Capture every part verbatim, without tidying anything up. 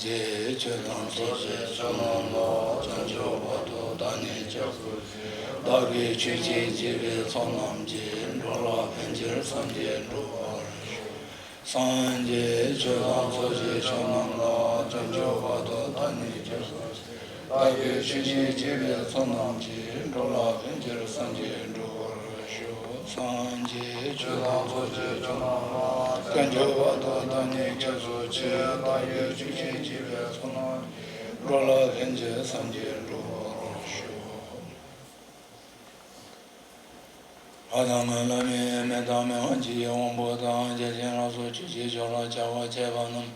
རྗེས་ཆོས་དང་ཚོགས་ཀྱི་མཆོག་རྣམས་ལ། བྱང་ཆུབ་བར་དུ་བདག་ནི་སྐྱབས་སུ་མཆི། བདག་གིས་ཆོས་ཀྱི་རྗེ་བོའི་ཚོགས་རྣམས་ཀྱིས། འགྲོ་ལ་ཕན་ཕྱིར་སངས་རྒྱས་འགྲུབ་པར་ཤོག། སངས་རྒྱས་ཆོས་དང་ཚོགས་ཀྱི་མཆོག་རྣམས་ལ། བྱང་ཆུབ་བར་དུ་བདག་ནི་སྐྱབས་སུ་མཆི། བདག་གིས་ཆོས་ཀྱི་རྗེ་བོའི་ཚོགས་རྣམས་ཀྱིས། འགྲོ་ལ་ཕན་ཕྱིར་སངས་རྒྱས་འགྲུབ་པར་ཤོག། སངས་རྒྱས་ཆོས་དང་ཚོགས་ཀྱི་མཆོག་རྣམས་ལ། བྱང་ཆུབ་བར་དུ་བདག་ནི་སྐྱབས་སུ་མཆི། བདག་གིས་ཆོས་ཀྱི་རྗེ་བོའི་ཚོགས་རྣམས་ཀྱིས། འགྲོ་ལ་ཕན་ཕྱིར་སངས་རྒྱས་འགྲུབ་པར་ཤོག། ལྷ་དང་ཀླུ་མིའི་མི་དང་མི་དབང་ཆོས་ཀྱི་དབང་པོ་དང་། བརྒྱ་བྱིན་ལ་སོགས་ཆོས་ཀྱི་མཆོག་ལ་སྦྱར་བ་བཅས་པ་རྣམས།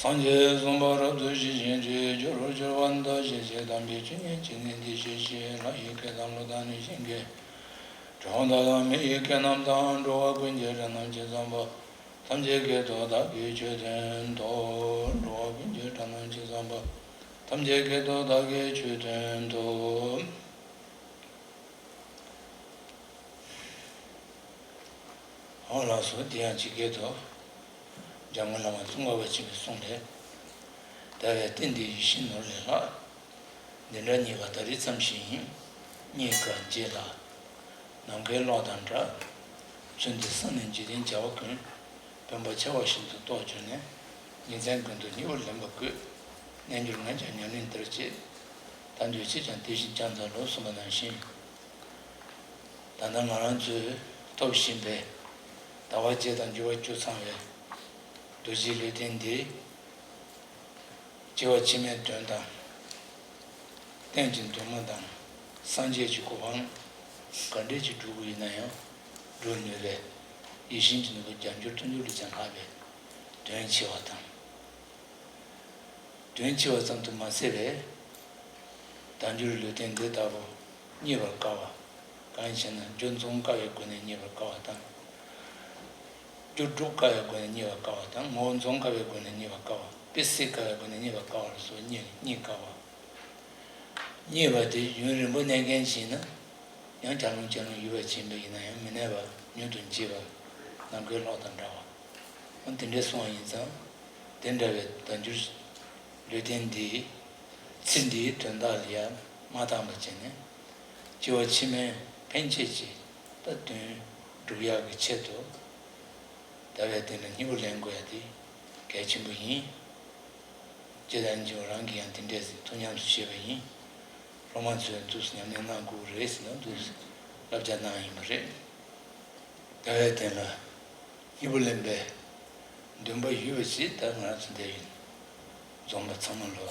སངས་རྒྱས་གསུངས་པ་རབ་ཏུ་ཞི་ཞིང་དྲི་རྒྱུར་གྱུར་པ་འདི། ཞེས་བྱས་དམ་པའི་ཆོས་ཉན་བྱས་ནས། འདི་ཞེས་བཤད། ལྷ་ཡི་སྐད་དང་ཀླུ་དང་གནོད་སྦྱིན་སྐད། དྲི་བ་དང་མི་ཡི་སྐད་རྣམས་དང་། འགྲོ་བ་ཀུན་གྱི་སྒྲ་རྣམས་ཇི་ཙམ་པ། ཐམས་ཅད་སྐད་དུ་བདག་གིས་ཆོས་བསྟན་ཏོ། འགྲོ་བ་ཀུན་གྱི་སྒྲ་རྣམས་ཇི་ཙམ་པ། ཐམས་ཅད་སྐད་དུ་བདག་གིས་ཆོས་བསྟན་ཏོ། འོ་ལགས་སོ། དེ་ཡང་ཇི་སྐད་དུ། འཇམ་མགོན་བླ་མ་ཙོང་ཁ་པ་ཆེན་པོའི་གསུང་ལས། ཟླ་བའི་སྟེང་འདི་ཡིད་བཞིན་ནོར་ལས་ལྷག། འདི་འདྲ་རྙེད་པ་ད་རེས་ཙམ་ཞིག་ཡིན། རྙེད་དཀའ་རྗེས་ལ། ནམ་མཁའི་གློག་དང་འདྲ། ཚུལ་འདི་བསམས་ནས་འཇིག་རྟེན་བྱ་བ་ཀུན། དཔོན་པོ་ཆེ་བ་བཞིན་དུ་རྟོགས་གྱུར་ནས། ཉིན་མཚན་ཀུན་ཏུ་སྙིང་པོར་ལེན་པ་དགོས། རྣལ་འབྱོར་ངས་ཀྱང་ཉམས་ལེན་དེར་བྱེད། ད་འདོད་ཁྱེད་ཀྱང་དེ་བཞིན་བྱ་མཛད་ལོ། གསུངས་པ་ནང་བཞིན། ད་ལྟ་ང་རང་ཚོས་ཐོབ་བཞིན་པའི་ཟླ་བ་བརྒྱད་དང་འགྱུར་བ་བཅུ་ཚང་བའི་རྡོ་རྗེའི་ལུས་རྟེན་འདི། སྐྱེ་བ་ཕྱི་མའི་དོན་དང་། གཏན་གྱི་འདུན་མ་དང་། སངས་རྒྱས་ཀྱི་གོ་འཕང་ག་འདྲས་ཀྱིས་སྒྲུབ་དགོས་ཡིན་ན་ཡང་སྒྲུབ་ནུས་པའི། ཡིད་བཞིན་གྱི་ནོར་བུ་བརྒྱ་འགྱུར་དུང་ཕྱུར་ལས་ཀྱང་ལྷག་པའི་དོན་ཆེ་བ་དང་། དོན་ཆེ་བ་ཙམ་དུ་མ་ཟད་པའི་བདག་འགྱུར་ལུས་རྟེན་འདི་ལྟ་བུ་རྙེད་པར་དཀའ་བ། གང་ཡིན་ཞེ་ན། རྒྱུ་འཛོམས་དཀའ་བའི་སྒོ་ནས་རྙེད་པར་དཀའ་བ་དང་། རྒྱུ་སྒྲུབ་དཀའ་བའི་སྒོ་ནས་རྙེད་པར་དཀའ་བ་དང་། ངོ་བོ་འཛོམས་དཀའ་བའི་སྒོ་ནས་རྙེད་པར་དཀའ་བ། དཔེ་སྲིད་དཀའ་བའི་སྒོ་ནས་རྙེད་པར་དཀའ་བ་ལ་སོགས་རྙེད་རྙེད་དཀའ་བ། རྙེད་པ་དེ་ཡུན་རིང་པོ་གནས་མཁན་ཞིག་ཡིན་ན། ཡང་བརྒྱ་ལོང་བརྒྱ་ལོང་ཡུལ་བ་ཕྱིན་པ་ཡིན་ན་ཡང་མི་གནས་པ། མྱུར་དུ་འཇིག་པ། ནམ་མཁའི་གློག་དང་འདྲ་བ། འོ་དེ་འདྲའི་གསུང་བ་ཡིན་ཙང་། དེ་འདྲ་བའི་བདག་འགྱུར་ལུས་རྟེན་འདིའི་ཚེ་འདིའི་དོན་དག་ལ་ཡང་མ་བཏང་བ་བྱས་ནས། སྐྱེ་བ་ཕྱི་མའི་ཕན་ཆད་ཀྱི་ད་དོན་སྒྲུབ་ཡག་གི་ཆེད་དུ། ཟླ་བའི་སྟེང་ལ་སྙིང་པོ་ལེན་དགོས་ཡ་དེ་གལ་ཆེན་པོ་ཡིན། རྗེ་བདག་ཉིད་རང་གིས་ཡང་དེ་འདྲས་ཐུགས་ཉམས་སུ་བཞེས་པ་ཡིན། སློབ་མ་ཚོས་འདུག་སེ་ཉམས་ལེན་གནང་དགོས་རེད་ཟེར་ནས་འདུག་སེ་བསླབ་བྱ་གནང་ཡིན་པ་རེད། ཟླ་བའི་སྟེང་ལ་སྙིང་པོ་ལེན་པའི་འདུན་པ་ཡོད་པ་ཞིག་ད་ང་རང་ཚོ་འདིར་ཡིན། འཛོམས་པ་ཚང་མ་ལོ།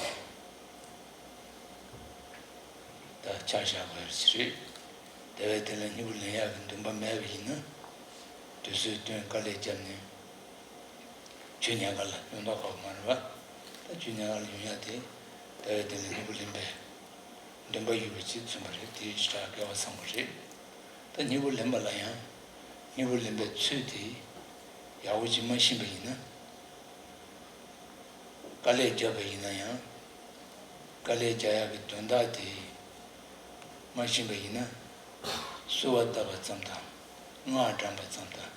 ད་ཆ་བཞག་དགོས་ཡ་ཞིག་རེད། ཟླ་བའི་སྟེང་ལ་སྙིང་པོ་ལེན་ཡག་གི་འདུན་པ་མེད་པ་ཡིན་ན། དུས་ཚོད་བཏོན་དཀའ་ལས་བརྒྱབ་ནས། ཆོས་ཉན་ག་ལ་ཡོང་མདོག་ཁ་པོ་མ་རེད་པ། ད་ཆོས་ཉན་ག་ལ་ཡོང་ཡ་དེ། ཟླ་བའི་སྟེང་ལ་སྙིང་པོ་ལེན་པའི་འདུན་པ་ཡོད་པ་ཅིག་མཚོན་པ་རེད། དེ་ཞེ་དྲག་སྐལ་བ་བཟང་པོ་རེད། ད་སྙིང་པོ་ལེན་པ་ལ་ཡང་། སྙིང་པོ་ལེན་པའི་ཚུལ་དེ་ཡག་པོ་ཅིག་མ་ཤེས་པ་ཡིན་ན། དཀའ་ལས་བརྒྱབ་པ་ཡིན་ན་ཡང་། དཀའ་ལས་རྒྱག་ཡག་གི་དོན་དག་དེ་མ་ཤེས་པ་ཡིན་ན། གསོལ་བ་བཏབ་པ་ཙམ་དང་། སྔགས་བགྲངས་པ་ཙམ་དང་།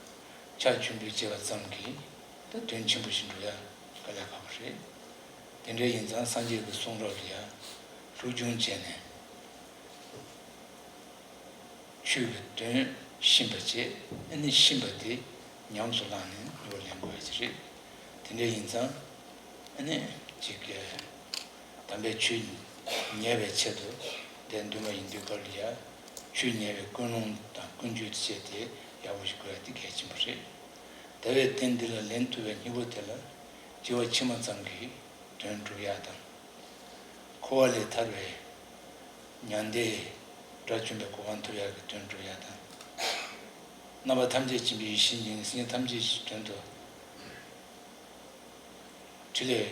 ཕྱག་མཆོད་འབུལ་བྱས་པ་ཙམ་གྱིས་ད་དོན་ཆེན་པོ་ཞིག་འགྲུབ་ཡ་དཀའ་ལས་ཁག་པོ་རེད། དེ་འདྲ་ཡིན་ཙང་སངས་རྒྱས་ཀྱི་གསུང་རབ་ལ་ཡ་སློབ་སྦྱོང་བྱས་ནས། ཆོས་ཀྱི་དོན་ཤེས་པ་བྱས། ཨ་ནི་ཤེས་པ་དེ་ཉམས་སུ་བླངས་ནས་སྙིང་པོ་ལེན་དགོས་ཡ་ཅིག་རེད། དེ་འདྲ་ཡིན་ཙང་། ཨ་ནི་ཅིག་གིས་དམ་པའི་ཆོས་ཉན་པའི་ཆེད་དུ་དེ་འདུན་པ་ཡིན་དུས་སྐབས་ལ་ཡ། ཆོས་ཉན་པའི་ཀུན་སློང་དང་ཀུན་སྤྱོད་བཅས་དེ་ཡག་པོ་ཞིག་དགོས་ཡ་དེ་གལ་ཆེན་པོ་རེད། ཟླ་བའི་སྟེང་འདི་ལ་ལེན་ཐུབ་པའི་སྙིང་པོ་དེ་ལ་སྐྱེ་བ་ཕྱི་མ་ཙམ་གྱི་དོན་སྒྲུབ་ཡ་དང་། འཁོར་བ་ལས་ཐར་བའི་མྱང་འདས་དགྲ་བཅོམ་པའི་གོ་འཕང་ཐོབ་ཡག་གི་དོན་སྒྲུབ་ཡག་དང་། རྣམ་པ་ཐམས་ཅད་མཁྱེན་པའི་ཡེ་ཤེས་ཉིད་ནས་སེམས་ཅན་ཐམས་ཅད་ཀྱི་དོན་དུ་ཕྲིན་ལས་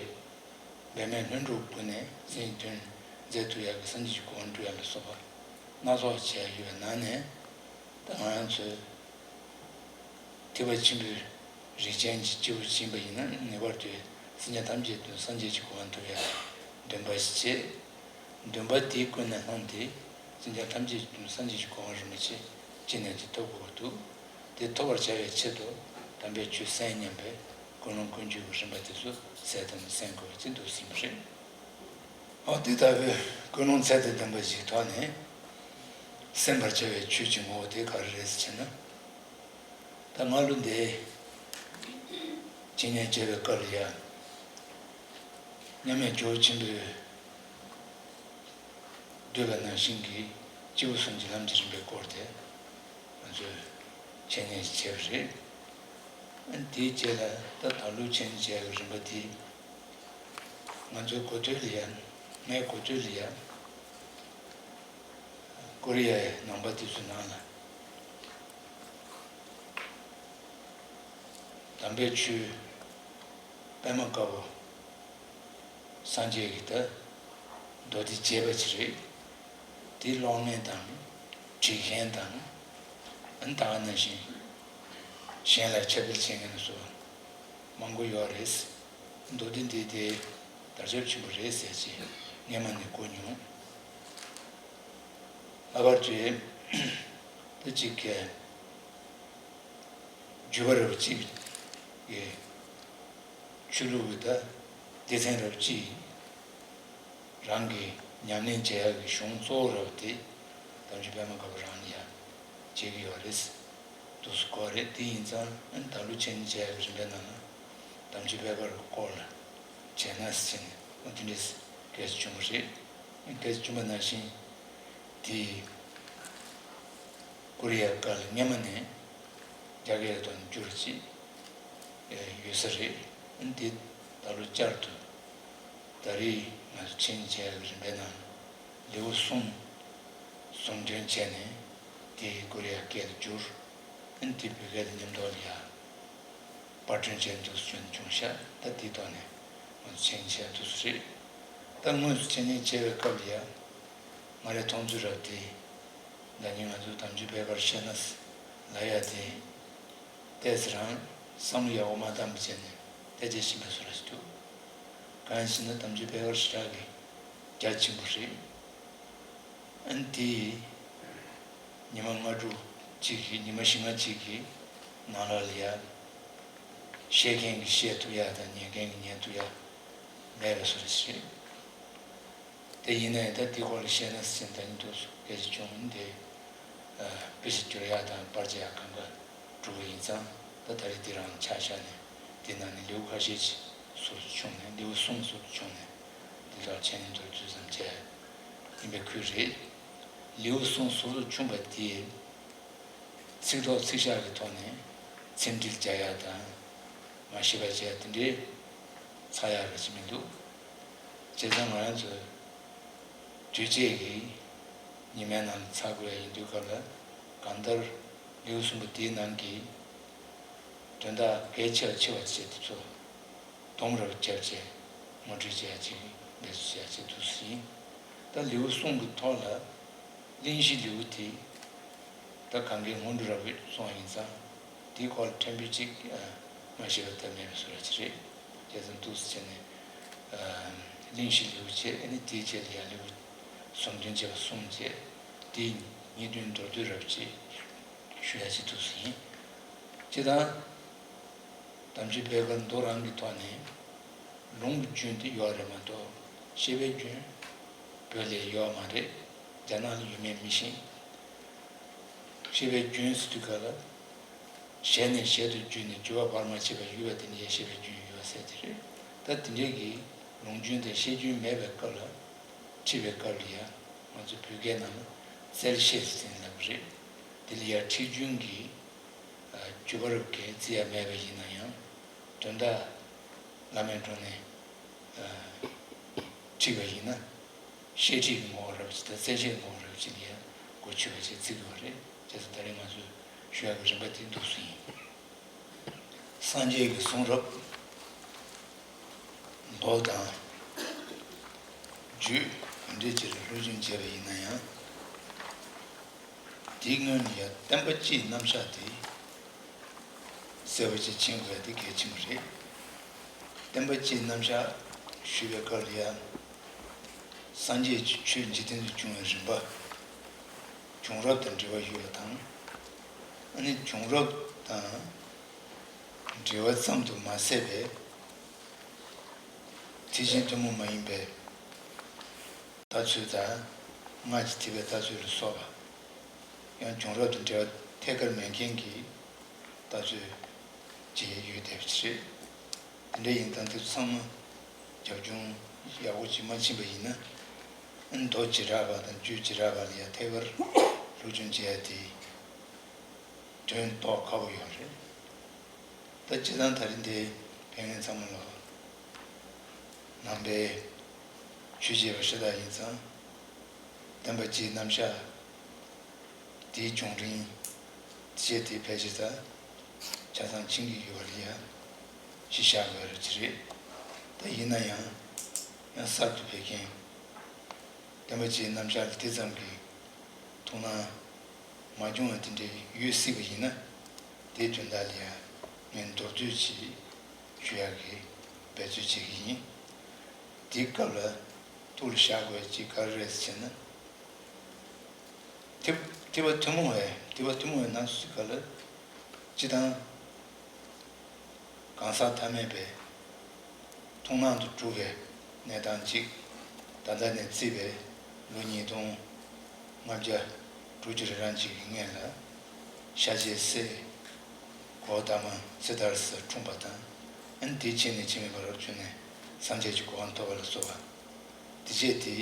འབད་མེད་ལྷུན་གྲུབ་སྒོ་ནས་སེམས་ཅན་དོན་མཛད་ཐུབ་ཡག་གི་སངས་རྒྱས་ཀྱི་གོ་འཕང་སྒྲུབ་ཡག་ལ་སོགས་པ་སྣ་ཚོགས་བྱས་ཡོད་པའི་ནང་ནས། ད་ང་རང་ཚོས་ཐེག་པ་ཆེན་པོའི་རིགས་ཅན་གྱི་སྐྱེས་བུ་ཡིན་པ་ཡིན་ན། ངེས་པར་དུ་སེམས་ཅན་ཐམས་ཅད་དོན་སངས་རྒྱས་ཀྱི་གོ་འཕང་ཐོབ་ཡག་འདུན་པ་ཞིག་བྱེད། འདུན་པ་དེའི་ཀུན་ནས་བསླངས་ཏེ། སེམས་ཅན་ཐམས་ཅད་དོན་སངས་རྒྱས་ཀྱི་གོ་འཕང་རིན་པོ་ཆེ་ཅི་ནས་ཅི་ཐོབ་དགོས་པ་འདུག་དེ་ཐོབ་པར་བྱ་བའི་ཆེད་དུ་དམ་པའི་ཆོས་གསན་སྙམ་པའི་ ཀུན་སློང་ཀུན་བརྗོད་ཀྱི་རིམ་པ་དེ་ཚོ་གསལ་དུ་གསན་དགོས་པ་ཅིག་འདུག་ཟིན་པ་རེད། འོ་དེ་ལྟ་བུའི་ཀུན་སློང་ཚད་དང་ལྡན་པ་ཞིག་ཐོག་ནས་སེམས་པར་བྱ་བའི་ཆོས་ཀྱི་ངོ་བོ་དེ་ག་རེ་རེད་ཟེར་ན། ད་སྔ་ལོ་འདིའི་འཆད་ཉན་བྱེད་པའི་སྐབས་ལ་ཡང་མཉམ་མེད་ཇོ་བོ་ཆེན་པོས་བསྡུས་པ་ནང་བཞིན་གྱི་སྐྱེས་བུ་གསུམ་གྱི་ལམ་གྱི་རིམ་པའི་སྐོར་དེ་ང་ཚོས་འཆད་ཉན་བྱས་པ་རེད། དེའི་རྗེས་ལ་ད་ད་ལོ་འཆད་ཉན་བྱས་པའི་རིམ་པ་དེ་ང་ཚོའི་གོ་ཐོས་ལ་ཡང་ངའི་གོ་ཐོས་ལ་ཡང་ཀོ་རི་ཡའི་ནང་པ་དེ་ཚོའི་ནང་ལ་དམ་པའི་ཆོས་པད་མ་དཀར་པོ་སངས་རྒྱས་ཀྱི་ད་མདོ་སྡེ་རྒྱས་པ་ཅིག་རེད། དེ་ཀློག་མཁན་དང་བྲིས་མཁན་དང་ཨ་ནི་ད་ག་ནང་བཞིན་གཞན་ལ་ཁྱབ་སྤེལ་བྱེད་མཁན་སོགས་མང་པོ་ཡོད་རེད། མདོ་སྡེ་འདི་དེ་དར་ཁྱབ་ཆེན་པོ་རེད་ཟེར་ཅིག་སྔས་མ་ནས་གོ་མྱོང་། ལྷག་པར་དུ་ད་ཅིག་གི་བརྒྱུད་པ་རབ་གཅིག་གི་ཆོས་ལུགས་ཀྱི་ད་སྡེ་ཚན་རབ་གཅིག་རང་གི་ཉམས་ལེན་བྱེད་ཡག་གི་གཞུང་གཙོ་བོ་རབ་དེ་དམ་ཆོས་པད་མ་དཀར་པོ་རང་ལ་ཡང་བྱེད་ཀྱི་ཡོད་རེད། འདུག་སེ་གོ་རེད། དེ་ཡིན་ཙང་ཨ་ནི་ད་ལོ་འཆད་ཉན་བྱེད་ཡག་གི་རིམ་པའི་ནང་ལ་དམ་ཆོས་པད་དཀར་གྱི་སྐོར་ལ་བྱས་ན་ཟེར་ནས་ཨ་དེ་འདྲས་སྐད་ཆ་བྱུང་བ་རེད། སྐད་ཆ་བྱུང་བ་ནང་བཞིན་དེ་ཀོ་རི་ཡ་སྐད་ལ་སྔས་མ་ནས་རྒྱ་སྐད་ཐོག་ནས་བསྒྱུར་ཅིག་ཡོད་ས་རེད། འདི་ད་ལོ་བསྐྱར་དུ་ད་རེས་ང་ཚོ་འཆད་ཉན་བྱེད་ཡག་གི་རིམ་པའི་ནང་ལེའུ་གསུམ་ཟུང་འདོན་བྱས་ནས་དེ་ཀོ་རི་ཡ་སྐད་ལ་བསྒྱུར། འདི་བོད་སྐད་དང་མཉམ་དུ་ལ་ཡ་པར་སྐྲུན་བྱས་འདུག་སེ་བྱུང་ཤག་ད་དེའི་ཐོག་ནས་ང་ཚོ་འཆད་ཉན་བྱས་འདུག་སེ་རེད། ད་དངོས་སུ་འཆད་ཉན་བྱེད་པའི་སྐབས་ལ་ཡ་ང་རའི་མཐོང་ཚུལ་རབ་དེ། ད་ནི་ང་ཚོ་དམ་ཆོས་པད་དཀར་བཤད་ན་ལབ་ཡ་དེ། ཏོག་ཙམ་རང་བསམ་བློ་ཡག་པོ་མ་བཏང་བ་བྱས་ནས་བལྟས་བྱས་ཕྱིན་པ་བཟོ་འདྲ་ཞིག་འདུག་གང་ཡིན་ཟེར་ན་དམ་ཆོས་པད་དཀར་ཞེ་དྲག་གི་རྒྱ་ཆེན་པོ་རེད། ཨ་ནི་དེ་ཉི་མ་ལྔ་དྲུག་ཅིག་གི་ཉི་མ་བཞི་ལྔ་ཅིག་གི་ནང་ལ་ལ་ཡ་བཤད་མཁན་གྱིས་བཤད་ཐུབ་ཡ་དང་ཉན་མཁན་གྱིས་ཉན་ཐུབ་ཡ་མེད་པ་བཟོ་འདྲ་ཞིག་རེད། དེ་ཡིན་ནའི་ད་འདི་སྐོར་ལ་བཤད་ན་ཟེར་ད་ནི་འདུག་སྐད་ཆ་བྱུང་འདི། དཔེ་ཆ་བསྒྱུར་ཡག་དང་པར་རྒྱག་ཡག་གང་ག་གྲུབ་པ་ཡིན་ཙང་ད་ད་རེས་འདི་རང་ཆ་བཞག་ནས་འདི་ནང་ནས་ལེའུ་ཁ་ཤས་ཅིག་ཟུར་དུ་བྱུང་ནས་ལེའུ་གསུམ་ཟུར་དུ་བྱུང་ནས་འདི་དག་འཆད་ཉན་མདོར་བསྡུས་ཙམ་བྱས་ཡིན་པའི་ཁུལ་རེད། ལེའུ་གསུམ་ཟུར་དུ་བྱུང་བ་དེ། ཚིག་ཐོག་ཚིག་བཞག་གི་ཐོག་ནས་ཚིག་འགྲེལ་རྒྱག་ཡག་དང་མ་ཤེས་པ་བྱས་དེ་འདྲའི་ཚར་ཡག་རེ་ཅིག་མི་འདུག་བྱས་ཙང་ང་རང་ཚོས་དུས་བཅད་ཀྱི་ཉི་མའི་ནང་ཚར་དགོས་ཡ་ཡིན་དུས་སྐབས་ལ་གང་ལྟར་ལེའུ་གསུམ་པོ་དེའི་ནང་གི་དོན་དག་གལ་ཆེ་བ་ཆེ་བ་བྱས་དེ་ཚོ་སྡོམ་རབ་བརྒྱབ་བྱས་ངོ་སྤྲོད་བྱས་ཡ་ཅིག་འབད་བརྩོན་བྱས་ཡ་ཅིག་འདུག་སེ་ཡིན། ད་ལེའུ་གསུམ་གྱི་ཐོག་ལ་གླེང་གཞི་ལེའུ་དེ། ད་གང་གའི་སྔོན་འགྲོ་རབ་སོང་བ་ཡིན་ཙང་དེའི་སྐོར་ལ་ཕྲན་བུ་གཅིག་མ་ཤེས་པ་ཐབས་མེད་པའི་བཟོ་འདྲ་ཅིག་རེད། དེ་ཙམ་འདུག་སེ་བྱས་ནས་གླེང་གཞི་ལེའུ་བྱས་ཨ་ནི་དེའི་རྗེས་ལ་ཡང་ལེའུ་ཟུར་འདོན་བྱས་པ་གསུམ་བྱས་དེའི་ཉེས་དོན་མདོར་བསྡུས་རབ་ཅིག་ཞུ་ཡ་ཅིག་འདུག་སེ་ཡིན། སྤྱིར་བཏང་། དམ་ཆོས་པད་དཀར་མདོ་རང་གི་ཐོག་ནས་ལུང་གི་རྒྱུན་དེ་ཡོད་རེད་མ་གཏོགས་བཤད་པའི་རྒྱུན་བོད་ལ་ཡོད་མ་རེད། རྒྱ་ནག་ལ་ཡོད་མེད་མི་ཤེས། བཤད་པའི་རྒྱུན་ཟེར་དུས་ག་ལ་ཞལ་ནས་ཞལ་དུ་བརྒྱུད་ནས་བརྒྱུད་པ་བར་མ་ཆད་པར་ཡོད་པ་དེ་ནི་ཡང་བཤད་པའི་རྒྱུན་ཡོད་ཟེར་དེ་རེད། ད་དེ་འདྲའི་གི་ལུང་རྒྱུན་དང་བཤད་རྒྱུན་མེད་པའི་སྐབས་ལ་ཁྲིད་པའི་སྐབས་ལ་ཡང་ང་ཚོ་བོད་སྐད་ནང་ལ་བཙལ་བཤད་ཟེར་ནས་ལབ་པ་རེད། དེ་ལ་ཡང་ཁྲིད་རྒྱུན་གྱི་བརྒྱུད་པ་རབ་ཀྱིས་བརྩི་ཡ་མེད་པ་ཡིན་ན་ཡང་དོན་དག་བླ་མའི་དྲུང་ནས་ཁྲིད་པ་ཡིན་ན་བཤད་ཁྲིད་ཀྱི་ངོ་བོ་རབ་ཅིག་དང་བཙལ་བྱའི་ངོ་བོ་རབ་ཅིག་ལ་ཡང་གོ་ཆོད་པ་ཞིག་བརྩི་དགོས་པ་རེད། བྱས་ཙང་ད་རེས་ང་ཚོས་ཞུ་ཡག་གི་རིམ་པ་དེ་འདུག་སེ་ཡིན། སངས་རྒྱས་ཀྱི་གསུང་རབ་མདོ་དང་རྒྱུད་ག་འདྲ་ཅིག་ལ་སློབ་སྦྱོང་བྱས་པ་ཡིན་ན་ཡང་། དེའི་སྔོན་ལ་ཡང་བསྟན་པ་སྤྱིའི་རྣམ་གཞག་དེ་གསལ་པོ་ཅིག་མཁྱེན་དགོས་ཡ་དེ་གལ་ཆེན་པོ་རེད། བསྟན་པ་སྤྱིའི་རྣམ་གཞག་ཞུ་བའི་སྐབས་ལ་ཡང་སངས་རྒྱས་ཀྱི་ཆོས་འཇིག་རྟེན་དུ་བྱུང་བའི་རིམ་པ། བྱུང་རབས་དང་འབྲེལ་བ་ཡོད་པ་དང་། ཨ་ནི་བྱུང་རབས་དང་ འབྲེལ་བ་ཙམ་དུ་མ་ཟད་པའི་ཐེག་ཆེན་ཐུན་མོང་མ་ཡིན་པའི་ལྟ་ཚུལ་དང་། སྔགས་ཀྱི་ཐེག་པའི་ལྟ་ཚུལ་ལ་སོགས་པ། ཡང་བྱུང་རབས་དང་འབྲེལ་བ་ཐད་ཀར་མེད་མཁན་གྱི་ལྟ་ཚུལ་བཅས་ཡོད་བསྡད་པ་ཅིག་རེད། དེ་འདྲ་ཡིན་ཙང་དེ་ཚོ་ཚང་མ་རྒྱབ་ལྗོངས་ཡག་པོ་ཅིག་མ་ཕྱིན་པ་ཡིན་ན། མདོ་བྱེ་བྲག་པ་དང་རྒྱུད་བྱེ་བྲག་པ་ལ་ཡང་ཐད་ཀར་སློབ་སྦྱོང་བྱེད་ཡ་དེ་དོན་རྟོགས་ཁག་པོ་ཡོད་རེད། ད་སྤྱིར་བཏང་ད་རིང་འདིར་ཕེབས་མཁན་ཚང་མ་ལ་ནང་པའི་ཆོས་བྱེད་པ་ཤ་སྟག་ཡིན་ཙང་། བསྟན་པ་སྤྱིའི་རྣམ་གཞག་དེའི་བྱུང་རིམ་དེ་བྱས་ཏེ་ཕལ་ཆེར་ད་ཆ་ཚང་ཕྱིན་གྱི་ཡོད་པ་ལ་ཡ་གཞི་བཞག་དགོས་རེད་ཅི་རེད། ད་ཡིན་ན་ཡང་ཡང་གསར་དུ་ཕེབས་མཁན་བསྟན་པ་སྤྱིའི་རྣམ་གཞག་ལ་དེ་ཙམ་གྱི་ཐུགས་སྣང་མ་བྱུང་བ་དེ་འདྲ་ཡོད་སྲིད་པ་ཡིན་ན། དེའི་དོན་དག་ལ་ཡང་ངས་མདོར་བསྡུས་ཅིག་ཞུ་ཡག་གི་འབད་རྩོལ་བྱེད་ཀྱི་ཡིན། དེའི་སྐབས་ལ་ཐུགས་ལ་བཞག་དགོས་ཅིག་ག་རེ་རེད་ཟེར་ན། ཐེག་ཐེག་པ་ཐུན་མོང་བའི་ཐེག་པ་ཐུན་མོང་བའི་ནང་གསུངས་པ་ལ། སྤྱིར་བཏང་གང་ཟག་ཐ་མལ་པའི་མཐོང་སྣང་དུ་གྲུབ་པའི་གནས་སྟངས་གཅིག། ད་ལྟ་ནས་བརྩིས་པའི་ལོ་ཉིས་སྟོང་ལྔ་བརྒྱ་དྲུག་ཅུ་རེ་གྲངས་གཅིག་གི་སྔོན་ལ་ཤཱཀྱའི་སྲས་གོ་ཏ་མ་སིདྡྷཱརྠ་འཁྲུངས་པ་དང་། ཨ་ནི་དེའི་རྗེས་ནས་ཕྱི་མའི་བར་དུ་བྱོན་ནས་སངས་རྒྱས་ཀྱི་གོ་འཕང་ཐོབ་པ་ལ་སོགས་པ། དེ་བྱས་ཏེ་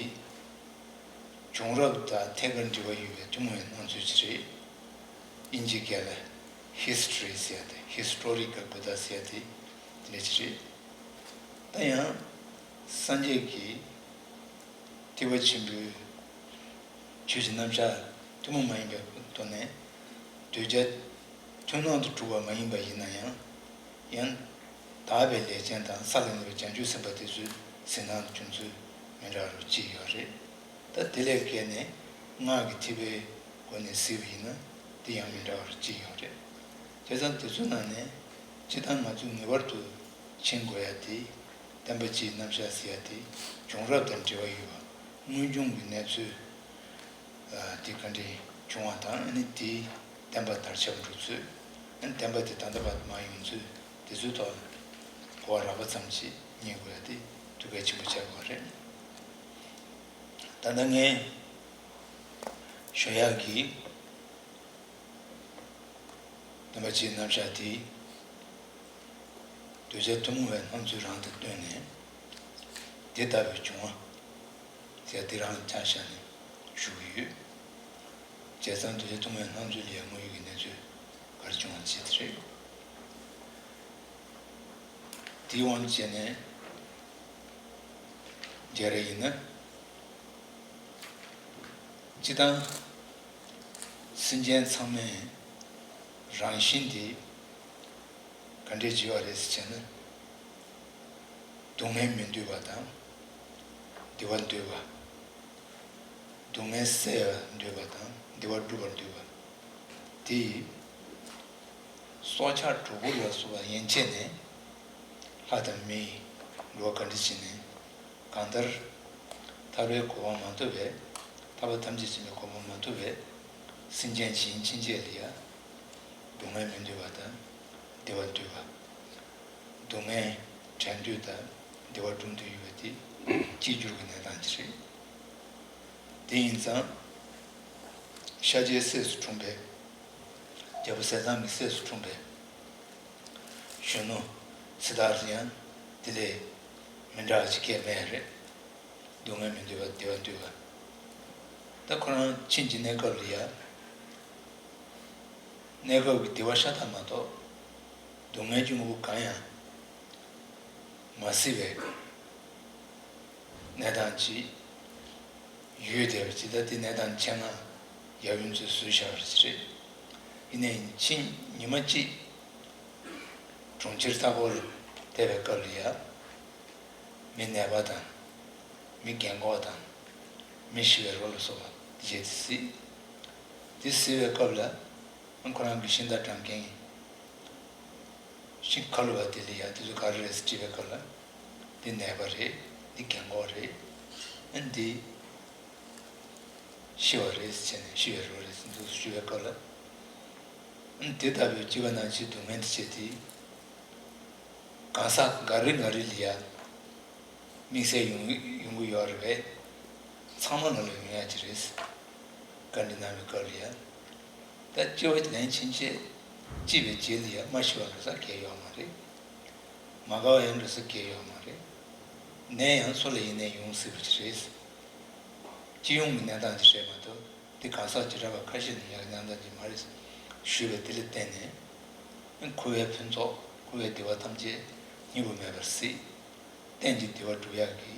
བྱུང་རབས་དང་ཐད་ཀར་འབྲེལ་བ་ཡོད་པའི་ཐུན་མོང་བའི་སྣང་ཚུལ་ཅིག་རེད། དབྱིན་ཇིའི་སྐད་ལ་ཧི་སི་ཊོ་རི་ཟེར་ཡ་དེ། ཧི་སི་ཊོ་རི་ཀལ་བུ་དྷ་ཟེར་ཡ་དེ་དེ་འདྲ་ཅིག་རེད། ད་ཡང་སངས་རྒྱས་ཀྱི་ཐེག་པ་ཆེན་པོའི་ཆོས་ཀྱི་རྣམ་གཞག་ཐུན་མོང་མ་ཡིན་པའི་ཐོག་ནས་གདུལ་བྱ་མཐུན་སྣང་དུ་གྲུབ་པ་མ་ཡིན་པ་ཡིན་ན་ཡང་། ཡང་དག་པའི་ལས་ཅན་དང་ས་ལ་གནས་པའི་བྱང་ཆུབ་སེམས་དཔའ་དེ་ཚོའི་གཟིགས་སྣང་དུ་བྱུང་ཚུལ་མི་འདྲ་བ་ཅིག་ཡོད་རེད། ད་དེ་ལས་བརྒལ་ནས་སྔགས་ཀྱི་ཐེག་པའི་སྒོ་ནས་གཟིགས་པ་ཡིན་ན་དེ་ཡང་མི་འདྲ་བ་ཅིག་ཡོད་རེད། བྱས་ཙང་དེ་ཚོའི་ནང་ནས་སྤྱིར་བཏང་ང་ཚོས་ངེས་པར་དུ་མཁྱེན་དགོས་ཡ་དེ། བསྟན་པ་སྤྱིའི་རྣམ་གཞག་ཟེར་ཡ་དེ་བྱུང་རབས་དང་འབྲེལ་བ་ཡོད་པ། དངོས་བྱུང་གི་གནས་ཚུལ་དེ་ག་འདྲས་བྱུང་བ་དང་། ཨ་ནི་དེའི་བསྟན་པ་དར་ཁྱབ་འགྲོ་ཚུལ། ཨ་ནི་བསྟན་པ་དེ་ད་ལྟ་བར་དུ་མར་ཡོང་ཚུལ། དེ་ཚོའི་ཐོག་ལ་གོ་བ་རགས་པ་ཙམ་ཞིག་རྙེད་དགོས་ཡ་དེ་ཐུགས་གལ་ཆེན་པོ་ཆགས་ཀྱི་ཡོད་རེད། ད་ལྟ་ངས་ཞུ་ཡག་གི་བསྟན་པ་སྤྱིའི་རྣམ་གཞག་དེ་གདུལ་བྱ་ཐུན་མོང་བའི་སྣང་ཚུལ་རང་དང་བསྟུན་ནས། དེ་ལྟ་བུའི་བྱུང་བ་ཟེར་དེ་རང་ཆ་བཞག་ནས་ཞུ་གི་ཡོད། བྱས་ཙང་གདུལ་བྱ་ཐུན་མོང་བའི་སྣང་ཚུལ་ལ་ཡང་དངོས་ཡོད་ཀྱི་གནས་ཚུལ་ག་རེ་བྱུང་བ་ཅི་དེ་རེད། དེའི་དབང་བྱས་ནས་བརྗོད་རེ་ཡིན་ན། སྤྱིར་བཏང་སེམས་ཅན་ཚང་མའི་རང་བཞིན་དེ་ག་འདྲས་བྱས་པ་རེད་ཟེར་བྱས་ན། སྡུག་བསྔལ་མི་འདོད་པ་དང་བདེ་བ་འདོད་པ། སྡུག་བསྔལ་སེལ་བར་འདོད་པ་དང་བདེ་བ་སྒྲུབ་པར་འདོད་པ། དེ་ཡིས་སྲོག་ཆགས་གྲོག་སྦུར་ལ་སོགས་པ་ཡན་ཆད་ནས་ལྷ་དང་མིའི་འགྲོ་བ་ག་འདྲ་བྱས་ནས། གང་ལྟར་ཐར་པའི་གོ་འཕང་མ་ཐོབ་པའི། ཐར་པ་ཐམས་ཅད་མཁྱེན་པའི་གོ་འཕང་མ་ཐོབ་པའི་སེམས་ཅན་གཞན་ཕྱིན་ཆད་ལ་ཡང་སྡུག་བསྔལ་མི་འདོད་པ་དང་བདེ་བ་འདོད་པ། སྡུག་བསྔལ་བྲལ་འདོད་དང་བདེ་བ་སྒྲུབ་འདོད་ཡོད་པ་དེ་གཅིག་གྱུར་གྱི་གནས་སྟངས་ཅིག་རེད། དེ་ཡིན་ཙང་། ཤཱཀྱའི་སྲས་སུ་འཁྲུངས་པའི། རྒྱལ་པོ་ཟས་གཙང་གི་སྲས་སུ་འཁྲུངས་པའི་གཞོན་ནུ་སིདྡྷཱརྠ་ཡང་དེ་ལས་མི་འདྲ་བ་ཅིག་སྐྱེས་མེད་རེད། སྡུག་བསྔལ་མི་འདོད་པ་བདེ་བ་འདོད་པ། ད་ཁོ་རང་ཁྱིམ་གྱི་གནས་སྐབས་ལ་ཡ། གནས་སྐབས་ཀྱི་བདེ་བ་ཤ་སྟག་མ་གཏོགས་སྡུག་བསྔལ་གྱི་དངོས་པོ་གང་ཡང་མ་སྲིད་པའི་གནས་སྟངས་ཅིག་ཡོད་བསྡད་པ་ཅིག་ད་དེ་གནས་སྟངས་ཆེད་མངགས་ཡབ་ཡུམ་ཚོས་བཟོས་བཞག་པ་ཅིག་རེད། ཡིན་ནའི་ཕྱི་ཉི་མ་གཅིག་གྲོང་ཁྱེར་མཐའ་འཁོར་བལྟས་པའི་སྐབས་ལ་ཡ། མི་ནད་པ་དང་། མི་རྒན་གོག་དང་། མི་ཤི་བའི་རོ་ལ་སོགས་པ་དེ་བྱས་ཏེ་གཟིགས། དེ་གཟིགས་པའི་སྐབས་ལ་ཁོ་རང་གི་ཤིང་རྟ་འགྲམ་མཁན་ཤིང་ཁ་ལོ་བ་དེ་ལ་ཡ་དེ་ཚོ་ག་རེ་རེད་ཟེར་དྲིས་པའི་སྐབས་ལ། འདི་ནད་པ་རེད། འདི་རྒན་གོག་རེད། ཨ་འདི་ཤི་བ་རེད་ཟེར་ནས་ཤི་བའི་རོ་རེད་ཟེར་འདུག་ཞུ་བའི་སྐབས་ལ། ཨ་འདི་ལྟ་བུའི་སྐྱེ་བ་ནང་བཞིན་སྡུག་བསྔལ་འདི་བྱས་ཏེ། གང་ཟག་འགའ་རེ་འགའ་རེ་ལ་ཡ་དམིགས་བསལ་ཡོང་ཡོང་གི་ཡོད་རེད་པས། ཚང་མ་ལ་ལ་ཡོང་ཡ་ཅིག་རེད། བཀའ་འདྲི་གནང་བའི་སྐབས་ལ་ཡ། ད་སྤྱི་བ་ལན་ཕྱིན་ཆད་སྤྱི་བའི་རྗེས་ལ་ཡ་མ་ཤི་བ་འགྲོ་ས་གལ་ཡོད་མ་རེད། མ་དགའ་བ་ཡང་འགྲོ་ས་གལ་ཡོད་མ་རེད། ནད་ཡང་སུ་ལ་ཡིན་ནའི་ཡོང་སྲིད་པ་ཅིག་རེད། སྤྱི་ཡོངས་ཀྱི་གནས་སྟངས་ཅིག་རེད་མ་གཏོགས། འདི་གང་ཟག་བྱེ་བྲག་པ་ཁ་ཤས་ནས་ཡང་གནང་སྟངས་ཅིག་མ་རེད། ཞུས་པ་དེ་ལ་བརྟེན་ནས། ཁུ་བའི་ཕུན་ཚོགས་ཁུ་བའི་བདེ་བ་ཐམས་ཅད་སྙིང་པོ་མེད་པར་སྲིད། གཏན་གྱི་བདེ་བ་སྒྲུབ་ཡག་གི་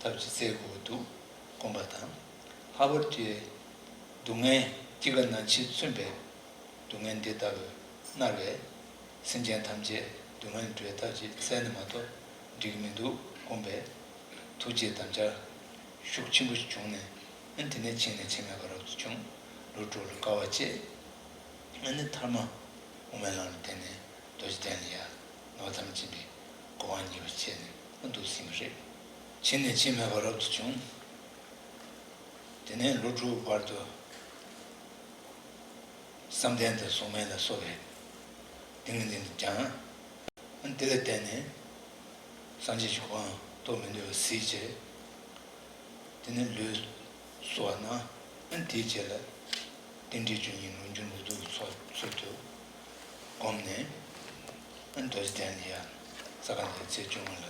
ཐབས་ཅིག་བཙལ་དགོས་འདུག་དགོངས་པ་དང་། ལྷག་པར་དུ་སྡུག་བསྔལ་སྐྱེ་རྒ་ན་འཆིས་མཚོན་པའི་སྡུག་བསྔལ་འདི་ལྟ་བུ་མནར་བས། སེམས་ཅན་ཐམས་ཅད་སྡུག་བསྔལ་འགྲོལ་ཐབས་ཅིག་བཙལ་ན་མ་གཏོགས་འགྲིག་གི་མི་འདུག་དགོངས་པས། ཐུགས་རྗེའི་དམ་བཅའ་ཤུགས་ཆེན་པོ་ཞིག་བྱུང་ནས། ཨ་ནི་དེ་ནས་ཕྱིན་ནས་ཕྱིན་མེད་པ་རབ་ཏུ་བྱུང་། ལོ་དྲུག་ལ་དཀའ་བ་སྤྱད། ཨ་ནི་མཐའ་མ་དབུ་མའི་ལམ་ལ་བརྟེན་ནས་རྡོ་རྗེ་གདན་ལ་ཡར་ནང་པ་ཐམས་ཅད་མཁྱེན་པའི་གོ་འཕང་བརྙེས་པ་བྱས་ནས་ཨ་འདུག་ཟིན་པ་རེད། ཕྱིན་ནས་ཕྱིན་མེད་པ་རབ་ཏུ་བྱུང་། དེ་ནས་ལོ་དྲུག་བར་དུ། བསམ་གཏན་དང་གཟུགས་མེད་ལ་སོགས་པའི་ཏིང་ངེ་འཛིན་དུ་སྦྱངས། དེ་ལ་བརྟེན་ནས་སངས་རྒྱས་ཀྱི་གོ་འཕང་ཐོབ་མི་ནུས་པ་གཟིགས་བྱས། དེ་ནས་ལུས་གསོལ་བ་གནང་། དེའི་རྗེས་ལ་རྟེན་འབྲེལ་བཅུ་གཉིས་ལུང་འབྱིན་ལུགས་ལྡོག་གི་ཚུལ་དུ་བསྒོམས་ནས། རྡོ་རྗེ་གདན་ལ་ཡར་ས་ག་ཟླ་བའི་ཚེས་བཅོ་ལྔ་ལ།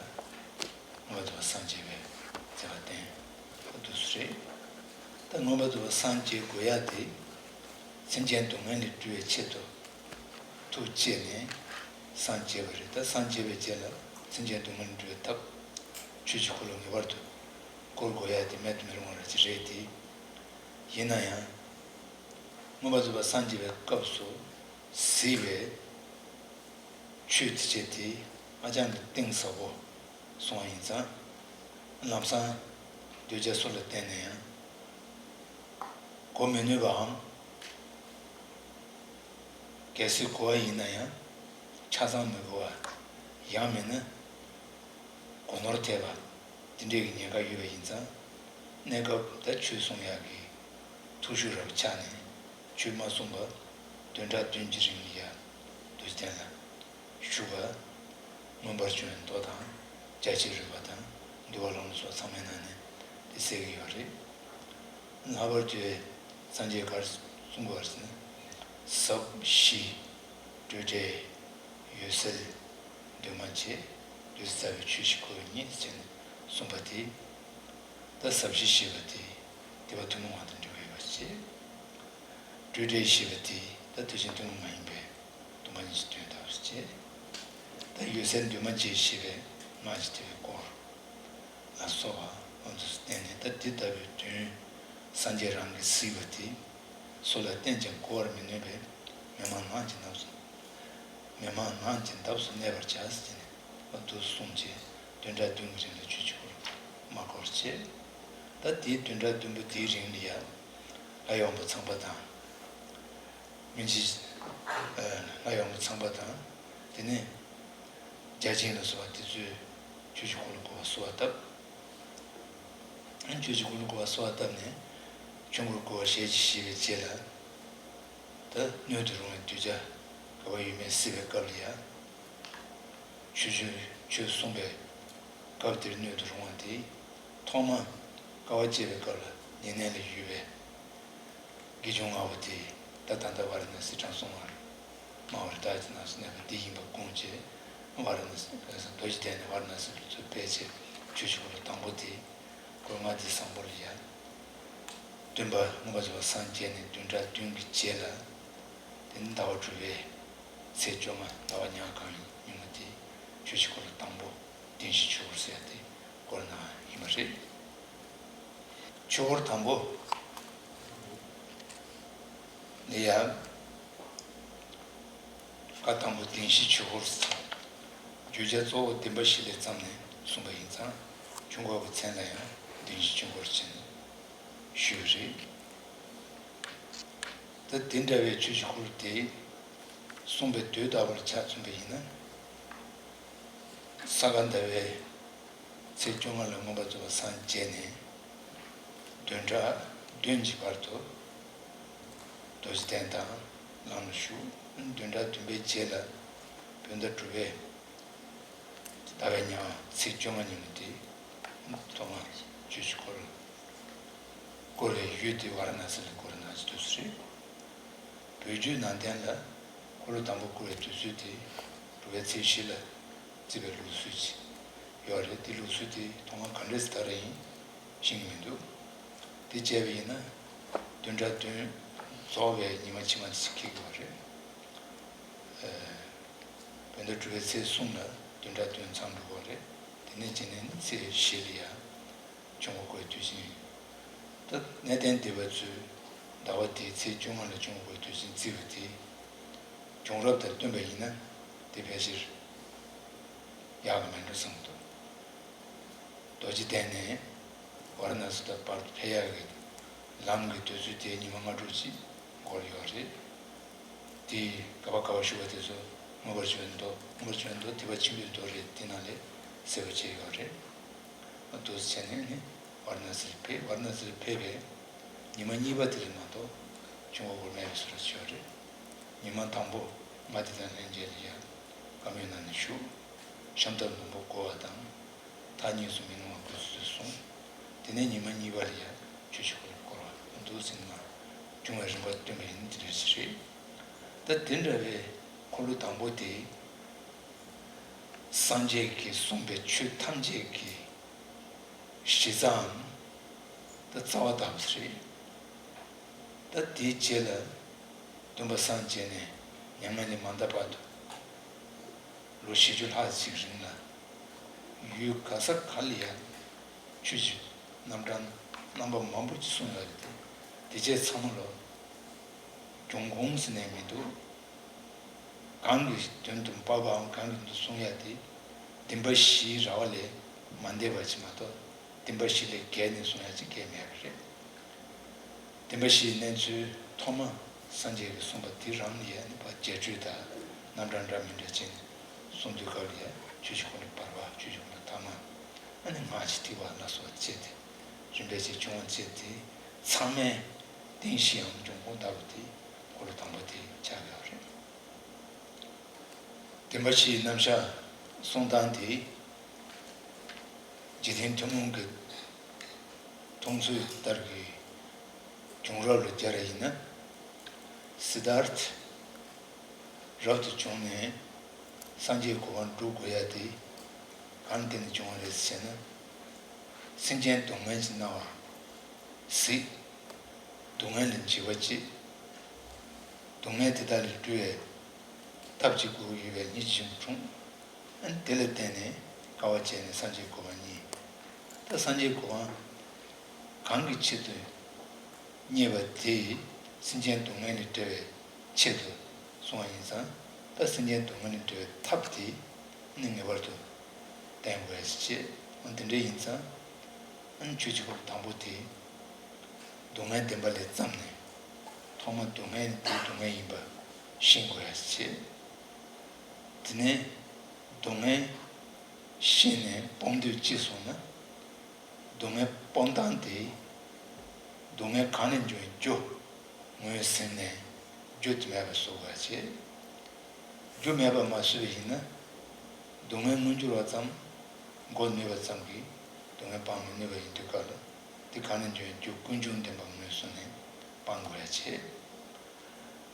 མངོན་པར་རྫོགས་པར་སངས་རྒྱས་པའི་མཛད་པ་བསྟན་པ་འདུག་སེ་རེད། ད་མངོན་པར་རྫོགས་པར་སངས་རྒྱས་དགོས་ཡ་དེ། སེམས་ཅན་སྡུག་བསྔལ་ལས་སྒྲོལ་བའི་ཆེད་དུ་ཐུགས་བསྐྱེད་ནས་སངས་རྒྱས་པ་རེད། ད་སངས་རྒྱས་པའི་རྗེས་ལ་སེམས་ཅན་སྡུག་བསྔལ་ལས་སྒྲོལ་བའི་ཐབས་ཆོས་ཀྱི་འཁོར་ལོ་ངེས་པར་དུ་བསྐོར་དགོས་ཡ་དེ་མེད་དུ་མི་རུང་བ་ཅིག་རེད་དེ། ཡིན་ན་ཡང་། མངོན་པར་རྫོགས་པར་སངས་རྒྱས་པའི་སྐབས་སུ་གཟིགས་པའི་ཆོས་དེ་བྱས་ཏེ་ཧ་ཅང་གི་གཏིང་ཟབ་པོ་སོང་བ་ཡིན་ཙང་། ལམ་སང་གདུལ་བྱ་སུ་ལ་བསྟན་ན་ཡང་གོ་མི་ནུས་པའམ། གལ་སྲིད་གོ་བ་ཡིན་ན་ཡང་ཆ་ཚང་མི་གོ་བ། ཡང་མིན་ན་གོ་ནོར་ཐེབས་པ། དེ་འདྲའི་ཉེན་ཁ་ཡོད་པ་ཡིན་ཙང་། གནས་སྐབས་ད་ཆོས་གསུང་ཡག་གི་ཐུགས་ཤུགས་རབ་ཆགས་ནས་ཆོས་མ་གསུངས་པར་བདུན་ཕྲག་བདུན་གྱི་རིང་ལ་ཡར་རྡོ་རྗེ་གདན་ལ་བཞུགས་པ། མངོན་པར་བྱོན་མདོ་དང་རྒྱ་ཆེར་རོལ་པ་དང་འདུལ་བ་ལུང་སོགས་ཚང་མའི་ནང་ནས་དེ་གསལ་གྱི་ཡོད་རེད། ལྷག་པར་དུ་སངས་རྒྱས་ག་རེ་གསུང་དགོས་པ་རེད་ཟེར་ན། ཟབ་ཞི་སྤྲོས་བྲལ་འོད་གསལ་འདུས་མ་བྱས། འདུས་རྩ་བའི་ཆོས་ཀྱི་འཁོར་ལོ་ཉིད་ཟེར་ནས་གསུངས་པ་དེ། ད་ཟབ་ཞི་ཞེས་པ་དེ་སྡེ་པ་ཐུན་མོང་བ་དང་འབྲེལ་བ་ཡོད་པར་བཤད། སྤྲོས་བྲལ་ཞེས་པ་དེ་ད་དེ་བཞིན་ཐུན་མོང་མ་ཡིན་པའི་སྟོང་པ་ཉིད་ཀྱི་དོན་དག་པར་བཤད། ད་འོད་གསལ་འདུས་མ་བྱས་ཞེས་པའི་སྔགས་ཀྱི་དེ་བའི་སྐོར་ལ་སོགས་པ་ཨ་འདུས་སུ་བསྟན་ནས། ད་དེ་ལྟ་བུའི་དོན་སངས་རྒྱས་རང་གིས་གཟིགས་པ་དེ་སུ་ལ་བསྟན་ཀྱང་གོ་བར་མི་ནུས་པས། མི་སྨྲ་ངག་གི་འདབས་སུ། མི་སྨྲ་ངག་གི་འདབས་སུ་གནས་པར་བྱ་ཟེར་ནས་ཨ་འདུག་གསུངས་རྗེས་བདུན་ཕྲག་བདུན་གྱི་རིང་ལ་ཆོས་ཀྱི་འཁོར་ལོ་མ་བསྐོར་བྱས། ད་དེའི་བདུན་ཕྲག་བདུན་པོ་དེའི་རིང་ལ་ཡང་ལྷ་ཡི་དབང་པོ་ཚངས་པ་དང་། མི་འཇིགས། ལྷ་ཡི་དབང་པོ་ཚངས་པ་དང་། དེ་ནས་བརྒྱ་བྱིན་ལ་སོགས་པ་དེ་ཚོས་ཆོས་ཀྱི་འཁོར་ལོ་བསྐོར་བར་གསོལ་བ་བཏབ། ཆོས་ཀྱི་འཁོར་ལོ་བསྐོར་བར་གསོལ་བ་བཏབ་ནས་ཆོས་འཁོར་བསྐོར་བ་ཞལ་གྱིས་བཞེས་པའི་རྗེས་ལ། ད་སྣོད་དུ་རུང་བའི་གདུལ་བྱ་ག་པར་ཡོད་མེད་གཟིགས་པའི་སྐབས་ལ་ཡང་། ཆོས་ཆོས་ཆོས་གསུངས་པའི་སྐབས་དེར་སྣོད་དུ་རུང་བ་དེ། ཐོག་མ་དཀའ་བ་སྤྱད་པའི་སྐབས་ལ་ཉེ་གནས་ལ་ཡོད་པའི་དགེ་སྦྱོང་ལྔ་པོ་དེ། ད་ད་ལྟ་ཝཱ་ར་ཎ་སི་དྲང་སྲོང་མ་མ་ཝཱ་ར་ཏ་གི་ནང་སུ་གནས་པ་འདི་ཡིན་པ་དགོངས་བྱས། ཝཱ་ར་ཎ་སི་རྡོ་རྗེ་གདན་ནས་ཝཱ་ར་ཎ་སི་ལ་ཚུར་ཕེབས་བྱས་ཆོས་ཀྱི་འཁོར་ལོ་དང་པོ་དེ། སྐོར་ལྔ་སྡེ་བཟང་པོ་ལ་ཡར། སྟོན་པ་མངོན་པར་རྫོགས་པར་སངས་རྒྱས་ནས་བདུན་ཕྲག་བདུན་གྱི་རྗེས་ལ། དེ་ནི་ཟླ་བ་དྲུག་པའི་ཚེས་བཅོ་ལྔ་ཟླ་བ་ཉ་གང་ཉིན་མོ་དེ་ཆོས་ཀྱི་འཁོར་ལོ་དང་པོ་བདེན་བཞིའི་ཆོས་འཁོར་ཟེར་ཡ་དེ་སྐོར་གནང་ཡིན་པ་རེད། ཆོས་འཁོར་དང་པོ་ལ་ཡང་། བཀའ་དང་པོ་བདེན་བཞིའི་ཆོས་འཁོར་ཟེར། བརྗོད་བྱ་གཙོ་བོ་བདེན་པ་བཞི་ལས་བརྩམས་ནས་གསུངས་པ་ཡིན་ཙང་། ཆོས་འཁོར་གྱི་མཚན་ལ་ཡང་བདེན་བཞིའི་ཆོས་འཁོར་ཞེས་ནས་ཞུས་པ་རེད། ད་དེ་འདྲ་བའི་ཆོས་ཀྱི་འཁོར་དེ་གསུངས་པའི་དུས་ལྟ་བུར་ཆ་མཚོན་པ་ཡིན་ན། ས་ག་ཟླ་བའི་ཚེས་བཅོ་ལྔ་ལ་མངོན་པར་རྫོགས་པར་སངས་རྒྱས་ནས། བདུན་ཕྲག་བདུན་གྱི་བར་དུ་རྡོ་རྗེ་གདན་དང་ལམ་ལ་བཞུགས། བདུན་ཕྲག་བདུན་པའི་རྗེས་ལ་བོད་ཟླ་དྲུག་པའི་ ཟླ་བའི་ཉི་མ་ཚེས་བཅོ་ལྔ་ཉིན་མོ་དེ་ཐོག་མར་ཆོས་ཀྱི་འཁོར་ལོ་བསྐོར་བའི་ཡུལ་དེ་ཝཱ་ར་ཎ་སི་ལ་བསྐོར་གནང་ཅི་དུས་སུ་རེད། བོད་བརྒྱུད་ནང་བསྟན་ལ་འཁོར་ལོ་དང་པོ་བསྐོར་བའི་དུས་ཚོད་དེ་དྲུག་པའི་ཚེས་བཞི་ལ་བརྩིས་པའི་ལུགས་སྲོལ་ཅིག་ཡོད་རེད། དེ་ལུགས་སྲོལ་དེ་ཐོག་མར་ག་འདྲས་སེ་དར་ཡིན་ཤེས་ཀྱི་མི་འདུག་དེ་བྱས་པ་ཡིན་ན་བདུན་ཕྲག་བདུན་རྫོགས་པའི་ཉི་མ་ཕྱི་མ་དེ་ཅིག་འཁེལ་གྱི་ཡོད་རེད། ཨ། བོད་ཟླ་དྲུག་པའི་ཚེས་གསུམ་ལ་བདུན་ཕྲག་བདུན་མཚམས་འགྲོ་གི་རེད། དེ་ནས་རྗེས་ནས་ནི་ཚེས་བཞི་ལ་ཡ་འབྱུང་པོ་བསྐོར་བའི་དུས་ཆེན། ད་གནས་བརྟན་སྡེ་པ་ཚོས་ཟླ་བ་དེའི་ཚེས་བཅོ་ལྔ་ལ་འབྱུང་པོ་བསྐོར་བའི་དུས་ཆེན་བརྩི་བ་དེ་བྱུང་རབས་དང་བསྟུན་པ་ཡིན་ན་དེ་ཕལ་ཆེར་ཡག་གི་མེད་འགྲོ་བསམ་གྱི་འདུག་རྡོ་རྗེ་གདན་ནས་ཝཱ་ར་ཎ་སི་དང་བར་དུ་ཕེབས་ཡག་གི་ལམ་གྱི་དུས་ཚོད་དེ་ཉི་མ་ལྔ་དྲུག་ཅིག་འགོར་ཡོད་རེད། དེ་ག་པ་ག་པ་ཞུ་བ་དེ་ཚོ་མངོན་པར་བྱོན་མདོ། མངོན་པར་བྱོན་མདོ་ཐེག་པ་ཆེན་པོའི་མདོ་རེད། དེ་ནང་ལས་གསལ་པོ་བྱས་ཡོད་རེད། འདུག་སེ་བྱས་ནས་ནི་ཝཱ་ར་ཎ་སིར་ཕེབས། ཝཱ་ར་ཎ་སིར་ཕེབས་པའི་ཉི་མ་གཉིས་པ་དེ་ལ་མ་གཏོགས་འབྱུང་པོ་བསྐོར་མེད་པའི་བཟོ་འདྲ་ཅིག་ཡོད་རེད། ཉི་མ་དང་པོ་ང་དེ་དང་ལྷན་རྒྱས་ལ་ཡང་བཀའ་མོལ་གནང་ནས་བཞུགས། ཤམ་ཐབས་སྣུམ་པོ་བགོ་བ་དང་། ཐག་ཉེ་སུ་མི་གནང་བ་དགོས་ཚུལ་གསུངས། དེ་ནས་ཉི་མ་གཉིས་པ་ལ་ཡང་ཆོས་ཀྱི་འཁོར་ལོ་བསྐོར་བ། འདུག་སེ་ནས་བྱུང་བའི་རིམ་པ་སྟོན་པ་ཡིན། དེ་འདྲ་ཞིག་རེད། ད་དེ་འདྲ་བའི་འཁོར་ལོ་དང་པོ་དེ་སངས་རྒྱས་ཀྱིས་གསུངས་པའི་ཆོས་ཐམས་ཅད་ཀྱི་གཞི་རྩའམ་ད་རྩ་བ་དམ་ཟེར་རེད། ད་དེའི་རྗེས་ལ་སྟོན་པ་སངས་རྒྱས་ནས་མྱ་ངན་ལས་མ་འདས་བར་དུ་ལོ་བཞི་བཅུ་ལྷག་ཅིག་རིང་ལ་ཡུལ་ག་ས་ག་ལ་ཡང་ཆོས་ཀྱི་རྣམ་གྲངས་རྣམ་པ་མང་པོ་ཅིག་གསུངས་ཡོད་རེད་དེ། དེ་རྗེས་ཚང་མ་ལོ་འབྱུང་ཁུངས་ཟེར་ནས་མི་འདུག་གང་གི་དོན་དུ་འབབ་པའམ་གང་གི་དོན་དུ་གསུང་ཡ་དེ་བདེན་པ་བཞིའི་ར་བ་ལས་མ་འདས་པ་ཅིག་མ་གཏོགས་བདེན་པ་བཞི་ལས་བརྒལ་ནས་གསུང་ཡ་ཅིག་གང་ཡང་མེད་པ་རེད། བདེན་པ་བཞིའི་གནས་ཚུལ་ཐོག་མ་སངས་རྒྱས་ཀྱིས་གསུངས་པ་དེ་རང་ལ་ཡང་ནི་ཕར་རྒྱས་སྤྲོས་དང་རྣམ་གྲངས་འདྲ་མི་འདྲ་བྱས་ནས་གསུང་དུས་སྐབས་ལ་ཡང་ཆོས་ཀྱི་འཁོར་ལོ་བར་པ། ཆོས་ཀྱི་འཁོར་ལོ་ཐ་མ། ཨ་ནི་སྔགས་ཀྱི་ཐེག་པ་ལ་སོགས་བྱས་ཏེ་རིམ་པས་ཅིག་བྱུང་བ་བྱས་ཏེ་ཚང་མས་བདེན་བཞིའམ་འབྱུང་ཁུངས་ལྟ་བུ་དེ་འཁོར་ལོ་དང་པོ་དེ་ཆགས་ཡོད་རེད། བདེན་པ་བཞིའི་རྣམ་གཞག་གསུང་སྟངས་དེ་འཇིག་རྟེན་ཐུན་མོང་གི་མཐོང་ཚུལ་ལྟར་གྱི་བྱུང་རབས་ལ་སྦྱར་བ་ཡིན་ན། སིད་དྷཱརྠ་རབ་ཏུ་བྱུང་ནས་སངས་རྒྱས་གོ་འཕང་སྒྲུབ་དགོས་ཡ་དེ་གང་བརྟེན་ནས་བྱུང་བ་རེད་ཟེར་ན། སེམས་ཅན་སྡུག་བསྔལ་གྱིས་མནར་བ་གཟིགས། སྡུག་བསྔལ་ལ་འཇིགས་པ་སྐྱེས། སྡུག་བསྔལ་དེ་དག་ལས་སྒྲོལ་བའི་ཐབས་ཅིག་དགོས་ཀྱི་ཡོད་པའི་སྙིང་རྗེ་ཆེན་པོ་འཁྲུངས། ཨ་ནི་དེ་ལ་བརྟེན་ནས་དཀའ་བ་སྤྱད་ནས་སངས་རྒྱས་གོ་འཕང་བརྙེས། ད་སངས་རྒྱས་གོ་འཕང་གང་གི་ཆེད་དུ་བརྙེས་པ་དེ་སེམས་ཅན་སྡུག་བསྔལ་ལས་བསྒྲལ་བའི་ཆེད་དུ་གསུངས་པ་ཡིན་ཙང་། ད་སེམས་ཅན་སྡུག་བསྔལ་ལས་བསྒྲལ་བའི་ཐབས་དེ་ནི་ངེས་པར་དུ་བསྟེན་དགོས་ཡ་ཞིག་བྱེད། འོ་དེ་འདྲ་ཡིན་ཙང་། ཨ་ནི་ཆོས་ཀྱི་འཁོར་ལོ་དང་པོ་དེ་སྡུག་བསྔལ་བདེན་པ་ལས་བརྩམས་ནས་ཐོག་མ་སྡུག་བསྔལ་ནི་དེའི་སྡུག་བསྔལ་ཡིན་པ་ཤེས་དགོས་ཡ་ཞིག་བྱེད། དེ་ནས་སྡུག་བསྔལ་ཤེས་ནས་སྤོང་འདོད་སྐྱེས་སོང་ན། སྡུག་བསྔལ་སྤོང་སྟངས་དེ་སྡུག་བསྔལ་གང་ནས་འབྱུང་བའི་རྒྱུ་ངོས་ཟིན་ནས་རྒྱུ་དེ་མེད་པར་བཟོ་དགོས་ཡ་བྱེད། རྒྱུ་མེད་པར་མ་བཟོས་པ་ཡིན་ན། སྡུག་བསྔལ་མངོན་གྱུར་བ་ཙམ་མགོ་ནོན་པ་ཙམ་གྱིས་སྡུག་བསྔལ་སྤང་མི་ནུས་པ་ཡིན་དུས་སྐབས་ལ། དེ་གང་ནས་འབྱུང་བའི་རྒྱུ་ཀུན་འབྱུང་བདེན་པ་ངོས་བཟུང་ནས་སྤང་དགོས་ཡ་བྱེད།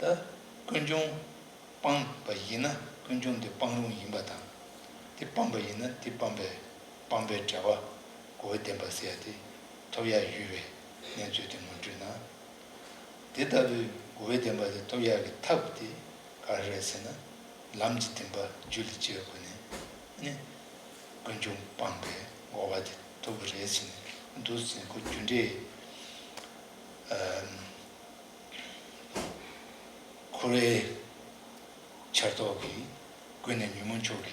ད་ཀུན་འབྱུང་སྤངས་པ་ཡིན་ན་ཀུན་འབྱུང་དེ་སྤང་རུང་ཡིན་པ་དང་། དེ་སྤངས་པ་ཡིན་ན་དེ་སྤངས་པའི་སྤངས་པའི་བྲལ་བ་གོ་བའི་བདེན་པ་ཟེར་ཡ་དེ་ཐོབ་ཡ་ཡོད་པའི་གནས་ཚུལ་དེ་ངོ་སྤྲོད་གནང་། དེ་ལྟ་བུའི་གོ་བའི་བདེན་པ་དེ་ཐོབ་ཡག་གི་ཐབས་དེ་ག་རེ་རེད་ཟེར་ན། ལམ་གྱི་བདེན་པ་རྒྱུད་ལ་སྐྱེ་བའི་སྒོ་ནས་ནི་ཀུན་འབྱུང་སྤངས་པའི་འགོག་པ་དེ་ཐོབ་ཀྱི་རེད་ཟེར་ནས་འདུག་ཟེར། ཁོ་རྒྱུ་འབྲས། ཨམ། འཁོར་བའི་ཆར་གཏོགས་ཀྱི་ཀུན་ནས་ཉོན་མོངས་ཕྱོགས་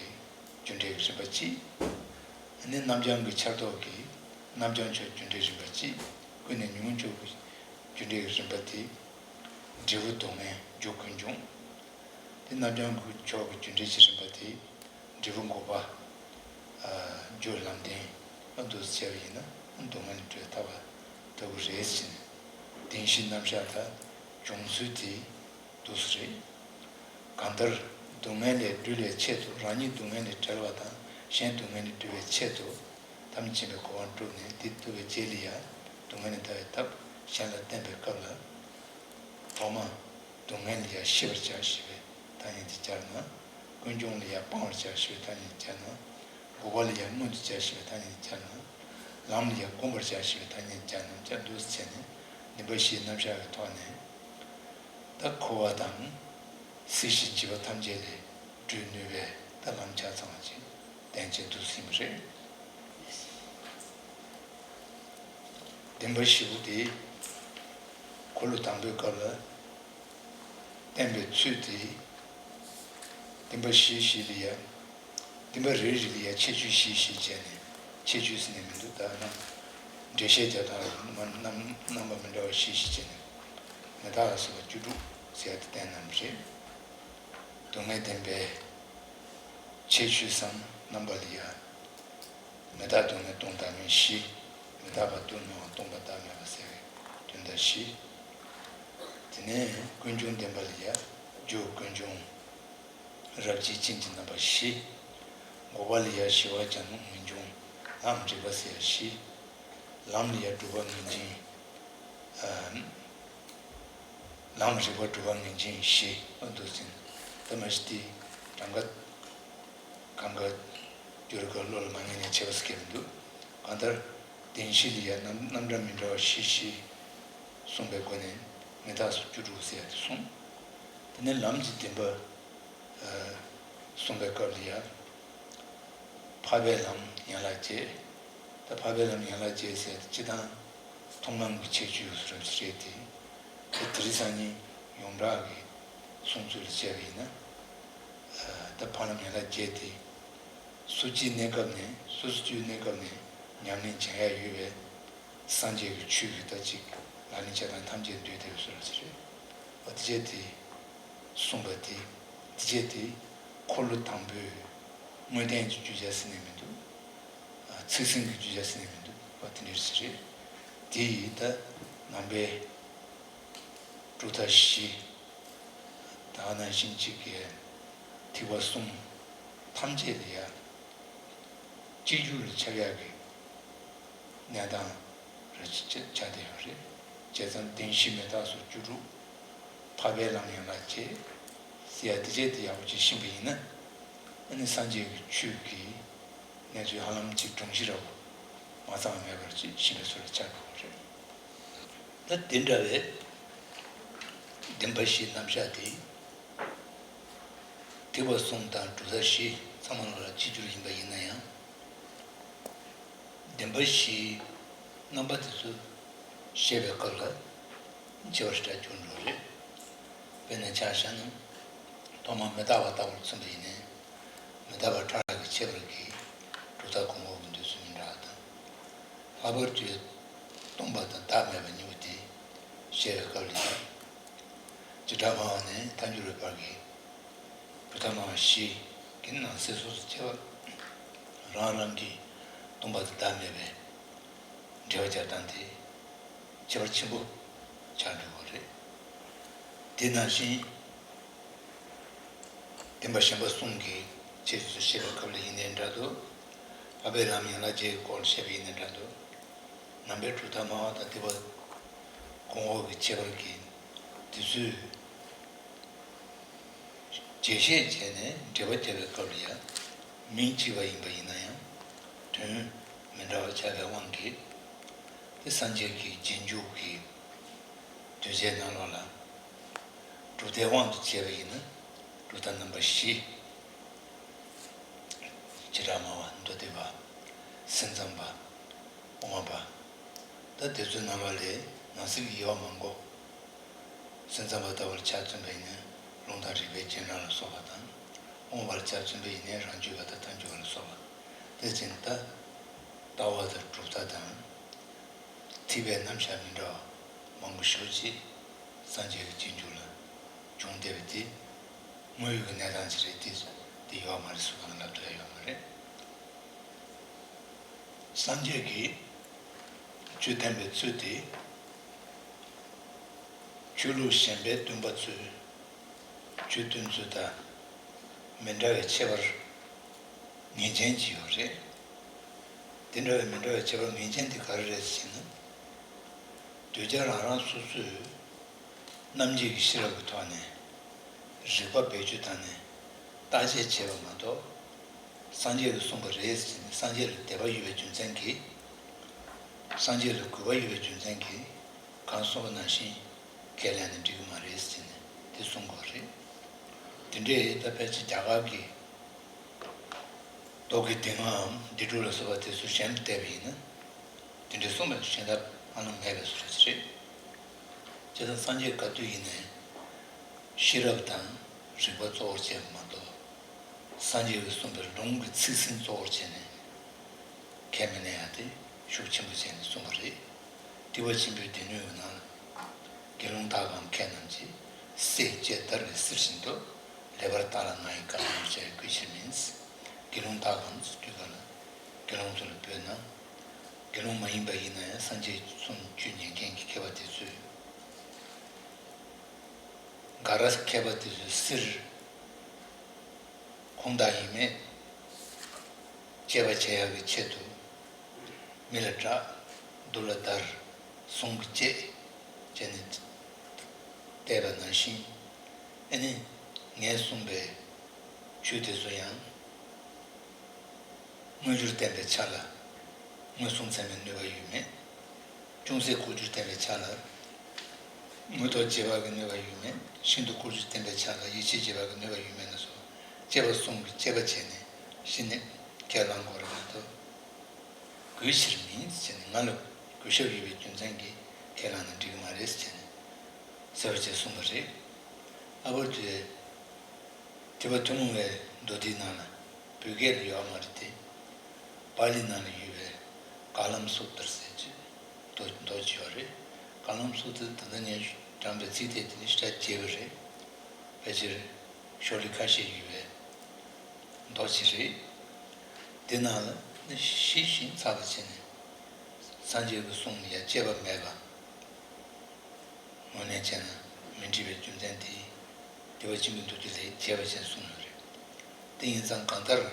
ཀྱི་རྒྱུ་འབྲས་ཀྱི་རིམ་པ་གཅིག་ནི་རྣམ་བྱང་གི་ཆར་གཏོགས་ཀྱི་རྣམ་བྱང་ཕྱོགས་རྒྱུ་འབྲས་རིམ་པ་གཅིག་ཀུན་ནས་ཉོན་མོངས་ཕྱོགས་ཀྱི་རྒྱུ་འབྲས་ཀྱི་རིམ་པ་དེ། འབྲས་བུ་སྡུག་བསྔལ་རྒྱུ་ཀུན་འབྱུང་། དེ་རྣམ་བྱང་གི་ཕྱོགས་ཀྱི་རྒྱུ་འབྲས་ཀྱི་རིམ་པ་དེ། འབྲས་བུ་འགོག་པ། ཨ། རྒྱུ་ལམ་བདེན། ཨ། འདུག་སེ་བྱས་པ་ཡིན་ན་སྡུག་བསྔལ་ལས་གྲོལ་ཐབས་ཐོབ་ཀྱི་རེད་ཟེར་ནས། བདེན་བཞིའི་རྣམ་གཞག་དང་བྱུང་ཚུལ་དེ་འདུག་སེ་རེད། གང་ལྟར་སྡུག་བསྔལ་ལས་སྒྲོལ་བའི་ཆེད་དུ་རང་ཉིད་སྡུག་བསྔལ་ལས་བྲལ་བ་དང་ གཞན་སྡུག་བསྔལ་ནས་སྒྲོལ་བའི་ཆེད་དུ་ཐམས་ཅད་མཁྱེན་པའི་གོ་འཕང་བསྒྲུབས་ནས། འདི་བསྒྲུབས་པའི་རྗེས་ལ་ཡང་སྡུག་བསྔལ་ནས་ཐར་བའི་ཐབས་གཞན་ལ་བསྟན་པའི་སྐབས་ལ། ཐོག་མ་སྡུག་བསྔལ་ལ་ཡང་ཤེས་པར་བྱ་ཞེས་པའི་ཐ་སྙད་དེ་སྦྱར་ན། ཀུན་འབྱུང་ལ་ཡང་སྤང་བར་བྱ་ཞེས་པའི་ཐ་སྙད་དེ་སྦྱར་ན། འགོག་པ་ལ་ཡང་མངོན་དུ་བྱ་ཞེས་པའི་ཐ་སྙད་དེ་སྦྱར་ན། ལམ་ལ་ཡང་བསྒོམ་པར་བྱ་ཞེས་པའི་ཐ་སྙད་དེ་སྦྱར་ན། སྦྱར་འདུག་ཟེར་ནས་བདེན་པ་བཞིའི་རྣམ་གཞག་གི་ཐོག་ནས། ད་འཁོར་བ་དང་སྲིད་ཞིའི་འཇིགས་པ་ཐམས་ཅད་ལས་སྒྲོལ་ནུས་པའི་ད་ལམ་ཆ་ཚང་བ་ཅིག་བསྟན་བྱས་འདུག་ཟིན་པ་རེད། བདེན་པ་བཞི་པོ་དེ་འཁོར་ལོ་དང་པོའི་སྐབས་ལ་བསྟན་པའི་ཚུལ་དེ། བདེན་པ་བཞི་བཞི་ལ་ཡ། བདེན་པ་རེ་རེ་ལ་ཡ་ཁྱད་ཆོས་བཞི་བཞི་བྱས་ནས། ཁྱད་ཆོས་ཟེར་ནས་མི་འདུག་ད་ནང་འགྲེལ་བཤད་རྒྱབ་སྟངས་ལ་རྣམ་རྣམ་རྣམ་པ་མི་འདྲ་བ་བཞི་བཞི་བྱས་ནས། མི་རྟག་ལ་སོགས་པ་བཅུ་དྲུག་ཟེར་ཡ་དེ་བསྟན་གནང་བ་རེད། སྡུག་བསྔལ་བདེན་པའི་ཁྱད་ཆོས་སམ་རྣམ་པ་ལ་ཡ། མི་རྟག་སྡུག་བསྔལ་སྟོང་བདག་མེད་བཞི། མི་རྟག་པ་སྡུག་བསྔལ་བ་སྟོང་པ་བདག་མེད་པ་ཟེར་བའི་དོན་དག་བཞི། དེ་ནས་ཀུན་འབྱུང་བདེན་པ་ལ་ཡ། རྒྱུ་ཀུན་འབྱུང་། རབ་བྱེད་ཅན་གྱི་རྣམ་པ་བཞི། འགོག་པ་ལ་ཡ་ཞི་བ་སྦྱར་ན་ངེས་འབྱུང་ལམ་རིག་པ་ཟེར་ཡ་བཞི། ལམ་ལ་ཡ་སྒྲུབ་པ་ངེས་འབྱུང་། ཨ། ལམ་རིག་པ་སྒྲུབ་པ་ངེས་འབྱུང་བཞི་ཨ་འདུག་ཟིན། ད་མ་གཞི་དེ་གྲངས་ཀ་གང་ག་བསྒྱུར་ག་བློ་ལ་མ་ངེས་ནས་བྱས་པ་ཟེར་གྱི་མི་འདུག་གང་ལྟར་བདེན་བཞི་ལ་ཡ་རྣམ་རྣམ་གྲངས་མི་འདྲ་བ་བཞི་བཞི་གསུངས་པའི་སྒོ་ནས་མི་རྟག་སོགས་བཅུ་དྲུག་ཟེར་ཡ་དེ་གསུངས། དེ་ནས་ལམ་གྱི་བདེན་པ། ཨ། གསུངས་པའི་སྐབས་ལ་ཡང་། འཕགས་པའི་ལམ་ཡན་ལག་བརྒྱད། ད་འཕགས་པའི་ལམ་ཡན་ལག་བརྒྱད་ཟེར་ཏེ་སྤྱིར་བཏང་མཐོང་ལམ་གྱི་ཁྱད་ཆོས་སུ་རེད་དེ། དེ་དེ་རིང་སང་ཉིན་ཡོངས་གྲགས་ཀྱི་གསུང་ཚུལ་ལ་བྱས་པ་ཡིན་ན། ཨ། ད་འཕགས་ལམ་ཡན་ལག་བརྒྱད་དེ། སོ་སྐྱེའི་གནས་སྐབས་ནས་སོ་སོ་སྐྱེའི་གནས་སྐབས་ནས་ཉམས་ལེན་བྱེད་ཡ་ཡོད་པའི་སངས་རྒྱས་ཀྱི་ཆོས་ཀྱི་ད་ཅིག་ལག་ལེན་བྱེད་སྟངས་ཐམས་ཅད་འདུས་ཏེ་ཡོད་ཟེར་བ་ཟེར་རེད། འོ་དེ་བྱས་ཏེ། གསུངས་པ་དེ། དེ་བྱས་ཏེ། འཁོར་ལོ་དང་པོའི་དངོས་བསྟན་གྱི་རྒྱུ་ཆ་ཟེར་ནས་མི་འདུག་ཨ། ཚིག་ཟིན་གྱི་རྒྱུ་ཆ་ཟེར་ནས་མི་འདུག་འོ་དེ་འདྲ་ཟེར་རེད། དེ་ཡིས་ད་ནང་པའི་གྲུབ་མཐའ་བཞི། ད་ག་ནང་བཞིན་གཅིག་གི་ཐེག་པ་གསུམ་ཐམས་ཅད་ལ་ཡ། གཅིག་གྱུར་ལ་ཁྱབ་ཡག་གི་གནས་སྟངས་རེ་ཆ་ཆ་བསྡད་ཡོད་རེད། བྱས་ཙང་བདེན་བཞི་མི་རྟག་སོགས་བཅུ་དྲུག་འཕགས་པའི་ལམ་ཡན་ལག་བརྒྱད་ཟེར་ཡ་དེ་བྱས་ཏེ་ཡག་པོ་ཅིག་ཤེས་པ་ཡིན་ན། ཨ་ནི་སངས་རྒྱས་ཀྱི་ཆོས་ཀྱི་གནས་ཚུལ་ཧ་ལམ་ཅིག་སྒྲོམ་གཞི་འདྲ་བོ་མ་ཚང་མེད་པར་ཅིག་ཤེས་པའི་ཚུལ་ལ་ཆགས་འགྲོ་བ་རེད། ད་དེ་འདྲ་བའི་བདེན་པ་བཞིའི་རྣམ་གཞག་དེ། ཐེག་པ་གསུམ་དང་གྲུབ་མཐའ་བཞི་ཚང་མ་ལ་གཅིག་གྱུར་ཡིན་པ་ཡིན་ན་ཡང་། བདེན་པ་བཞིའི་རྣམ་པ་དེ་ཚོ་བཤད་པའི་སྐབས་ལ་ཁྱད་པར་ཞེ་དྲག་འགྱུར་འགྲོ་རེད། དཔེར་ན་ཆ་བཞག་ན། ཐོག་མར་མི་རྟག་པ་ལྟ་བུར་མཚོན་པ་ཡིན་ནའི། མི་རྟག་པ་ཕྲ་རགས་ཀྱི་ཁྱད་པར་གྱིས་གྲུབ་མཐའ་གོང་འོག་གི་འདོད་ཚུལ་མི་འདྲ་བ་དང་། ལྷག་པར་དུ་སྟོང་པ་དང་བདག་མེད་པ་གཉིས་པོ་དེ་བཤད་པའི་སྐབས་ལ་ཡང་། བྱེ་བྲག་སྨྲ་བ་ནས་ཐལ་འགྱུར་བའི་བར་གྱི་གྲུབ་མཐའ་སྨྲ་བ་བཞི་གི་ནང་གསེས་སོ་སོར་ཕྱེ་བ། རང་རང་གི་སྟོང་པ་དང་བདག་མེད་པའི་འགྲེལ་པ་རྒྱག་སྟངས་དེ་ཁྱད་པར་ཆེན་པོ་ཆགས་འགྲོ་གི་རེད། དེ་ནང་བཞིན་བདེན་པ་གཞན་པ་གསུམ་གྱི་ཁྱད་ཆོས་སུ་བཤད་པའི་སྐབས་ལ་ཡིན་ནའི་འདྲ་འདུག་འཕགས་པའི་ལམ་ཡན་ལག་བརྒྱད་ཀྱི་སྐོར་ལ་བཤད་པ་ཡིན་ནའི་འདྲ་འདུག་ནང་པའི་གྲུབ་མཐའ་སྨྲ་བ་དང་ཐེག་པ་གོང་འོག་གི་ཁྱད་པར་གྱི་དེ་ཚོའི་རྒྱས་བཤད་བྱས་ནས་འགྲེལ་པ་བརྒྱབ་པའི་སྐབས་ལ་ཡང་མིང་གཅིག་པ་ཡིན་པ་ཡིན་ན་ཡང་དོན་མི་འདྲ་བ་ཆགས་པའི་དབང་གིས། དེ་སངས་རྒྱས་ཀྱི་རྗེས་འཇུག་གི་གདུལ་བྱའི་ནང་ལོགས་ལ་གྲུབ་མཐའི་དབང་དུ་བྱས་པ་ཡིན་ན་གྲུབ་མཐའ་རྣམ་པ་བཞི། བྱེ་བྲག་སྨྲ་བ། མདོ་སྡེ་པ། སེམས་ཙམ་པ། དབུ་མ་པ། ད་དེ་ཚོའི་ནང་ལོགས་ལས་ནང་གསེས་ཀྱི་དབྱེ་བ་མང་པོ། སེམས་ཙམ་པ་ལྟ་བུར་ཆ་མཚོན་པ་ཡིན་ན་ལུང་དང་རིགས་པའི་རྗེས་འབྲང་ལ་སོགས་པ་དང་། དབུ་མ་པར་ཆ་མཚོན་པ་ཡིན་ན་རང་རྒྱུད་པ་དང་ཐལ་འགྱུར་བ་ལ་སོགས་པ། དེ་བཞིན་ད་ལྟ་བ་དང་གྲུབ་མཐའ་དང་། ཐེག་པའི་རྣམ་གཞག་མི་འདྲ་བ་མང་པོ་ཞེ་པོ་ཅིག་སངས་རྒྱས་ཀྱི་རྗེས་འཇུག་ལ་བྱུང་བསྡད་པ་དེ་དངོས་ཡོད་ཀྱི་གནས་སྟངས་ཅིག་རེད་དེ། དེ་ཡོད་མ་རེད་ཟེར་གང་ལབ་ཐུབ་ཡ་ཡོད་མ་རེད། སངས་རྒྱས་ཀྱིས་ཆོས་བསྟན་པའི་ཚུལ་དེ། ཆོས་ལུགས་གཞན་པའི་སྟོན་པ་ཚོས་ཆོས་སྟོན་ཚུལ་དང་མི་འདྲ་བའི་ཁྱད་པར་ ངེས་ཅན་ཅིག་ཡོད་རེད། དེ་འདྲ་བའི་མི་འདྲ་བའི་ཁྱད་པར་ངེས་ཅན་དེ་ག་རེ་རེད་ཟེར་ན། གདུལ་བྱ་རང་རང་སོ་སོས་རྣམ་འབྱེད་ཀྱི་ཤེས་རབ་ཀྱི་ཐོག་ནས་རིགས་པ་བེད་སྤྱོད་བཏང་ནས་བརྟག་དཔྱད་བྱས་པ་མ་གཏོགས། སངས་རྒྱས་ཀྱིས་གསུངས་པ་རེད་ཟེར་ནས་སངས་རྒྱས་ལ་དད་པ་ཡོད་པའི་རྒྱུ་མཚན་གྱིས། སངས་རྒྱས་ལ་གུས་པ་ཡོད་པའི་རྒྱུ་མཚན་གྱིས་གང་གསུངས་པ་ནང་བཞིན་ཁས་ལེན་ན་འགྲིག་གི་མ་རེད་ཟེར་ནས་དེ་གསུང་དགོས་རེད། དེ་འདྲས་ད་ཕལ་ཆེར་རྒྱ་གར་གྱི་མདོ་གི་སྡེ་ལྔའམ་སྡེ་དྲུག་ལ་སོགས་པ་དེ་ཚོ་གཞན་དུ་བལྟས་པ་ཡིན་ན། དེ་འདྲས་གསུངས་པའི་གཞན་དག་ཨ་ལམ་མེད་པའི་བཟོ་འདྲ་ཅིག་རེད། བྱས་ཙང་སངས་རྒྱས་ག་དུས་ཡིན་ནའི་ཤེས་རབ་དང་རིགས་པ་གཙོ་བོར་བྱས་པ་མ་གཏོགས། སངས་རྒྱས་ཀྱིས་གསུངས་པའི་ལུང་གི་ཚིག་ཟིན་གཙོ་བོར་བྱས་ནས་ཁས་མི་ལེན་ཡ་དེ་ཤུགས་ཆེན་པོ་བྱས་ནས་གསུངས་པ་རེད། ཐེག་པ་ཆེན་པོའི་སྡེ་སྣོད་ཀྱི་ནང་ལ། དགེ་སློང་དག་གམ་མཁས་རྣམས་ཀྱིས། བསྲེག་བཅད་བརྡར་བའི་གསེར་བཞིན་དུ། ལེགས་པར་བརྟགས་ལ་ང་ཡི་བཀའ་ལ་ཉོན་བྱ་ཡི་གུས་ཕྱིར་མིན། དགེ་སློང་དག་གམ་ཟེར་དུས་ག་ལ་དགེ་སློང་ཚོ་ལ་འབོད་ན། དགེ་སློང་མ་ཡིན་པ་ཡིན་ན་ཡང་སངས་རྒྱས་གསུང་ཆོས་ཉན་མཁན་གྱི་མཁས་པ་དེ་ཚོས། ག་རེ་མཁས་པ་དེ་ཚོས་གསེར་ཁུངས་དག་ཡིན་མེད་དཔྱད་པ་བྱེད་ཡག་གི་ཆེད་དུ། མི་ལ་སྐྲག་སྡུག་ལ་བརྡར་ཟུང་གིས་བཅད་བྱས་ནས་བལྟས་པ་ནང་བཞིན། ཨ་ནི་ངས་གསུངས་པའི་ཆོས་དེ་ཚོ་ཡང་། དངོས་འབྱོར་བསྟན་པའི་ཆ་ལ་མངོན་སུམ་ཚད་མའི་གནོད་པ་ཡོད་མེད། ཅུང་ཟད་ལྐོག་གྱུར་བསྟན་པའི་ཆ་ལ་དངོས་ཐོག་རྗེས་དཔག་གི་གནོད་པ་ཡོད་མེད། ཤིན་ཏུ་ལྐོག་གྱུར་བསྟན་པའི་ཆ་ལ་ཡིད་ཆེས་རྗེས་དཔག་གི་གནོད་པ་ཡོད་མེད་ལ་སོགས་དཔྱད་པ་གསུམ་གྱིས་དཔྱད་པ་བྱས་ནས་གཞི་ནས་ཁས་བླང་དགོས་རེད་མ་གཏོགས། གུས་ཕྱིར་མིན་ཟེར་ནས་ང་ལ་གུས་ཞབས་ཡོད་པའི་རྒྱུ་མཚན་གྱིས་ཁས་བླངས་ན་འགྲིག་གི་མ་རེད་ཟེར་ནས་ཟེར་བ་བཅས་གསུངས་པ་རེད། ཨ་བར་དུ། ཐེག་པ་ཐུན་མོང་བའི་མདོ་སྡེའི་ནང་ལ་བོད་སྐད་ལ་ཡོད་མ་རེད་དེ། པཱ་ལི་ནང་ལ་ཡོད་པའི་ཀ་ལམ་སུ་ཏྲ་ཟེར་གྱི་མདོ་མདོ་ཅིག་ཡོད་རེད། ཀ་ལམ་སུ་ཏྲ་ད་ལྟ་ངས་དྲངས་པའི་ཚིག་དེ་དེ་ནི་ཞེ་དྲག་རྒྱས་པ་རེད། ཕལ་ཆེར་ཤོ་ལོ་ཀ་ཁ་ཤས་ཡོད་པའི་མདོ་ཅིག་རེད། དེ་ནང་ལ་ནི་ཞིབ་ཞིབ་ཚགས་པ་བྱས་ནས་སངས་རྒྱས་ཀྱི་གསུང་ལ་ཡང་དཔྱད་པ་མེད་པ། ངོས་ལེན་བྱས་ན་མི་འགྲིག་པའི་རྒྱུ་མཚན་དེ། ཐེག་པ་ཆེན་པོའི་མདོ་སྡེ་ལས་རྒྱས་པ་ཅན་གསུངས་ཡོད་རེད། དེ་ཡིན་ཙང་གང་ལྟར།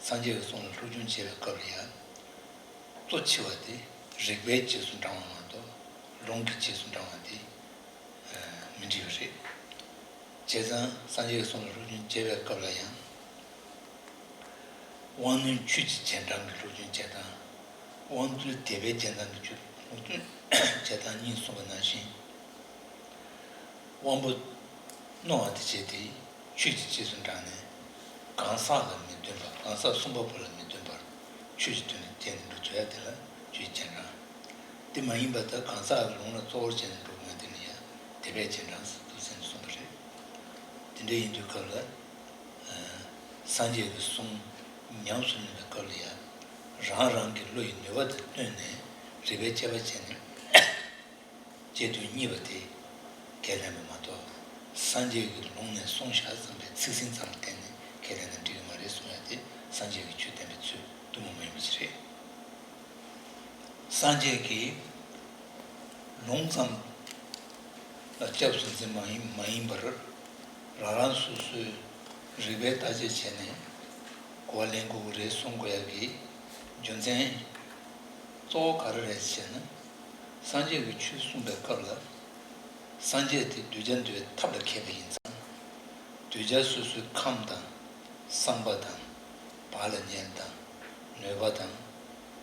སངས་རྒྱས་ཀྱི་གསུང་ལ་སློབ་སྦྱོང་བྱེད་པའི་སྐབས་ལ་ཡང་། གཙོ་ཆེ་བ་དེ་རིགས་པའི་རྗེས་སུ་འབྲང་བ་མ་གཏོགས་ལུང་གི་རྗེས་སུ་འབྲང་བ་དེ་མི་འགྲིག་པ་རེད། བྱས་ཙང་སངས་རྒྱས་ཀྱི་གསུང་ལ་སློབ་སྦྱོང་བྱེད་པའི་སྐབས་ལ་ཡང་། དབང་རྣོན་ཆོས་ཀྱི་རྗེས་འབྲང་གི་སློབ་སྦྱོང་བྱེད་སྟངས། དབང་རྟུལ་དད་པའི་རྗེས་འབྲང་གི་སློབ་སྦྱོང་བྱེད་སྟངས་གཉིས་གསུངས་པ་ནང་བཞིན། དབང་པོ་རྣོ་བ་དེ་བྱས་ཏེ་ཆོས་ཀྱི་རྗེས་སུ་འབྲངས་ནས་གང་ཟག་ལ་མི་སྟོན་པར་གང་ཟག་གསུམ་པ་པོ་ལ་མི་སྟོན་པར་ཆོས་ཀྱི་དོན་ལ་བརྟེན་ནས་འགྲོ་ཐུབ་ཡ་དེ་ལ་ཆོས་ཀྱི་རྗེས་འབྲང་། དེ་མ་ཡིན་པ་ལྟར་གང་ཟག་གི་ལུང་ལ་གཙོ་བོར་བྱས་ནས་འགྲོ་དགོས་ཡ་དེ་ལ་ཡང་དད་པའི་རྗེས་འབྲང་ཟེར་འདུག་ཟེར་ནས་གསུངས་པ་རེད། དེ་འདྲ་ཡིན་དུས་སྐབས་ལ། སངས་རྒྱས་ཀྱི་གསུང་ཉམས་སུ་ལེན་པའི་སྐབས་ལ་ཡང་རང་རང་གི་བློ་ཡི་ནུས་པ་དང་བསྟུན་ནས་རིགས་པའི་དཔྱད་པ་བྱས་ནས་དཔྱད་དུས་གཉིས་པ་དེ་ཁས་ལེན་པ་མ་གཏོགས། སངས་རྒྱས་ཀྱི་ལུང་ནས་གསུངས་བཞག་ཙམ་པའི་ཚིག་ཟིན་ཙམ་ལ་བརྟེན་ནས་ཁས་ལེན་ན་འགྲིག་གི་མ་རེད་གསུང་ཡ་དེ་སངས་རྒྱས་ཀྱི་ཆོས་བསྟན་པའི་ཚུལ་ཐུན་མོང་མ་ཡིན་པ་ཞིག་རེད། སངས་རྒྱས་ཀྱིས་ལུང་ཙམ་ལ་སྐྱབས་སུ་འཛིན་པ་ཡིན་མ་ཡིན་པར། རང་རང་སོ་སོའི་རིགས་པའི་བརྟག་དཔྱད་བྱས་ནས་གོ་བ་ལེན་དགོས་ཀྱི་རེད་གསུང་དགོས་ཡག་གི་རྒྱུ་མཚན་གཙོ་བོ་ག་རེ་རེད་ཟེར་ན། སངས་རྒྱས་ཀྱིས་ཆོས་གསུངས་པའི་སྐབས་ལ། སངས་རྒྱས་དེ་གདུལ་བྱ་འདུལ་བའི་ཐབས་ལ་མཁས་པ་ཡིན་ཙང་། གདུལ་བྱ་སོ་སོའི་ཁམས་དང་། བསམ་པ་དང་། བག་ལ་ཉལ་དང་། ནུས་པ་དང་།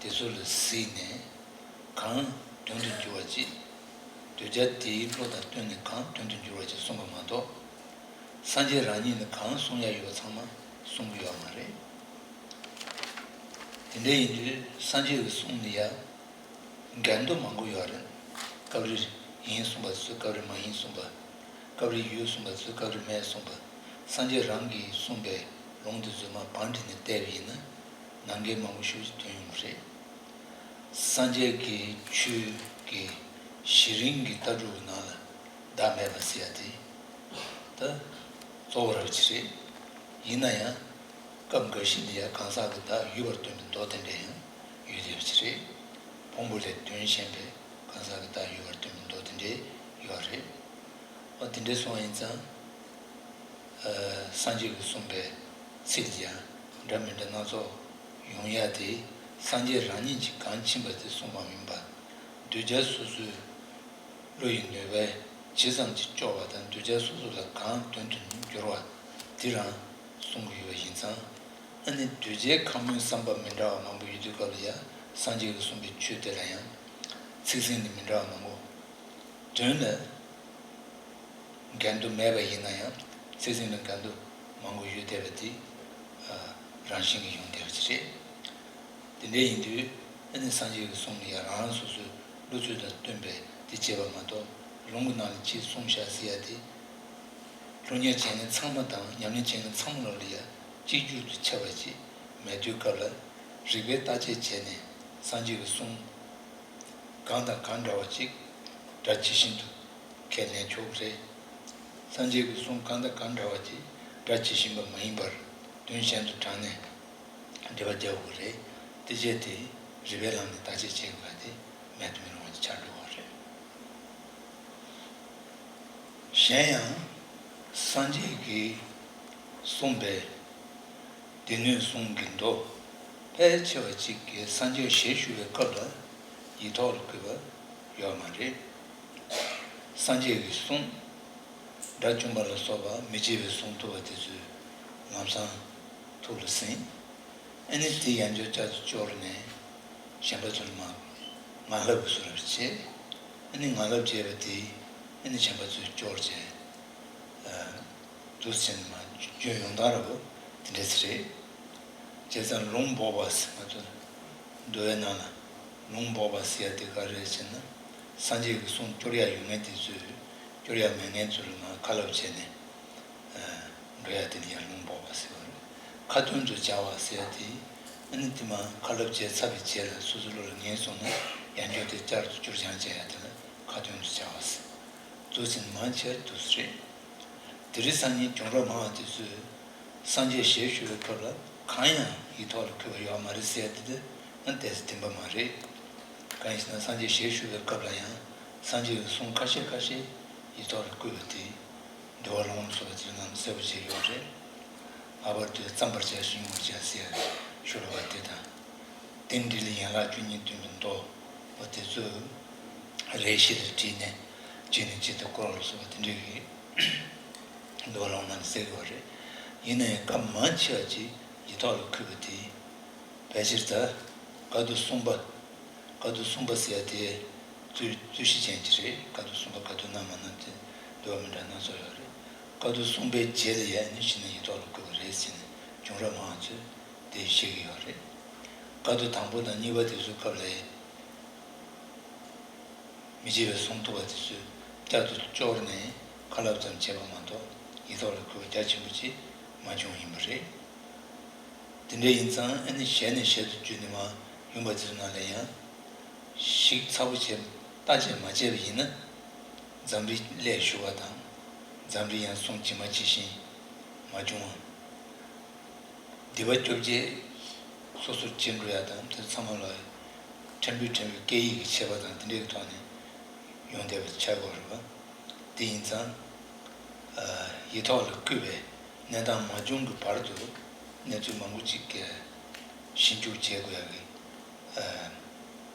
དེ་ཚོ་ལ་གཟིགས་ནས། གང་དོན་དུ་འགྱུར་བ་ཅིག་གདུལ་བྱ་དེའི་བློ་དང་བསྟུན་ནས་གང་དོན་དུ་འགྱུར་བ་ཅིག་གསུངས་པ་མ་གཏོགས། སངས་རྒྱས་རང་ཉིད་ནས་གང་གསུང་ཡ་ཡོད་པ་ཚང་མ་གསུང་གི་ཡོད་མ་རེད། དེ་འདྲ་ཡིན་དུས་སངས་རྒྱས་ཀྱི་གསུང་ལ་ཡ། འགལ་འདུ་མང་པོ་ཡོད་རེད། སྐབས་རེ་ཡིན་གསུངས་པ་ཚོས་སྐབས་རེ་མ་ཡིན་གསུངས་པ། སྐབས་རེ་ཡོད་གསུངས་པ་ཚོས་སྐབས་རེ་མེད་གསུངས་པ། སངས་རྒྱས་རང་གིས་གསུངས་པའི་ལུང་དེ་ཚོ་མར་བང་བསྒྲིགས་ནས་བལྟས་པ་ཡིན་ན། ནང་འགལ་མང་པོ་ཤུགས་ཆེ་ཐོན་ཡོང་གི་རེད། སངས་རྒྱས་ཀྱི་ཆོས་ཀྱི་གཞི་རིམ་གྱི་ལྟ་གྲུབ་ཀྱི་ནང་ལ་བདག་མེད་པ་ཟེར་ཡ་དེ་ད་གཙོ་བོ་ར་བ་ཅིག་རེད། ཡིན་ན་ཡང་། སྐབས་འགའ་ཞིག་ལ་ཡང་གང་ཟག་གི་བདག་ཡོད་པར་སྟོན་པའི་མདོ་དེ་འདྲ་ཡང་ཡོད་བསྡད་པ་ཅིག་རེད། ཕུང་པོ་ལས་དོན་གཞན་པའི་གང་ཟག་གི་བདག་ཡོད་པར་སྟོན་པའི་མདོ་དེ་འདྲ་ཡོད་རེད། འོ་དེ་འདྲ་སོང་བ་ཡིན་ཙང་། ཨ། སངས་རྒྱས་ཀྱིས་གསུངས་པའི་ཚིག་ལ་ཡང་ འདྲ་མི་འདྲ་སྣ་ཚོགས་ཡོང་ཡ་དེ་སངས་རྒྱས་རང་ཉིད་ཀྱིས་གང་མཁྱེན་པ་དེ་གསུངས་པ་མིན་པར། གདུལ་བྱ་སོ་སོའི་བློ་ཡི་ནུས་པས་ཇི་ཙམ་གྱིས་སྐྱོར་བ་དང་གདུལ་བྱ་སོ་སོ་ལ་གང་དོན་དུ་འགྱུར་བ་དེ་རང་གསུང་གི་ཡོད་པ་ཡིན་ཙང་། ཨ་ནི་གདུལ་བྱའི་ཁམས་མོས་བསམ་པ་མི་འདྲ་བ་མང་པོ་ཡོད་དུས་སྐབས་ལ་ཡང་སངས་རྒྱས་ཀྱིས་གསུངས་པའི་ཆོས་དེ་ལ་ཡང་ཚིག་ཟིན་ནི་མི་འདྲ་བ་མང་པོ། དོན་ལ་འགལ་འདུ་མེད་པ་ཡིན་ན་ཡང་ཚིག་ཟིན་ལ་འགལ་འདུ་མང་པོ་ཡོད་བསྡད་པ་དེ་རང་བཞིན་གྱིས་ཡོང་བསྡད་པ་ཅིག་རེད། དེ་འདྲ་ཡིན་དུས་ཨ་ནི་སངས་རྒྱས་ཀྱི་གསུང་ལ་ཡང་རང་རང་སོ་སོའི་བློ་ཚོད་དང་བསྟུན་པའི་དེ་བྱེད་པ་མ་གཏོགས། ལུང་གི་ནང་ལ་ཅིག་གསུངས་བཞག་ཟེར་ཡ་དེ། སློབ་གཉེར་བྱེད་མཁན་ཚང་མ་དང་ཉམས་ལེན་བྱེད་མཁན་ཚང་མ་ལ་ཡང་གཅིག་གྱུར་དུ་ཁྱབ་པ་ཅིག་མེད་དུས་སྐབས་ལ། རིགས་པས་བརྟག་དཔྱད་བྱས་ནས་སངས་རྒྱས་ཀྱི་གསུང་གང་དང་གང་འདྲ་བ་ཅིག་སྒྲ་ཇི་བཞིན་དུ་ཁས་ལེན་ཆོག་གི་རེད། སངས་རྒྱས་ཀྱི་གསུང་གང་དང་གང་འདྲ་བ་ཅིག་སྒྲ་ཇི་བཞིན་པ་མ་ཡིན་པར་དོན་གཞན་དུ་དྲངས་ནས་འགྲེལ་པ་རྒྱག་དགོས་རེད། དེ་བྱས་ཏེ་རིགས་པའི་ལམ་ནས་བརྟག་དཔྱད་བྱེད་དགོས་པ་དེ་མེད་དུ་མི་རུང་བ་ཅིག་ཆགས་འགྲོ་གི་རེད། གཞན་ཡང་སངས་རྒྱས་ཀྱིས་གསུངས་པའི་སྡེ་སྣོད་གསུམ་གྱི་མདོ་ཕལ་ཆེ་བ་ཅིག་གིས་སངས་རྒྱས་ཞལ་བཞུགས་པའི་སྐབས་ལ་ཡིག་ཐོག་ལ་བཀོད་པ་ཡོད་མ་རེད། སངས་རྒྱས་ཀྱི་གསུང་དགྲ་བཅོམ་པ་ལ་སོགས་པ་མི་བརྗེད་པའི་གསུང་ཐུབ་པ་དེ་ཚོའི་ལམ་སང་ཐུགས་ལ་ཟིན། ཨ་ནི་དེ་ཡང་བསྐྱར་བསྐྱར་དུ་སྐྱོར་ནས་གཞན་པ་ཚོར་མ་ངང་ལབ་ཀྱི་བཟོ་འདྲ་བྱས། ཨ་ནི་ངང་ལབ་བྱས་པ་དེ་ཨ་ནི་གཞན་པ་ཚོས་སྐྱོར་བྱས། ཨ། འདུག་སེ་བྱས་ནས་མར་བརྗོད་ཡོང་སྟངས་འདྲ་པོ་དེ་འདྲ་ཞིག་རེད། བྱས་ཙང་ལུང་འབོགས་པ་ཟེར། ང་ཚོ་མདོ་བའི་ནང་ལ་ལུང་འབོགས་པ་ཟེར་ཡ་དེ་ག་རེ་རེད་ཟེར་ན། སངས་རྒྱས་ཀྱི་གསུང་སྐྱོར་ཡ་ཡོད་མཁན་དེ་ཚོས་སྐྱོར་ཡ་མེད་མཁན་ཚོ་ལ་མར་ཁ་སླབ་བྱས་ནས། ཨ། འགྲོ་ཡ་དེ་ལ་ཡང་ལུང་འབོགས་པ་ཟེར་བ་རེད། ཁ་ཏོན་དུ་སྦྱར་བ་ཟེར་ཡ་དེ། ཨ་ནི་དེ་མར་ཁ་སླབ་བྱས་ཚར་བའི་རྗེས་ལ་སོ་སོའི་བློ་ལ་ངེས་སོང་ན་ཡང་བསྐྱར་དེ་བསྐྱར་དུ་བསྐྱར་སྦྱང་བྱེད་ཡ་དེ་ལ་ཁ་ཏོན་དུ་སྦྱར་བ་ཟེར། འདུག་སེ་མང་ཆེ་བ་འདུག་སེ་རེད། དེ་རིང་སང་ཉིན་གྱོང་རག་མང་བ་དེ་ཚོས་སངས་རྒྱས་ཞལ་བཞུགས་པའི་སྐབས་ལ་གང་ཡང་ཡིག་ཐོག་ལ་བཀོད་པ་ཡོད་མ་རེད་ཟེར་ཡ་དེ་དེ་ཡང་ཏོག་ཙམ་བདེན་པ་མ་རེད། གང་ཡིན་ཟེར་ན་སངས་རྒྱས་ཞལ་བཞུགས་པའི་སྐབས་ལ་ཡང་སངས་རྒྱས་ཀྱི་གསུང་ཁ་ཤས་ཁ་ཤས་ཡིག་ཐོག་ལ་བཀོད་པ་དེ། འདུལ་བ་ལུང་སོགས་ཚོའི་ནང་གསལ་པོ་བྱས་ཡོད་རེད། ལྷག་པར་དུ་བརྩམ་པར་བྱ་ཞིང་ངོ་བྱ་ཟེར་ཡ་ཞུ་རོགས་པ་དེ་དང་། རྟེན་འབྲེལ་ལ་ཡན་ལག་བཅུ་གཉིས་སྟོན་པའི་མདོ་འོ་དེ་ཚོ་རེ་ཞིག་ལ་བྲིས་ནས་གཅིག་ནས་གཅིག་ཏུ་བསྐོར་བ་སོགས་པ་དེ་འདྲ་གི་འདུལ་བ་ལུང་ནང་གསལ་གི་ཡོད་རེད། ཡིན་ན་ཡང་སྐབས་མང་ཆེ་བ་ཅིག་ཡིག་ཐོག་ལ་འཁོད་པ་དེ་ཕལ་ཆེར་ད་བཀའ་བསྡུ་གསུམ་པ། བཀའ་བསྡུ་གསུམ་པ་ཟེར་ཡ་དེ་རྩོད་རྩོད་གཞི་ཅན་ཅིག་རེད། བཀའ་བསྡུ་གསུམ་པ་བཀའ་བསྡུ་གནང་མ་གནང་དེ་འདུལ་བ་མི་འདྲ་སྣ་ཚོགས་ཡོད་རེད། བཀའ་བསྡུ་གསུམ་པའི་རྗེས་ལ་ཡ་ནི་གཞི་ནས་ཡིག་ཐོག་ལ་བཀོད་པ་རེད་ཟེར་ནས་གྱོང་རག་མང་བ་ཚོས་དེ་བཤད་ཀྱི་ཡོད་རེད། བཀའ་བསྡུ་དང་པོ་དང་གཉིས་པ་དེ་ཚོའི་སྐབས་ལ་མི་བརྗེད་པའི་གསུང་ཐུབ་པ་དེ་ཚོས་བསྐྱར་དུ་སྐྱོར་ནས་ཁ་སླབ་ཙམ་བྱས་པ་མ་གཏོགས་ཡིག་ཐོག་ལ་བཀོད་པ་རྒྱ་ཆེན་པོ་ཅིག་མ་བྱུང་ཡིན་པ་རེད། དེ་འདྲ་ཡིན་ཙང་ཨ་ནི་ཞལ་ནས་ཞལ་དུ་བརྒྱུད་ནས་མར་ཡོང་བ་དེ་ཚོ་ནང་ལ་ཡང་ཞིབ་ཚགས་པོ་བྱས་བརྟག་དཔྱད་མ་བྱས་པ་ཡིན་ན། འཛམ་རིག་ལས་ཞུ་བ་དང་། འཛམ་རིག་ཡང་གསུང་ཇི་མ་ཇི་བཞིན་མ་བྱུང་བ། སྡེ་པ་བཅོ་བརྒྱད་སོ་སོར་བྱེད་འགྲོ་ཡ་དང་དེ་ཚང་མ་ལ་ཕྲན་བུ་ཕྲན་བུ་སྐད་ཡིག་གི་ཁྱད་པར་དང་དེ་འདྲའི་ཐོག་ནས་ཡོང་བསྡད་པ་ཆགས་ཀྱི་ཡོད་རེད་པ། དེ་ཡིན་ཙང་། ཡིག་ཐོག་ལ་བཀོད་པའི་གནས་སྟངས་མ་བྱུང་གི་བར་དུ་གནས་ཚུལ་མང་པོ་ཅིག་གི་ཞིབ་འཇུག་བྱེད་དགོས་ཡ་གི།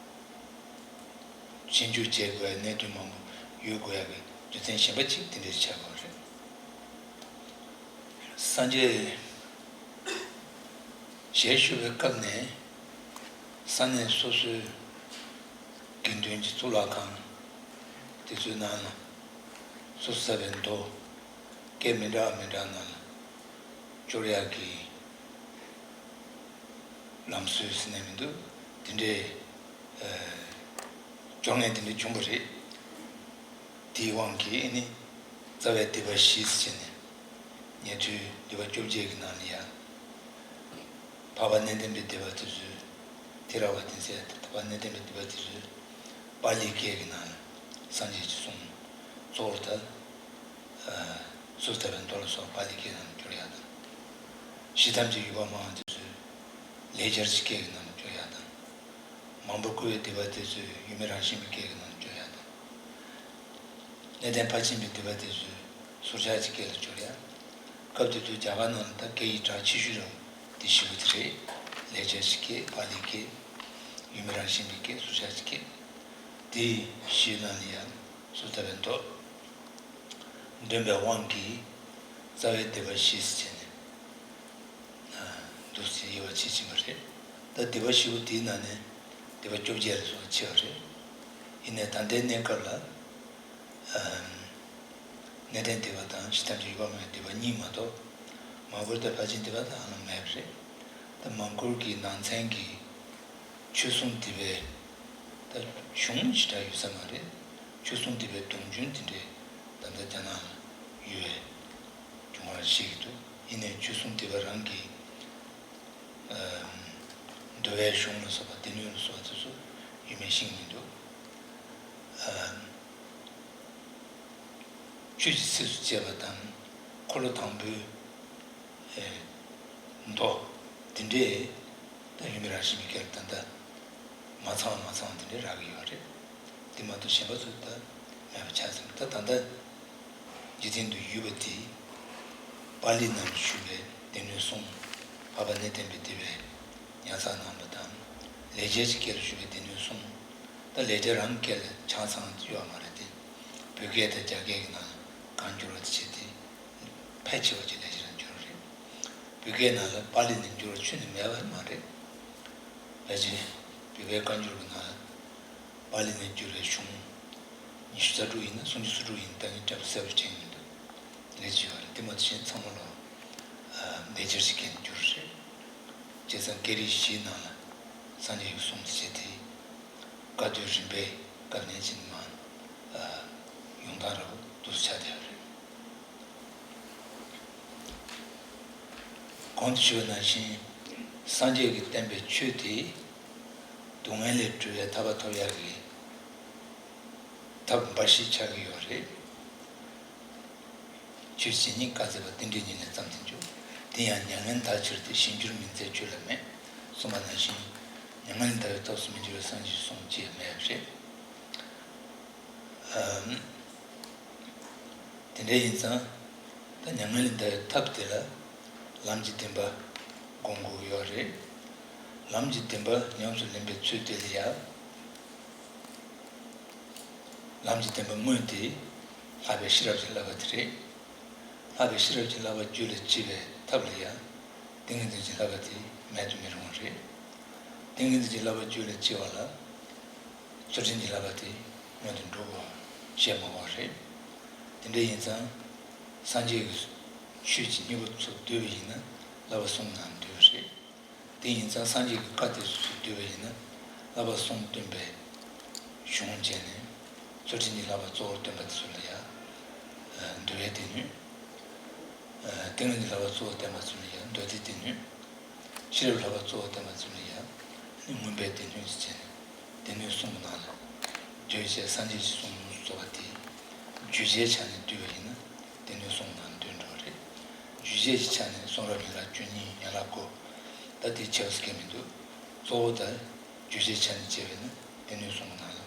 ཞིབ་འཇུག་བྱེད་དགོས་པའི་གནད་དོན་མང་པོ་ཡོད་དགོས་ཡ་གི་རྒྱུ་མཚན་གཞན་པ་ཅིག་དེ་འདྲ་ཆགས་ཀྱི་ཡོད་རེད། སངས་རྒྱས་ཞལ་བཞུགས་པའི་སྐབས་ནས་ས་གནས་སོ་སོའི་དགེ་འདུན་གྱི་གཙུག་ལག་ཁང་དེ་ཚོའི་ནང་ལ་སོ་སོ་བསགས་པའི་མདོ་སྐད་མི་འདྲ་བ་མི་འདྲ་ནང་ལ་སྐྱོར་ཡག་གི་ལམ་སྲོལ་ཟེར་ནས་མི་འདུག་དེ་འདྲའི་སྦྱོར་ངན་དེ་འདྲ་བྱུང་བ་རེད། དེའི་དབང་གིས་ནི་རྩ་བའི་སྡེ་པ་བཞི་ཟེར་ནས་ཉན་ཐོས་སྡེ་པ་བཅོ་བརྒྱད་ཀྱི་ནང་ལ་ཡང་འཕགས་པ་གནས་བརྟན་པའི་སྡེ་པ་དེ་ཚོས་ཐེ་ར་ཝ་དན་ཟེར་ཡ་དེ་འཕགས་པ་གནས་བརྟན་པའི་སྡེ་པ་དེ་ཚོས་པཱ་ལིའི་སྐད་ཀྱི་ནང་ལ་སངས་རྒྱས་ཀྱི་གསུང་གཙོ་བོར་ད། སོ་ཐར་པའི་མདོ་ལ་སོགས་པ་པཱ་ལིའི་སྐད་ནང་སྐྱོར་ཡག་དང་། ཞི་དམ་གྱི་ཡུལ་པ་མང་བ་དེ་ཚོས་ལེགས་སྦྱར་གྱི་སྐད་ཀྱི་ནང་སྐྱོར་ཡག་དང་། མང་པོ་བསྐུལ་བའི་སྡེ་པ་དེ་ཚོས་ཡུལ་མི་རང་བཞིན་པའི་སྐད་ཀྱི་ནང་སྐྱོར་ཡག་དང་། གནས་བརྟན་ཕར་ཕྱིན་པའི་སྡེ་པ་དེ་ཚོས་ཟུར་ཆག་གི་སྐད་ལ་སྐྱོར་ཡག་སྐབས་དེ་དུས་རྒྱ་གར་ནང་ལ་ད་སྐད་ཡིག་གྲགས་ཆེ་ཤོས་རེད། དེ་ཞེ་པོ་དེ་རེད། ལེགས་སྦྱར་གྱི་སྐད། པཱ་ལིའི་སྐད། ཡུལ་མི་རང་བཞིན་གྱི་སྐད། སུ་ཞིག་གི་སྐད། དེ་བཞི་ནང་ལ་ཡང་སོ་ལྟ་བའི་མདོ། འདོན་པའི་དབང་གིས་རྩ་བའི་སྡེ་པ་བཞི་ཟེར་བྱས་ནས་འདུག་སེ་དབྱེ་བ་ཕྱེ་ཕྱིན་པ་རེད། ད་སྡེ་པ་བཞི་པོ་དེའི་ནང་ནས་སྡེ་པ་བཅོ་བརྒྱད་ལ་སོགས་ཕྱེ་བ་རེད། ཡིན་ནའི་ད་ལྟའི་གནས་སྐབས་ལ། གནས་བརྟན་སྡེ་པ་དང་ཕྱི་ཐམས་ཅད་ཡུལ་པ་མེད་སྡེ་པ་གཉིས་མ་གཏོགས། མ་བོར་ཏེ་ཕར་ཕྱིན་སྡེ་པ་དང་ཨ་ལ་མེད་པ་རེད། ད་མང་བཀུར་གྱི་ནང་ཚན་གྱི་ཆོས་སྲུང་སྡེ་པའི་ད་གཞུང་ཞེ་དྲག་ཡོད་ས་མ་རེད། ཆོས་སྲུང་སྡེ་པའི་གདུང་རྒྱུན་དེ་འདྲའི་ད་ལྟ་རྒྱ་ནག་ལ་ཡོད་པའི་བྱུང་བ་ཞིག་འདུག་ཡིན་ནའི་ཆོས་སྲུང་སྡེ་པ་རང་གི་འདུལ་བའི་གཞུང་ལ་སོགས་པ་སྡེ་སྣོད་ལ་སོགས་པ་དེ་ཚོ་ཡོད་མེད་ཤེས་མི་འདུག་ཆོས་ཀྱི་ཚིགས་སུ་བཅད་པ་དང་འཁོར་ལོ་དང་པོའི་མདོ་འདི་འདྲས་ད་ཡུལ་མི་རང་བཞིན་གྱི་སྐད་ལ་ད་ལྟ་མ་ཚང་བ་མ་ཚང་བ་འདི་འདྲས་རག་གི་ཡོད་རེད། འདི་མ་གཏོགས་གཞན་པ་ཚོ་ད་མེད་པ་ཆགས་ཟིན། ད་ད་ལྟ་འཇིག་རྟེན་དུ་ཡོད་པ་དེ་པཱ་ལི་ནང་ཞུས་པའི་སྡེ་སྣོད་གསུམ། འཕགས་པ་གནས་བརྟན་པའི་སྡེ་པས་ཉར་ཚགས་གནང་བ་དང་། ལེགས་སྦྱར་གྱི་སྐད་ལ་ཞུས་པའི་སྡེ་སྣོད་གསུམ། ད་ལེགས་སྦྱར་རང་སྐད་ལ་ཆ་ཚང་ཡོད་མ་རེད་དེ། བོད་སྐད་དང་རྒྱ་སྐད་ཀྱི་ནང་ལ་གང་བསྒྱུར་བ་དེ་བྱས་ཏེ་ཕལ་ཆེ་བ་ཅིག་ལེགས་སྦྱར་ནང་བསྒྱུར་བ་རེད། བོད་སྐད་ནང་ལ་པཱ་ལི་ནས་བསྒྱུར་བ་ཁྱོན་ནས་མེད་པ་མ་རེད། ཕལ་ཆེར་བོད་པའི་བཀའ་འགྱུར་གྱི་ནང་ལ་པཱ་ལི་ནས་བསྒྱུར་བའི་གཞུང་ཉི་ཤུ་རྩ་དྲུག་ཡིན་ན་སུམ་ཅུ་སོ་དྲུག་ཡིན་ན་ད་ནི་གྲངས་གསལ་པོ་དྲན་གྱི་མི་འདུག་ལས་ཀྱི་ཡོད་རེད། དེ་མ་ཟད་གཞན་ཚང་མ་ལོ་ལེགས་སྦྱར་གྱི་སྐད་ནས་བསྒྱུར་རེད། བྱས་ཙང་སྐད་རིགས་བཞིའི་ནང་ལ་སངས་རྒྱས་ཀྱི་གསུང་དེ་བྱས་ཏེ་བཀའ་སྡོད་རིམ་པས་བཀའ་ནན་ཅིན་མ་ཡོང་སྟངས་ར་བོ་འདུག་ཆགས་བསྡད་ཡོད་རེད། གོང་དུ་ཞུས་པ་ནང་བཞིན་སངས་རྒྱས་ཀྱིས་བསྟན་པའི་ཆོས་དེ་སྡུག་བསྔལ་ལས་གྲོལ་བའི་ཐར་པ་ཐོབ་ཡག་གི་ཐབས་འབའ་ཞིག་ཆགས་ཀྱི་ཡོད་རེད། ཆོས་བྱེད་ཉིད་བཀའ་སྩལ་པ། རྟེན་འབྲེལ་ཉིད་ལས་བརྩམས་ཏེ་འཇུག་དེ་ཡང་མྱ་ངན་འདའ་ཕྱིར་ཏེ། གཞན་འགྱུར་མིན་མཛད་ཆོས་ལ་མེད། གསུངས་པ་ནང་བཞིན་མྱ་ངན་ལས་འདའ་བའི་ཐབས་སུ་མི་འགྱུར་བའི་སངས་རྒྱས་ཀྱི་གསུང་ཅི་ཡང་མེད་པ་རེད། ཨམ། དེ་འདྲ་ཡིན་ཙང་ད་མྱ་ངན་ལས་འདའ་བའི་ཐབས་དེ་ལ་ལམ་གྱི་བདེན་པ་སྒོམ་དགོས་ཀྱི་ཡོད་རེད། ལམ་གྱི་བདེན་པ་ཉམས་སུ་ལེན་པའི་ཚུལ་དེ་ལ་ཡང་། ལམ་གྱི་བདེན་པ་དངོས་དེ་ལྷག་པའི་ཤེས་རབ་ཀྱི་བསླབ་པ་དེ་རེད། ལྷག་པའི་ཤེས་རབ་ཀྱི་བསླབ་པ་རྒྱུད་ལ་སྐྱེ་བའི་ཐབས་ལ་ཡང་ཏིང་ངེ་འཛིན་གྱི་བསླབ་པ་དེ་མེད་དུ་མི་རུང་བ་རེད། ཏིང་ངེ་འཛིན་གྱི་བསླབ་པ་རྒྱུད་ལ་སྐྱེ་བ་ལ་ཚུལ་ཁྲིམས་ཀྱི་བསླབ་པ་དེ་སྔོན་དུ་འགྲོ་དགོས་པ་བཤད་མ་དགོས་པ་རེད། དེ་འདྲ་ཡིན་ཙང་སངས་རྒྱས་ཀྱི་ཆོས་ཀྱི་སྙིང་པོ་ཚོ་བསྡུས་པ་ཡིན་ན་བསླབ་པ་གསུམ་ནང་འདུས་པ་རེད། དེ་ཡིན་ཙང་སངས་རྒྱས་ཀྱི་བཀའ་དེ་ཚོ་བསྡུས་པ་ཡིན་ན་བསླབ་པ་གསུམ་སྟོན་པའི་གཞུང་བྱས་ནས་ཚུལ་ཁྲིམས་ཀྱི་བསླབ་པ་གཙོ་བོར་སྟོན་པ་དེ་ཚོ་ལ་ཡང་འདུལ་བའི་སྡེ་སྣོད། ཏིང་ངེ་འཛིན་བསླབ་པ་གཙོ་བོར་བསྟན་པ་ཚོ་ལ་ཡང་མདོ་སྡེའི་སྡེ་སྣོད། ཤེས་རབ་བསླབ་པ་གཙོ་བོར་བསྟན་པ་ཚོ་ལ་ཡང་མངོན་པའི་སྡེ་སྣོད་ཅེས་བྱས་ནས་སྡེ་སྣོད་གསུམ་གྱི་ནང་ལ་བསྡུས་བྱས་སངས་རྒྱས་ཀྱི་གསུང་ཡོངས་སུ་རྫོགས་པ་དེ་རྒྱུད་སྡེའི་ཆ་ནས་བསྡུས་པ་ཡིན་ན་སྡེ་སྣོད་གསུམ་གྱི་ནང་ལ་འདུས་འགྲོ་བ་རེད། རྒྱུད་སྡེ་གི་ཆ་ནས་གསུང་རབ་ཡན་ལག་བཅུ་གཉིས་ཡན་ལག་དགུ། ད་དེ་ཆེ་བ་ཟེར་མཁན་མི་འདུག་གཙོ་བོ་ད་རྒྱུད་སྡེའི་ཆ་ནས་བྱས་པ་ཡིན་ན་སྡེ་སྣོད་གསུམ་གྱི་ནང་ལ་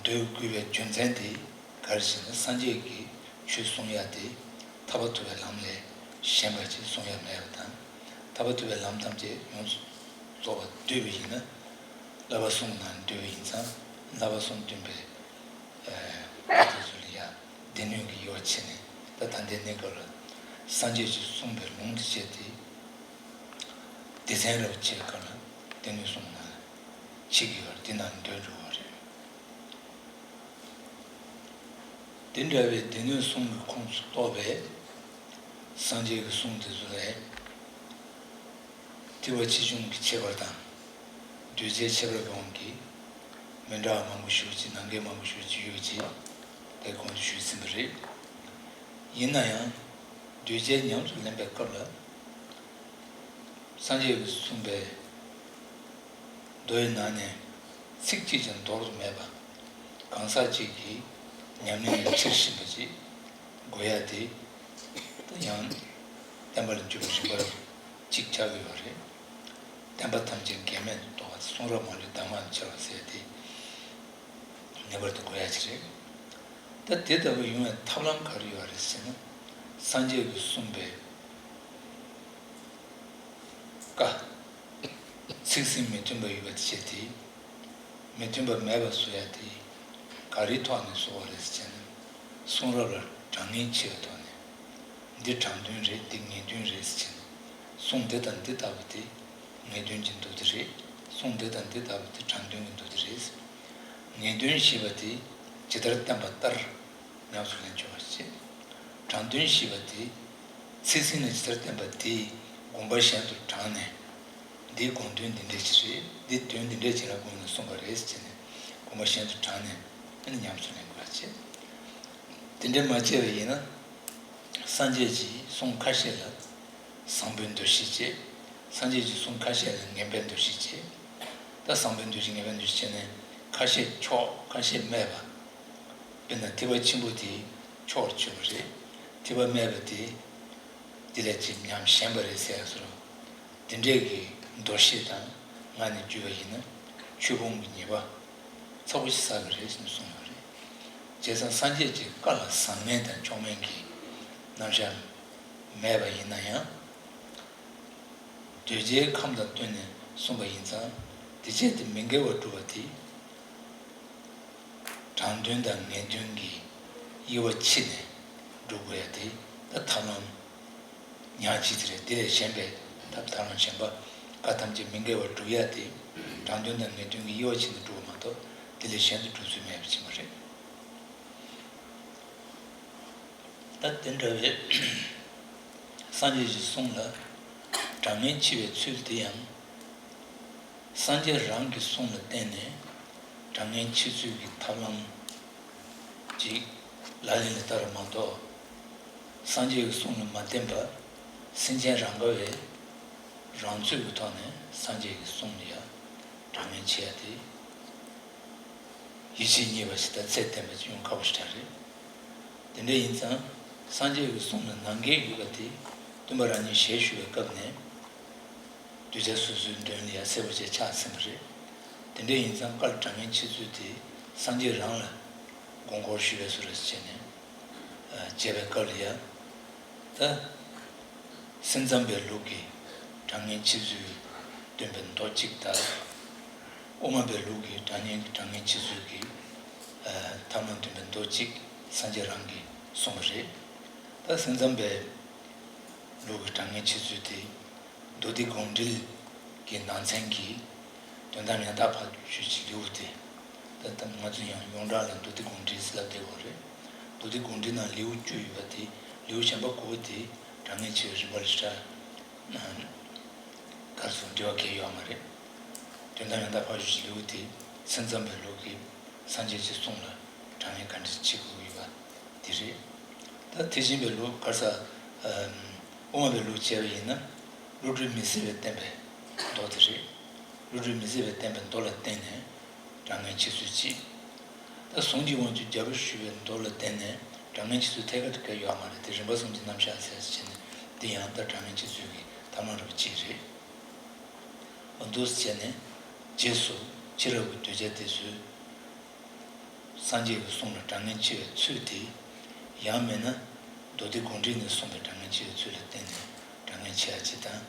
འདུས་དགོས་པའི་རྒྱུ་མཚན་དེ་ག་རེ་ཟེར་ན་སངས་རྒྱས་ཀྱིས་ཆོས་གསུང་ཡ་དེ་ཐར་པ་ཐོབ་པའི་ལམ་ལས་གཞན་པ་ཅིག་གསུང་ཡ་མེད་པ་དང་། ཐར་པ་ཐོབ་པའི་ལམ་ཐམས་ཅད་ཡོངས་སུ་རྫོགས་པ་བསྡུས་པ་ཡིན་ན་བསླབ་པ་གསུམ་གྱི་ནང་བསྡུས་པ་ཡིན་ཙང་བསླབ་པ་གསུམ་སྟོན་པའི་ཨ་དེ་ཚོ་ལ་ཡང་སྡེ་སྣོད་ཀྱི་དབྱེ་བ་ཕྱེ་ནས་ད་ད་ལྟའི་གནས་སྐབས་ལ་སངས་རྒྱས་ཀྱིས་གསུངས་པའི་ལུང་དུ་བྱས་ཏེ་སྡེ་ཚན་རབ་ཕྱེ་བའི་སྐབས་ལ་སྡེ་སྣོད་གསུམ་ནང་ཕྱེ་གི་ཡོད་རེད། དེ་ནང་འདུས་འགྲོ་བ་རེད། དེ་འདྲ་བའི་སྡེ་སྣོད་གསུམ་གྱི་ཁོངས་སུ་གཏོགས་པའི་སངས་རྒྱས་ཀྱི་གསུང་དེ་ཚོ་ལས། ཐེག་པ་ཆེ་ཆུང་གི་ཁྱད་པར་དང་། གདུལ་བྱའི་ཁྱད་པར་གྱི་དབང་གིས་མི་འདྲ་བ་མང་པོ་ཞེ་པོ་ཅིག་ནང་འགལ་མང་པོ་ཞེ་པོ་ཅིག་ཡོད་ཅེས་དེ་གོང་དུ་ཞུས་ཟིན་པ་རེད། ཡིན་ན་ཡང་གདུལ་བྱའི་ཉམས་སུ་ལེན་པའི་སྐབས་ལ་སངས་རྒྱས་ཀྱིས་གསུངས་པའི་མདོ་ཡི་ནང་ནས་ཚིག་གཅིག་ཀྱང་འདོར་དུ་མེད་པ། གང་ཟག་གཅིག་གིས་ཉམས་ལེན་ལ་འཁྱེར་བཞིན་པ་ཅིག་དགོས་ཡ་དེ་ད་ཡང་བསྟན་པ་ལ་འཇུག་པའི་རིམ་པ་གཅིག་ཆགས་ཀྱི་ཡོད་རེད། བསྟན་པ་ཐམས་ཅད་འགལ་མེད་དུ་རྟོགས་པ། གསུང་རབ་མ་ལུས་གདམས་ངག་ཏུ་འཆར་བ་ཟེར་ཏེ་ངེས་པར་དུ་དགོས་ཡ་ཅིག་རེད། ད་དེ་ལྟ་བུ་ཡོང་བའི་ཐབས་ལམ་ག་རེ་ཡོད་རེད་ཟེར་ན། སངས་རྒྱས་ཀྱིས་གསུངས་པའི་ ཚིག་ཟིན་མི་མཐུན་པ་ཡོད་པ་དེ་བྱས་ཏེ། མི་མཐུན་པ་མེད་པ་བཟོ་ཡ་དེ་ག་རེའི་ཐོག་ནས་བཟོ་བ་རེད་ཟེར་ན། གསུང་རབ་ལ་དྲང་ངེས་ཆེ་བའི་ཐོག་ནས། འདི་དྲང་དོན་རེད། འདི་ངེས་དོན་རེད་ཟེར་ནས། གསུང་འདི་དང་འདི་ལྟ་བུ་དེ་ངེས་དོན་གྱི་མདོ་སྡེ་རེད། གསུང་འདི་དང་འདི་ལྟ་བུ་དེ་དྲང་དོན་གྱི་མདོ་སྡེ་རེད། ངེས་དོན་ཞེས་པ་དེ་ཇི་ལྟར་བསྟན་པ་ལྟར་ཉམས་སུ་ལེན་ཆོག་པ་བྱེད། དྲང་དོན་ཞེས་པ་དེ་ཚིག་ཟིན་ནས་ཇི་ལྟར་བསྟན་པ་དེའི་དགོངས་པ་གཞན་དུ་དྲངས་ནས། འདིའི་དགོངས་དོན་འདི་འདྲ་ཅིག་རེད། འདིའི་དོན་འདི་འདྲ་ཅིག་ལ་དགོངས་ནས་གསུངས་པ་རེད་ཟེར་ནས་དགོངས་པ་གཞན་དུ་དྲངས་ནས་ཨ་ནི་ཉམས་སུ་ལེན་དགོས་པ་བྱེད། དེ་འདྲ་མ་བྱས་པ་ཡིན་ན། སངས་རྒྱས་ཀྱི་གསུང་ཁ་ཤས་ལ་བཟང་པོའི་འདུ་ཤེས་བྱེད། སངས་རྒྱས་ཀྱི་གསུང་ཁ་ཤས་ལ་ངན་པའི་འདུ་ཤེས་བྱེད། ད་བཟང་པོའི་འདུ་ཤེས་ངན་པའི་འདུ་ཤེས་བྱས་ནས་ཁ་ཤས་ཕྱོགས་ཁ་ཤས་སྨྲས་པ། དཔེར་ན་ཐེག་པ་ཆེན་པོ་དེ་ཕྱོགས་ཆོད་པ་རེད། ཐེག་པ་སྨྲས་པ་དེ་དེ་ལས་ཅིག་ཉམས་ཞན་པ་རེད་ཟེར་ཡ་སོགས། དེ་འདྲས་ཀྱི་འདུ་ཤེས་དང་ངག་ནས་བརྒྱུད་པ་ཡིན་ན་ཆོས་སྤོང་གི་ཉེས་པ་ཚ་པོ་ཞིག་བསགས་པ་རེད་ཟེར་ནས་གསུངས་ཡོད་རེད། བྱས་ཙང་སངས་རྒྱས་ཀྱི་བཀའ་ལ་བཟང་ངན་དང་ཕྱོགས་ངན་གྱི་རྣམ་གཞག་མེད་པ་ཡིན་ན་ཡང་། གདུལ་བྱའི་ཁམས་དང་བསྟུན་ནས་གསུངས་པ་ཡིན་ཙང་དེ་བྱས་ཏེ་མི་འགལ་བར་སྒྲུབ་པ་དེ། དྲང་དོན་དང་ངེས་དོན་གྱི་དབྱེ་བ་ཕྱེ་ནས་སྒྲུབ་དགོས་ཡ་དེ་ད་ཐབས་ལམ་ཉག་གཅིག་དེ་རེད། དེ་ལས་གཞན་པའི་ཐབས་ཐབས་ལམ་གཞན་པ་བཀའ་ཐམས་ཅད་མི་འགལ་བར་སྒྲུབ་ཡ་དེ་དྲང་དོན་དང་ངེས་དོན་གྱི་དབྱེ་བ་ཕྱེ་ནས་སྒྲུབ་པ་མ་གཏོགས་དེ་ལས་གཞན་དུ་སྒྲུབ་ཚུལ་མེད་པ་ཕྱིན་པ་རེད། ད་དེ་འདྲ་བའི་སངས་རྒྱས་ཀྱི་གསུང་ལ་དྲང་ངེས་ཆེ་བའི་ཚུལ་དེ་ཡང་། སངས་རྒྱས་རང་གི་གསུང་ལ་བརྟེན་ནས་དྲང་ངེས་ཆེ་ཚུལ་གྱི་ཐབས་ལམ་ཅིག་ལག་ལེན་ལ་བསྟར་བ་མ་གཏོགས། སངས་རྒྱས་ཀྱི་གསུང་ལ་མ་བརྟེན་པར་སེམས་ཅན་རང་ག་བས་རང་ཚོད་ཀྱི་ཐོག་ནས་སངས་རྒྱས་ཀྱི་གསུང་ལ་ཡང་དྲང་ངེས་ཆེ་ཡ་དེ། ཡིད་ཆེས་རྙེད་པ་ཞིག་དང་ཚད་ལྡན་པ་ཞིག་ཡོང་ཁག་པོ་ཞིག་རེད། དེ་འདྲ་ཡིན་ཙང་སངས་རྒྱས་ཀྱི་གསུང་ལ་ནང་འགལ་ཡོད་པ་དེ་སྟོན་པ་རང་ཉིད་ཞལ་བཞུགས་པའི་སྐབས་ནས་གདུལ་བྱ་སོ་སོའི་མདུན་ལ་ཡང་གསལ་པོ་བྱས་ཆགས་ཟིན་པ་རེད། དེ་འདྲ་ཡིན་ཙང་བཀའ་ལ་དྲང་ངེས་ཆེ་ཚུལ་དེ་སངས་རྒྱས་རང་ལ་དགོངས་སྐོར་ཞུས་པའི་བཟོ་འདྲ་ཞིག་བྱས་ནས་བྱས་པའི་སྐབས་ལ་ཡང་། ད། སེམས་ཙམ་པའི་ལུགས་ཀྱི་དྲང་ངེས་ཆེ་ཚུལ་སྟོན་པའི་མདོ་གཅིག་དང་། དབུ་མ་པའི་ལུགས་ཀྱི་དྲང་ངེས་དྲང་ངེས་ཆེ་ཚུལ་གྱི་ཐབས་ལམ་སྟོན་པའི་མདོ་གཅིག་སངས་རྒྱས་རང་གིས་གསུངས་པ་རེད། ད་སེམས་ཙམ་པའི་ལུགས་ཀྱི་དྲང་ངེས་ཆེ་ཚུལ་དེ། མདོ་སྡེ་དགོངས་འགྲེལ་གྱི་ནང་ཚན་གྱི་དོན་དམ་ཡང་དག་ཕ་ཆོས་ཀྱི་ལེའུ་སྟེ། ད་ལྟ་ང་ཚོ་ཡང་ཡོངས་གྲགས་ལ་མདོ་སྡེ་དགོངས་འགྲེལ་ཟེར་ལབ་བསྡད་ཡོད་རེད། མདོ་སྡེ་དགོངས་འགྲེལ་ནང་ལེའུ་བཅུ་ཡོད་པ་དེ་ལེའུ་གཞན་པ་དགུ་པ་དེ་དྲང་ངེས་ཆེ་བའི་རིམ་པ་ལ་ཤར་གར་སོང་འབྲེལ་བ་གང་ཡང་ཡོད་མ་རེད། དོན་དམ་ཡང་དག་ཕ་ཆོས་ཀྱི་ལེའུ་དེ་སེམས་ཙམ་པའི་ལུགས་ཀྱི་སངས་རྒྱས་ཀྱི་གསུང་ལ་དྲང་ངེས་ག་འདྲ་བྱེད་དགོས་ཡོད་པ་དེ་རེད། ད་ཐེག་ཆེན་པའི་ལུགས་ག་ས། ཨམ། དབུ་མ་པའི་ལུགས་བྱས་པ་ཡིན་ན། བློ་གྲོས་མི་སྲིད་པའི་བསྟན་པའི་མདོ་དེ་རེད། བློ་གྲོས་མི་སྲིད་པའི་བསྟན་པའི་མདོ་ལ་བརྟེན་ནས་དྲང་ངེས་ཆེ་ཚུལ་གཅིག་ད་གཟུངས་ཀྱི་དབང་ཕྱུག་རྒྱལ་པོ་ཞུས་པའི་མདོ་ལ་བརྟེན་ནས་དྲང་ངེས་ཆེ་ཚུལ་ཐད་ཀར་དུ་ག་ཡོད་མ་རེད་དེ། རིམ་པ་གསུམ་གྱི་རྣམ་གཞག་ཟེར་བྱས་ནས་འདི་ཡང་ད་དྲང་ངེས་ཆེ་ཚུལ་གྱི་ཐབས་ལམ་རིམ་པ་གཅིག་རེད། འོ་འདུག་སེ་བྱས་ནས་རྗེས་སུ་ཕྱི་རབས་ཀྱི་གདུལ་བྱ་དེ་ཚོས། སངས་རྒྱས་ཀྱི་གསུང་ལ་དྲང་ངེས་ཆེ་བའི་ཚུལ་དེ། ཡང་མིན་ན། མདོ་སྡེ་དགོངས་འགྲེལ་ནས་གསུངས་པའི་དྲང་ངེས་ཆེ་བའི་ཚུལ་ལ་བརྟེན་ནས་དྲང་ངེས་ཆེ་ཡ་གཅིག་དང་།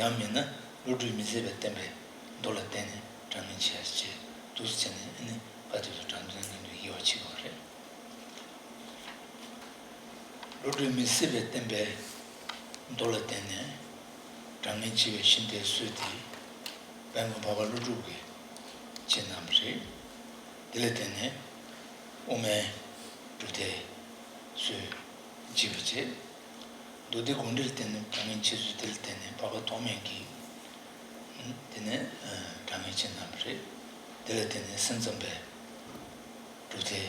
ཡང་མིན་ན། བློ་གྲོས་མི་ཟད་པའི་བསྟན་པའི་མདོ་ལ་བརྟེན་ནས་དྲང་ངེས་ཆེ་ཡ་གཅིག་འདུག་སེ་བྱས་ནས་ཨ་ནི་བཀའ་དེ་ཚོ་དྲང་དོན་ངེས་དོན་དབྱེ་བ་ཕྱེ་དགོས་པ་རེད། བློ་གྲོས་མི་ཟད་པའི་བསྟན་པའི་མདོ་ལ་བརྟེན་ནས་དྲང་ངེས་ཆེ་བའི་ཤིང་རྟའི་སྲོལ་དེ་དཔལ་མགོན་འཕགས་པ་ཀླུ་སྒྲུབ་ཀྱིས་བྱེད་གནང་བ་རེད། དེ་ལ་བརྟེན་ནས་དབུ་མའི་གྲུབ་མཐའི་སྲོལ་འབྱེད་པ་བྱས། མདོ་སྡེ་དགོངས་འགྲེལ་བརྟེན་ནས་དྲང་ངེས་ཆེ་ཚུལ་དེ་ལ་བརྟེན་ནས་འཕགས་པ་ཐོགས་མེད་ཀྱིས་དེ་ནས་དྲང་ངེས་ཆེ་གནང་བ་རེད། དེ་ལ་བརྟེན་ནས་སེམས་ཙམ་པའི་གྲུབ་མཐའི་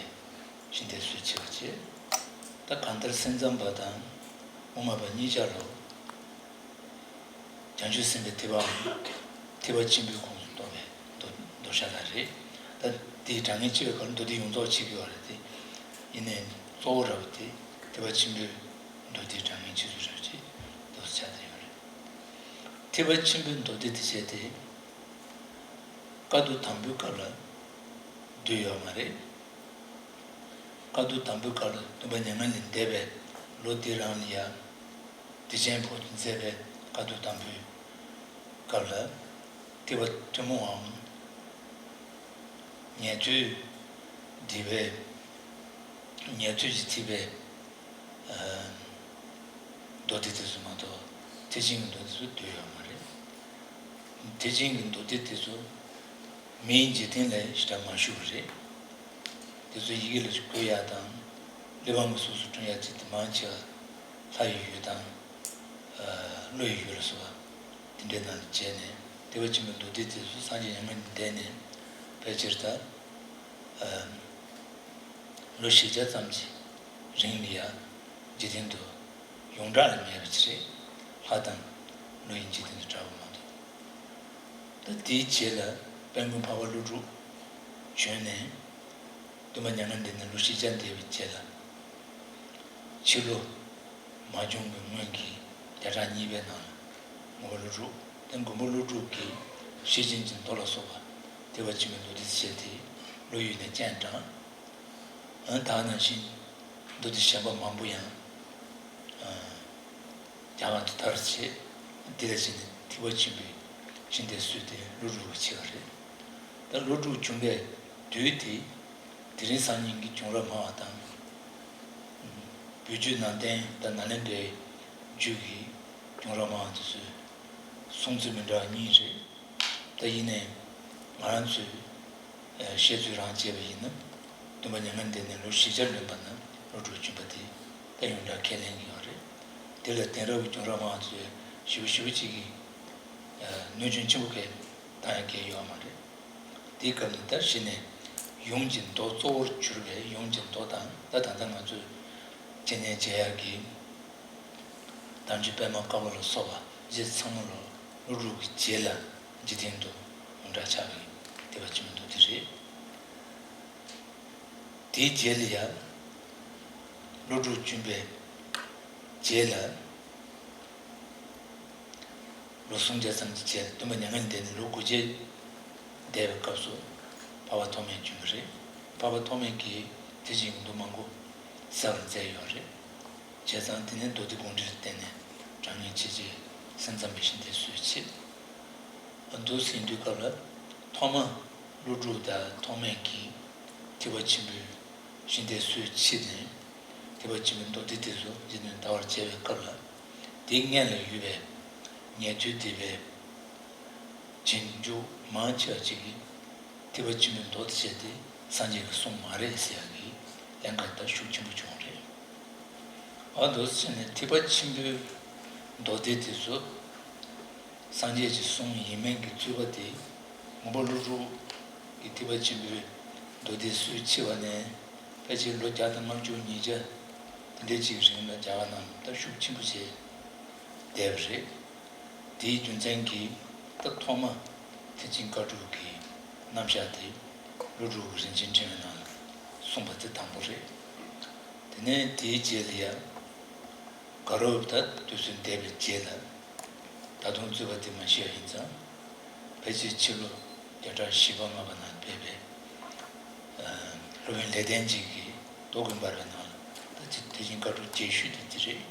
ཤིང་རྟའི་སྲོལ་ཕྱེ་བ་བྱས། ད་གང་ལྟར་སེམས་ཙམ་པ་དང་དབུ་མ་པ་གཉིས་ཆ་ལ། བྱང་ཆུབ་སེམས་དཔའི་ཐེག་པའམ་ཐེག་པ་ཆེན་པོའི་ཁོངས་སུ་གཏོགས་པའི་མདོ་མདོ་ཤ་སྟག་རེད། ད་དེའི་དྲང་ངེས་ཆེ་བའི་སྐོར་མདོ་སྡེ་ཡོངས་རྫོགས་ཕྱེ་གི་ཡོད་རེད་དེ། ཡིན་ནའི་གཙོ་བོ་འདྲ་བོ་དེ་ཐེག་པ་ཆེན་པོའི་མདོ་སྡེའི་དྲང་ངེས་ཆེ་ཚུལ་འདྲ་བོ་ཅིག་འདུག་སེ་ཆགས་བསྡད་ཡོད་རེད། ཐེག་པ་ཆེན་པོའི་མདོ་སྡེ་དེ་བྱས་ཏེ། བཀའ་བསྡུ་དང་པོའི་སྐབས་ལ་བསྡུས་ཡོད་མ་རེད། བཀའ་བསྡུ་དང་པོའི་སྐབས་ལ་སྟོན་པ་མྱ་ངན་ལས་འདས་པའི་ལོ་འདི་རང་ལ་ཡང་། བདེ་ཆེན་ཕོ་མཛད་པའི་བཀའ་བསྡུ་དང་པོའི་སྐབས་ལ། ཐེག་པ་ཐུན་མོང་བའམ་ཉན་ཐོས་སྡེ་པའི་ཉན་ཐོས་ཀྱི་ཐེག་པའི་ཨ་མདོ་སྡེ་དེ་ཚོ་མ་གཏོགས་ཐེག་ཆེན་གྱི་མདོ་སྡེ་ཚོ་འདུས་ཡོད་མ་རེད། ཐེག་ཆེན་གྱི་མདོ་སྡེ་དེ་ཚོ་མིའི་འཇིག་རྟེན་ལ་ཞེ་དྲག་མ་བཞུགས་པ་རེད། དེ་ཚོ་ཡི་གེ་ལ་བཀོད་ཡག་དང་གླེགས་བམ་གྱི་གཟུགས་སུ་བསྐྲུན་ཡག་ཅིག་དེ་མང་ཆེ་བ་ལྷ་ཡི་ཡུལ་དང་། ཨ་ཀླུ་ཡི་ཡུལ་ལ་སོགས་པ་དེ་འདྲའི་ནང་ལ་མཇལ་ནས་ཐེག་པ་ཆེན་པོའི་མདོ་སྡེ་དེ་ཚོ་སངས་རྒྱས་མྱ་ངན་འདས་ནས་ཕལ་ཆེར་ད་ཨ་ལོ་བཞི་བརྒྱ་ཙམ་གྱི་རིང་ལ་ཡ་འཇིག་རྟེན་དུ་ཡོངས་གྲགས་ལ་མེད་པ་ཅིག་རེད། ལྷ་དང་ཀླུ་ཡི་འཇིག་རྟེན་དུ་གྲགས་པ་མ་གཏོགས། ད་དེའི་རྗེས་ལ་དཔལ་མགོན་འཕགས་པ་ཀླུ་སྒྲུབ་བྱོན་ནས། སྟོན་པ་མྱ་ངན་འདས་ནས་ལོ་བཞི་བརྒྱ་འདས་པའི་རྗེས་ལ། ཕྱི་ལོ་མ་བྱུང་བའི་སྔོན་གྱི་བརྒྱ་ཕྲག་གཉིས་པའི་ནང་ལ་མགོན་པོ་ཀླུ་སྒྲུབ་དེ་མགོན་པོ་ཀླུ་སྒྲུབ་ཀྱི་ཤེར་ཕྱིན་གྱི་མདོ་ལ་སོགས་པ་ཐེག་པ་ཆེན་པོའི་མདོ་སྡེ་བྱས་ཏེ་ཀླུ་ཡུལ་ནས་སྤྱན་དྲངས། ཨ་ད་ག་ནང་བཞིན་མདོ་སྡེ་གཞན་པ་མང་པོ་ཡང་རྒྱ་གར་དུ་དར་བྱས། དེ་ལ་བྱས་ནས་ཐེག་པ་ཆེན་པོའི་ཞིང་དེ་སུས་ཏེ་ཀླུ་སྒྲུབ་ཀྱིས་ཕྱེ་བ་རེད། ད་ཀླུ་སྒྲུབ་བྱུང་བའི་དུས་དེ་དེ་རིང་སང་ཉིན་གྱི་གྱུང་རབས་སྨྲ་བ་དང་། བོད་བརྒྱུད་ནང་བསྟན་དང་ནཱ་ལེནྡྲའི་བརྒྱུད་ཀྱི་གྱུང་རབས་སྨྲ་བ་དེ་ཚོས་གསུང་ཚུལ་མི་འདྲ་བ་གཉིས་རེད། ད་ཡིན་ནའི་ང་རང་ཚོས་བཤད་ཚུལ་རང་བྱས་པ་ཡིན་ན། སྟོན་པ་མྱ་ངན་འདས་ནས་ལོ་བཞི་བརྒྱ་ལོན་པ་ན་ཀླུ་སྒྲུབ་བྱོན་པ་དེ་ད་ཡོངས་གྲགས་ཁས་ལེན་གྱི་ཡོད་རེད། དེ་ལ་དེང་རབས་ཀྱི་གྱུང་རབས་སྨྲ་བ་ཚོས་ཞེ་པོ་ཞེ་པོ་ཅིག་གིས་གནོད་སྐྱོན་ཆེན་པོ་གས་བཏང་ཡ་གང་ཡང་ཡོད་མ་རེད། དེའི་སྐབས་ནས་ད་གཞི་ནས་ཡུམ་གྱི་མདོ་གཙོ་བོར་གྱུར་པའི་ཡུམ་གྱི་མདོ་དང་། ད་ད་ལྟ་ང་ཚོས་འཆད་ཉན་བྱེད་ཡག་གི་དམ་ཆོས་པད་མ་དཀར་པོ་ལ་སོགས་པ་རྗེ་ཚང་མ་ལོ་ཀླུ་སྒྲུབ་ཀྱི་རྗེས་ལ་འཇིག་རྟེན་དུ་ཡོངས་གྲགས་ཆགས་པའི་ཐེག་པ་ཆེན་པོའི་མདོ་སྡེ་རེད། དེའི་རྗེས་ལ་ཡང་ཀླུ་སྒྲུབ་བྱོན་པའི་རྗེས་ལ་ལོ་སུམ་བརྒྱ་ཙམ་གྱི་རྗེས་ལ་སྟོན་པ་མྱ་ངན་འདས་ནས་ལོ་དགུ་བརྒྱ་འདས་པའི་སྐབས་སུ་འཕགས་པ་ཐོགས་མེད་བྱོན་པ་རེད། འཕགས་པ་ཐོགས་མེད་ཀྱིས་དེ་བཞིན་མདོ་མང་པོ་གསལ་བར་མཛད་ཡོད་རེད། བྱས་ཙང་དེ་ནས་མདོ་སྡེ་དགོངས་འགྲེལ་བསྟན་ནས་དྲང་ངེས་ཆེ་ཆེ་སེམས་ཙམ་པའི་ཞིང་དེ་སུས་ཕྱེ། འདུག་ཟིན་དུས་སྐབས་ལ་ཐོག་མ་ཀླུ་སྒྲུབ་དང་ཐོགས་མེད་ཀྱིས་ཐེག་པ་ཆེན་པོའི་ཞིང་དེ་སུས་ཕྱེ་ནས་ཐེག་པ་ཆེན་པོའི་མདོ་སྡེ་དེ་ཚོ་རྗེ་བཙུན་དར་བར་བྱས་པའི་སྐབས་ལ། དེའི་སྔོན་ལ་ཡོད་པའི་ཉན་ཐོས་སྡེ་པའི་རྗེས་འཇུག་མང་ཆེ་བ་ཅིག་གིས་ཐེག་པ་ཆེན་པོའི་མདོ་དེ་བྱས་ཏེ་སངས་རྒྱས་ཀྱི་གསུང་མ་རེད་ཟེར་ཡག་གི་ལན་ཁ་ད་ཤུགས་ཆེན་པོ་བྱུང་རེད། འོ་འདུག་སེ་བྱས་ནས་ཐེག་པ་ཆེན་པོའི་མདོ་སྡེ་དེ་ཚོ་སངས་རྒྱས་ཀྱི་གསུང་ཡིན་མིན་གྱི་རྩོད་པ་དེ་མགོན་པོ་ཀླུ་སྒྲུབ་ཀྱིས་ཐེག་པ་ཆེན་པོའི་མདོ་སྡེ་སུས་ཕྱེ་བ་ནས་ཕལ་ཆེར་ལོ་བརྒྱ་དང་ལྔ་བཅུ་ཉིས་བརྒྱ་དེ་འདྲའི་ཅིག་རིང་ལ་རྒྱ་གར་ནང་ད་ཤུགས་ཆེན་པོ་བྱས་བསྡད་པ་རེད། དེའི་རྒྱུ་མཚན་གྱིས་ད་ཐོག་མ་ཐེག་ཆེན་བཀའ་དྲུག་གི་རྣམ་གཞག་དེ་ཀླུ་སྒྲུབ་ཀྱིས་རིན་ཆེན་ཕྲེང་བའི་ནང་ལ་གསུངས་པ་དེ་དང་པོ་རེད། དེ་ནས་དེའི་རྗེས་ལ་ཡང་དགའ་རབ་ད་དུས་ཚོད་འདས་པའི་རྗེས་ལ་ད་དུང་རྩོད་པ་དེ་མ་ཞི་བ་ཡིན་ཙང་། ཕལ་ཆེར་ཕྱི་ལོ་བརྒྱ་ཕྲག་བཞི་པ་ལྔ་པ་ནང་ཕེབས་པའི་སློབ་དཔོན་ལེགས་ལྡན་འབྱེད་ཀྱི་རྟོགས་བརྒྱུད་འབར་བའི་ནང་ལ་ད་ཐེག་ཆེན་བཀའ་དྲུག་རྒྱས་བཤད་དེ་དེ་རེད།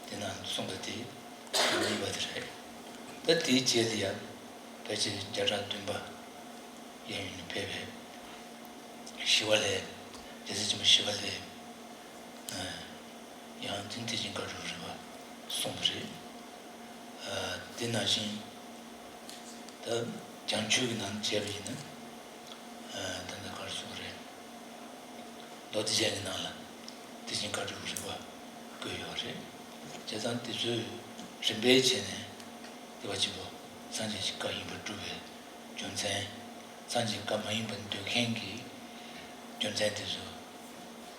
དེ་ནང་གསུངས་པ་དེ་གཉིས་པ་དེ་རེད། ད་དེའི་རྗེས་ལ་ཡང་ཕལ་ཆེར་བརྒྱ་ཕྲག་བདུན་པ་གཡས་གཡོན་ནས་ཕེབས་པའི་ཞི་བ་ལྷས། རྒྱལ་སྲས་ཆེན་པོ་ཞི་བ་ལྷས་ཡང་ཐེག་ཆེན་བཀའ་དྲུག་རིམ་པ་གསུངས་པ་རེད། དེ་ནང་བཞིན་ད་བྱང་ཆུབ་ཀྱི་ནང་བྱས་པ་ཡིན་ན་ད་ལྟ་ག་རེ་གསུངས་པ་རེད། མདོ་སྡེ་རྒྱན་གྱི་ནང་ལ་ཐེག་ཆེན་བཀའ་དྲུག་རིམ་པ་བཀོད་ཡོད་རེད། བྱས་ཙང་དེ་ཚོའི་རིམ་པས་བྱས་ནས་ཐེག་པ་ཆེན་པོ་སངས་རྒྱས་ཀྱི་བཀའ་ཡིན་པར་སྒྲུབ་པའི་རྒྱུ་མཚན། སངས་རྒྱས་བཀའ་མ་ཡིན་པར་འདོད་མཁན་གྱི་རྒྱུ་མཚན་དེ་ཚོ་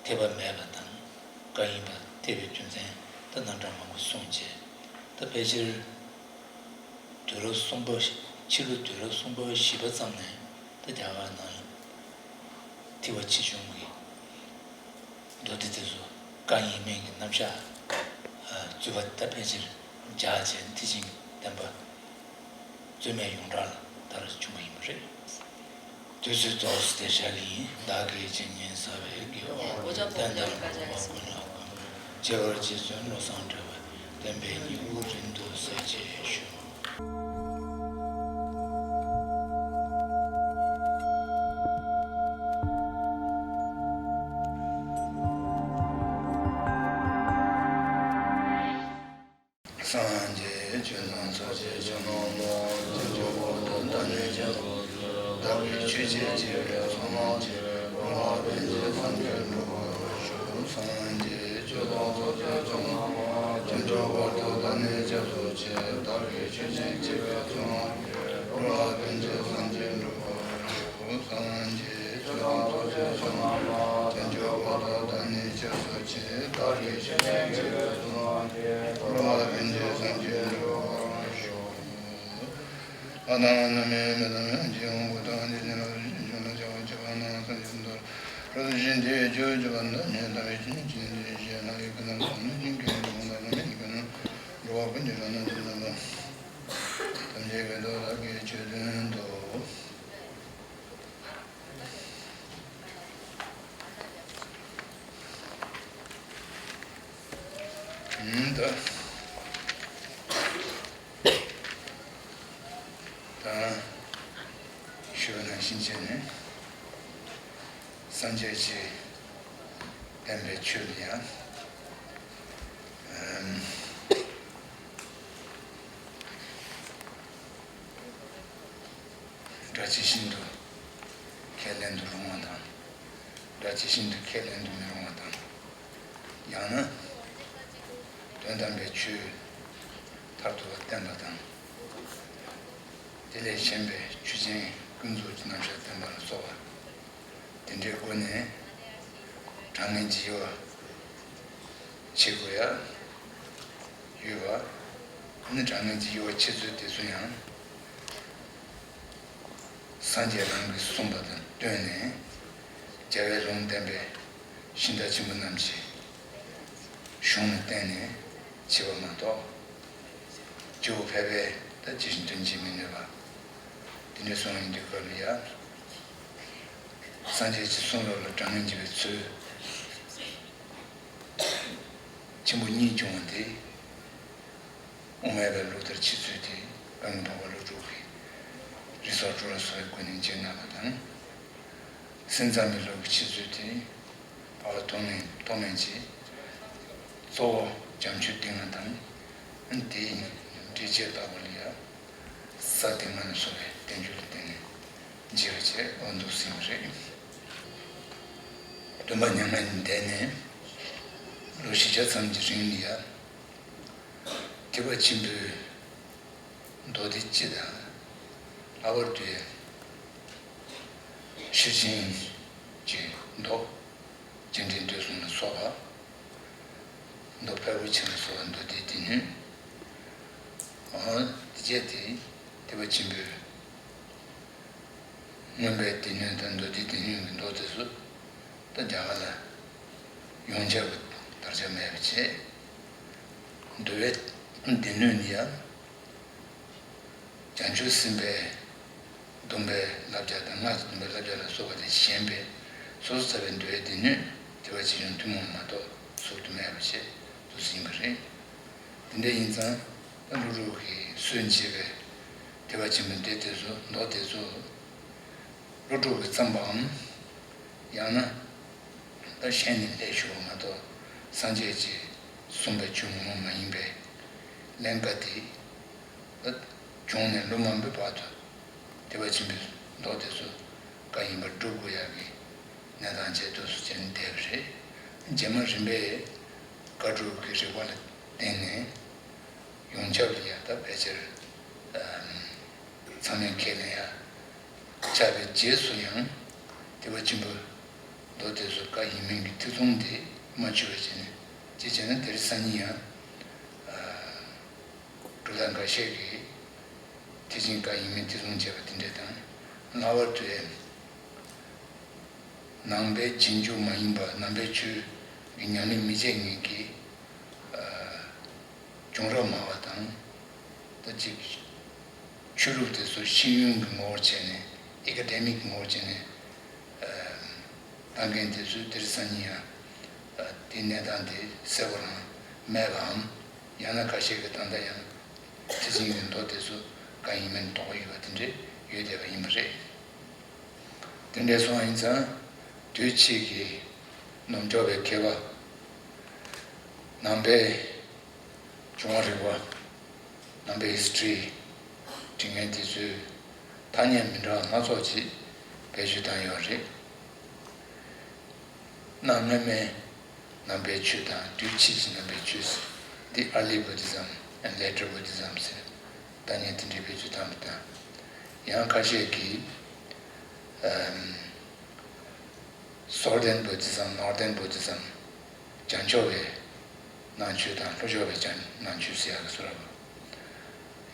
འཐད་པ་མེད་པ་དང་བཀའ་ཡིན་པར་འཐད་པའི་རྒྱུ་མཚན་ད་རྣམ་གྲངས་མང་པོ་གསུངས་རྗེས། ད་ཕལ་ཆེར་དུས་རབས་གསུམ་པ། ཕྱི་ལོ་དུས་རབས་གསུམ་པ་བཞི་པ་ཙམ་ནས་ད་རྒྱ་གར་ནང་ལ་ཐེག་པ་ཆེ་ཆུང་གི་མདོ་སྡེ་དེ་ཚོ་བཀའ་ཡིན་མིན་གྱི་རྣམ་གཞག་རྩོད་པ་ད་ཕལ་ཆེར་འཇགས་བྱས་ཐེག་ཆེན་བསྟན་པ་རྩོད་མེད་ཡོངས་གྲགས་ལ་དར་བྱུང་བ་ཡིན་པ་རེད། དུས་ཚོད་རྫོགས་སུ་དེ་བཞག་གི་ཡིན། བདག་གིས་བྱས་ཉེས་བསགས་པའི་དགེ་བ་ལས་བསྟན་དང་སྒོམ་པ་ཀུན་ལ་གང་། བྱེ་བར་རྗེ་བཙུན་བློ་བཟང་གྲགས་པའི་བསྟན་པའི་སྙིང་པོ་རིང་དུ་གསལ་བྱེད་ཞུ། སངས་རྒྱས་ཆོས་དང་ཚོགས་ཀྱི་མཆོག་རྣམས་ལ། དལ་འབྱོར་བར་དུ་བདག་ནི་སྐྱབས་སུ་མཆི། བདག་གིས་ཆོས་བྱས་བྱིས་པའི་ཚོགས་རྣམས་ཀྱིས། འགྲོ་ལ་ཕན་ཕྱིར་སངས་རྒྱས་འགྲུབ་པར་ཤོག། སངས་རྒྱས་ཆོས་དང་ཚོགས་ཀྱི་མཆོག་རྣམས་ལ། དལ་འབྱོར་བར་དུ་བདག་ནི་སྐྱབས་སུ་མཆི། བདག་གིས་ཆོས་བྱས་བྱིས་པའི་ཚོགས་རྣམས་ཀྱིས། འགྲོ་ལ་ཕན་ཕྱིར་སངས་རྒྱས་འགྲུབ་པར་ཤོག། སངས་རྒྱས་ཆོས་དང་ཚོགས་ཀྱི་མཆོག་རྣམས་ལ། དལ་འབྱོར་བར་དུ་བདག་ནི་སྐྱབས་སུ་མཆི། བདག་གིས་ཆོས་བྱས་བྱིས་པའི་ཚོགས་རྣམས་ཀྱིས། འགྲོ་ལ་ཕན་ཕྱིར་སངས་རྒྱས་འགྲུབ་པར་ཤོག། ལྷ་དང་ལྷ་མིན་མི་དང་ཡང་ལྗིད་འོང་བུ་དང་ལྗིད་ཅན་ལ་སོགས་ཀྱི་བྱ་བ་རྣམས་སངས་རྒྱས་སུ་འདོད། རབ་ཏུ་ཞི་སྟེ་ཆོས་སྤྱོད་པ་དང་། ཉོན་དང་མི་ཆོས་ཉིད་ཀྱི་ལྷ་ཡི་སྐུ་རྣམས་སོ། ལྷ་ཡི་སྐུ་རྣམས་སོ། ལྷ་ཡི་སྐུ་རྣམས་འགྲོ་བ་ཀུན་གྱི་རང་སྣང་དུ་འཛིན་པ། ཐམས་ཅད་ཀྱི་དོན་དག་གི་ཆོས་དོན་དུ། ད་ད་ཞུ་བ་ནང་བཞིན་བྱས་ནས། སངས་རྒྱས་ཀྱི་བསྟན་པའི་ཆོས་ལ་ཡང་སྒྲ་ཇི་བཞིན་དུ་ཁས་ལེན་དུ་རུང་བ་དང་། སྒྲ་ཇི་བཞིན་དུ་ཁས་ལེན་དུ་མི་རུང་བ་དང་། ཡང་ན་དོན་དམ་པའི་ཆོས་མཐར་ཐུག་པ་བསྟན་པ་དང་། དེ་ལས་གཞན་པའི་ཆོས་ཅན་ཀུན་རྫོབ་ཀྱི་རྣམ་གཞག་བསྟན་པ་ལ་སོགས་པ། དེ་འདྲའི་སྒོ་ནས་དྲང་ངེས་ཀྱི་དབྱེ་བ་ཕྱེ་དགོས་ཡ་ཡོད་པ། ཨ་ནི་དྲང་ངེས་ཀྱི་དབྱེ་བ་ཕྱེ་ཚུལ་དེ་ཚོ་ཡང་སངས་རྒྱས་རང་གིས་གསུངས་པ་དང་བསྟུན་ནས། རྒྱལ་བའི་ལུང་བསྟན་པའི་ཤིང་རྟ་ཆེན་པོ་རྣམས་ཀྱི་གཞུང་ལ་བརྟེན་ནས་ཕྱེ་བ་མ་གཏོགས། སྐྱེ་བོ་ཕལ་པས་ད་ཇི་བཞིན་དོན་བྱེད་མི་ནུས་པ། དེ་འདྲ་སོང་ཡིན་དུས་སྐབས་ལ་ཡ། སངས་རྒྱས་ཀྱི་གསུང་རབ་ལ་དྲང་ངེས་འབྱེད་པའི་ཚུལ་ཆེན་པོ་གཉིས་བྱུང་བ་དེ། དབུ་མ་པའི་ལུགས་ལྟར་ཕྱེ་ཚུལ་དེ། པདྨ་འཕགས་པ་ཀླུ་སྒྲུབ་ཀྱི་རིགས་གསར་དྲུག་ལ་སོགས་པའི་སྒོ་ནས་འབྱེད་གནང་བ་དང་། སེམས་ཙམ་པའི་ལུགས་ཀྱི་ཕྱེ་ཚུལ་དེ། འཕགས་པ་ཐོགས་མེད་ཐོགས་མེད་ཀྱིས་གཙོ་བོ་བྱམས་ཆོས་སྡེ་ལྔ་དང་། དེའི་འགྲེལ་བྱེད་ལྟ་བུ་ལ་ཡང་། ས་སྡེ་ལྔ་ལ་སོགས་པའི་བསྟན་བཅོས་ལ་བརྟེན་ནས་འབྱེད་པ་བྱས་འོ་འདུག་ཟིན་པ་རེད། སྟོན་པ་མྱ་ངན་འདས་ནས་ལོ་བཞི་བརྒྱ་ཙམ་གྱི་རིང་ལ་ཡང་། ཐེག་པ་ཆེན་པོའི་མདོ་སྡེ་སྤྱི་དང་། ལྷག་པར་དུ་ཡང་ཤེར་ཕྱིན་གྱི་མདོ། རྒྱས་འབྲིང་བསྡུས་གསུམ་ལ་སོགས་པ། མདོ་ཕལ་པོ་ཆེ་ལ་སོགས་པ་མདོ་སྡེ་སྡེ་སྣོད། འོ་དེ་བྱས་ཏེ་ཐེག་པ་ཆེན་པོའི་མངོན་པའི་སྡེ་སྣོད་དང་མདོ་སྡེ་སྡེ་སྣོད་ཀྱི་མདོ་དེ་ཚོ་ད་རྒྱ་གར་ལ་ཡོངས་ཁྱབ་ཀྱི་དར་ཁྱབ་མེད་པ་བྱས། འདུལ་བའི་སྡེ་སྣོད་ནི་ཡང་། བྱང་ཆུབ་སེམས་དཔའི་སྡོམ་པའི་བསླབ་བྱ་དང་སྔགས་ཀྱི་སྡོམ་པའི་བསླབ་བྱ་ལ་སོགས་པ་ལས་གཞན་པའི་སོ་སོར་ཐར་པའི་འདུལ་བའི་སྡེ་སྣོད་ཐེག་པ་ཆེ་ཆུང་ཐུན་མོང་མ་གཏོགས་ཟུར་དུ་མེད་པ་བྱས་འདུག་ཟིན་པ་རེད། དེ་འདྲ་ཡིན་ཙང་ད་ཀླུ་སྒྲུབ་ཀྱིས་སྲོལ་འབྱེད་པའི་ཐེག་པ་ཆེན་པོའི་སྡེ་དེ་ཚོ་མདོ་དེ་ཚོ། ཀླུ་སྒྲུབ་ཀྱིས་བརྩམས་པའམ། ཡང་ན། ད་གཞན་ནས་ལེགས་ཞུ་བ་མ་གཏོགས་སངས་རྒྱས་ཀྱིས་གསུངས་པའི་ཆོས་ངོ་མ་ཡིན་པས། ཀླན་ཀ་དེ། ད་བྱུང་ནས་ལོ་མང་པོའི་བར་དུ་ཐེག་པ་ཆེན་པོའི་མདོ་དེ་ཚོ་བཀའ་ཡིན་པར་སྒྲུབ་དགོས་ཡག་གི་གནས་སྟངས་བྱས་འདུག་སེ་བྱས་ནས་བསྡད་པ་རེད། རྗེས་མ་རིམ་པས་བཀའ་སྒྲུབ་ཀྱི་རིགས་པ་ལ་བརྟེན་ནས། ཡོངས་ཁྱབ་ལ་ཡང་ད་ཕལ་ཆེར་ཚང་མས་ཁས་ལེན་ཡ་ཆགས་པའི་རྗེས་སུ་ཡང་ཐེག་པ་ཆེན་པོའི་མདོ་དེ་ཚོ་བཀའ་ཡིན་མིན་གྱི་ཐེ་ཚོམ་དེ་མ་ཆོད་པ་བྱས་ནས། ཅི་བྱས་ན་དེ་རིང་སང་ཉིན་ཡང་གྲུབ་མཐའ་འགའ་ཤས་ཀྱིས་ཐེག་ཆེན་བཀའ་ཡིན་མིན་ཐེ་ཚོམ་བྱས་པ་དེ་འདྲ་དང་། ལྷག་པར་དུ་ཡང་། ནང་པའི་རྗེས་འཇུག་མ་ཡིན་པ། ནང་པའི་ཆོས་ཀྱི་ཉམས་ལེན་མི་བྱེད་མཁན་གྱི་ཨ་བྱུང་རབས་སྨྲ་བ་དང་། ད་ཅིག་ཆོས་ལུགས་དེ་ཚོ་ཤེས་ཡོན་གྱི་ངོ་བོར་བྱས་ནས། ཨེ་ཀ་ཌེ་མིག་གི་ངོ་བོར་བྱས་ནས་ཨ་བཏང་མཁན་དེ་ཚོས་དེ་རིང་སང་ཉིན་ཡང་ཨ་དེའི་གནས་སྟངས་དེ་གསལ་པོ་རང་མེད་པའམ། ཡང་ན་ཁ་ཤས་ཀྱིས་ད་ལྟ་ཡང་ཐེག་ཆེན་གྱི་མདོ་དེ་ཚོ་བཀའ་ཡིན་མིན་དོགས་པ་ཡོད་པ་དེ་འདྲས་ཡོད་བསྡད་པ་ཡིན་པ་རེད། དེ་འདྲ་སོང་བ་ཡིན་ཙང་། དུས་ཕྱིས་ཀྱི་ནུབ་ཕྱོགས་པའི་མཁས་པ། ནང་པའི་བྱུང་བ་རིག་པ། ནང་པའི་ཧིས་ཊོ་རི་འབྲི་མཁན་དེ་ཚོས་ཐ་སྙད་མི་འདྲ་བ་སྣ་ཚོགས་ཅིག་བེད་སྤྱོད་བཏང་ཡོད་རེད། གནའ་སྔ་མོའི་ནང་པའི་ཆོས་དང་དུས་ཕྱིས་ཀྱི་ནང་པའི་ཆོས། འདི་Early Buddhism and Later Buddhism ཟེར་ཐ་སྙད་དེ་འདྲའི་བེད་སྤྱོད་བཏང་བ་དང་། ཡང་ཁ་ཤས་ཀྱིས་ཨམ། Southern Buddhism, Northern Buddhism། བྱང་ཕྱོགས་པའི་ནང་ཆོས་དང་ལྷོ་ཕྱོགས་པའི་བྱང་ནང་ཆོས་ཟེར་ཡག་གི་བཟོ་འདྲ་པོ།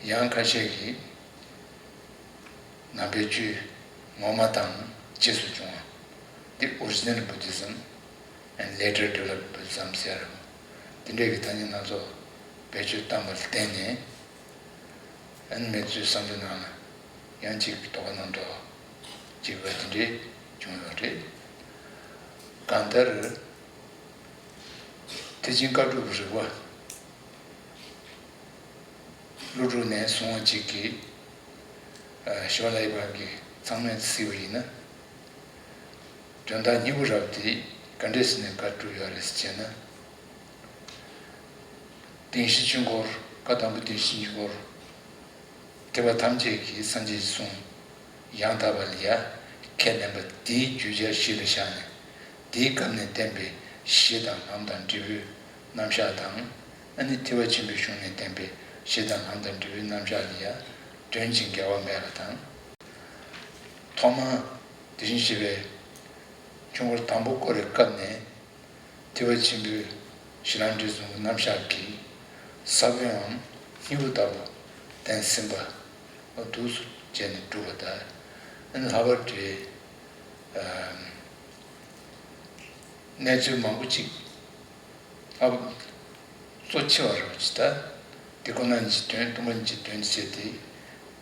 ཡང་ཁ་ཤས་ཀྱིས་ནང་པའི་ཆོས་ངོ་མ་དང་རྗེས་སུ་བྱུང་བ། འདི་Original Buddhism and Later Developed Buddhism ཟེར་ཡག་རེད། འདི་འདྲའི་གི་ཐ་སྙད་སྣ་ཚོགས་བེད་སྤྱོད་བཏང་བ་ལ་བརྟེན་ནས། ཨ་ནི་མི་ཚོའི་བསམ་བློའི་ནང་ལ་ཡང་གཅིག་གི་དོ་ག་རྣམ་རྟོག་གཅིག་པ་དེ་འདྲས་བྱུང་ཡོད་རེད། གང་ལྟར་ཐེག་ཆེན་བཀའ་སྒྲུབ་རིག་པ་ཀླུ་སྒྲུབ་ནས་བཟུང་བ་གཅིག་གིས་ཞོར་ལ་ཡི་བར་གྱི་ཚང་མས་གཟིགས་པ་ཡིན་ན། དོན་དག་སྙིང་པོ་རབ་དེ་ག་འདྲས་ཟེར་ནས་བཀའ་སྒྲུབ་ཡོད་རེད་ཟེར་བྱས་ན། བདེན་བཞི་ཆོས་འཁོར། བཀའ་དང་པོ་བདེན་བཞི་ཆོས་འཁོར། ཐེག་པ་ཐམས་ཅད་ཀྱི་སངས་རྒྱས་ཀྱི་གསུང་ཡང་དག་པ་ལ་ཡ་ཁས་ལེན་པ་དེའི་བརྗོད་བྱ་གཞི་ལ་བཞག་ནས། དེའི་སྐབས་ནས་བསྟན་པའི་གཞི་དང་ལམ་དང་འབྲས་བུའི་རྣམ་གཞག་དང་། ཨ་ནི་ཐེག་པ་ཆེན་པོའི་གཞུང་ནས་བསྟན་པའི་གཞི་དང་ལམ་དང་འབྲས་བུའི་རྣམ་གཞག་ལ་ཡ་དོན་གྱི་འགལ་བ་མེད་པ་དང་། ཐོག་མར་དེ་བཞིན་གཤེགས་པའི་ཆོས་འཁོར་དང་པོ་བསྐོར་བའི་སྐབས་ནས། ཐེག་པ་ཆེན་པོའི་གཞི་ལམ་འབྲས་གསུམ་གྱི་རྣམ་གཞག་གི་ས་བོན་འམ་སྙིང་པོ་ལྟ་བུ་བསྟན་ཟིན་པ། འོ་འདུག་སེ་བྱས་ནས་གྲུབ་པ་དང་། ཨ་ནི་ལྷག་པར་དུ་གནས་ཚུལ་མང་པོ་ཅིག་ཨ་གཙོ་ཆེ་བ་རུ་ཇི་ལྟ། དེ་ཁོ་ན་ཉིད་ཀྱི་དོན། སྟོང་པ་ཉིད་ཀྱི་དོན་བྱས་ཏེ།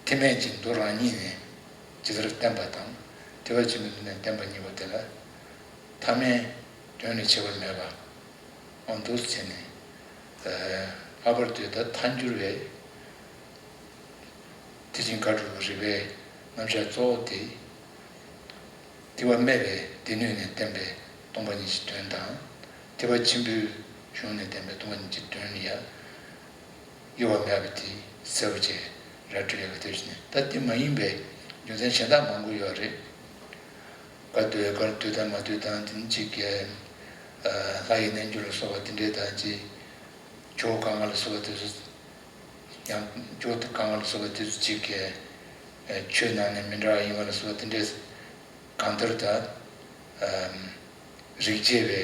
ཐེག་དམན་གྱི་མདོ་རང་ཉིད་ནས་ཇི་ལྟར་བསྟན་པ་དང་། ཐེག་པ་ཆེན་པོའི་མདོ་ནས་བསྟན་པ་གཉིས་པོ་དེ་ལ། ཐ་མལ་དོན་ལས་ཁྱད་པར་མེད་པ། འོ་འདུག་སེ་བྱས་ནས། ཨ་ལྷག་པར་དུ་ད་ཐལ་འགྱུར་བའི་ཐེག་ཆེན་བཀའ་སྒྲུབ་རིག་པའི་རྣམ་གཞག་གཙོ་བོ་དེ། ཐེག་པ་སྨྲས་པའི་སྡེ་སྣོད་ནས་བསྟན་པའི་སྟོང་པ་ཉིད་ཀྱི་དོན་དང་། ཐེག་པ་ཆེན་པོའི་གཞུང་ནས་བསྟན་པའི་སྟོང་པ་ཉིད་ཀྱི་དོན་ལ་ཡ། དབྱེ་བ་མེད་པ་དེ་གསལ་པོ་བྱས་ར་སྤྲོད་ཡག་གི་དེ་བཞིན། ད་དེ་མ་ཡིན་པའི་རྒྱུ་མཚན་གཞན་དག་མང་པོ་ཡོད་རེད། བཀའ་སྡོད་བཀའ་སྡོད་དང་མ་སྡོད་དང་དེ་ནི་གཅིག་གི། ལྷ་ཡི་རྣལ་འབྱོར་ལ་སོགས་པ་དེ་འདྲའི་དང་གཅིག་ཇོ་བོ་གང་ག་ལ་སོགས་པ་དེ་ཚོ། ཡང་ཇོ་བོ་གང་ག་ལ་སོགས་པ་དེ་ཚོ་གཅིག་གི་ཆོས་ནང་ནས་མི་འདྲ་བ་ཡིན་པ་ལ་སོགས་པ་དེ་འདྲའི་གང་ལྟར་ད། རིག་བྱེད་པའི་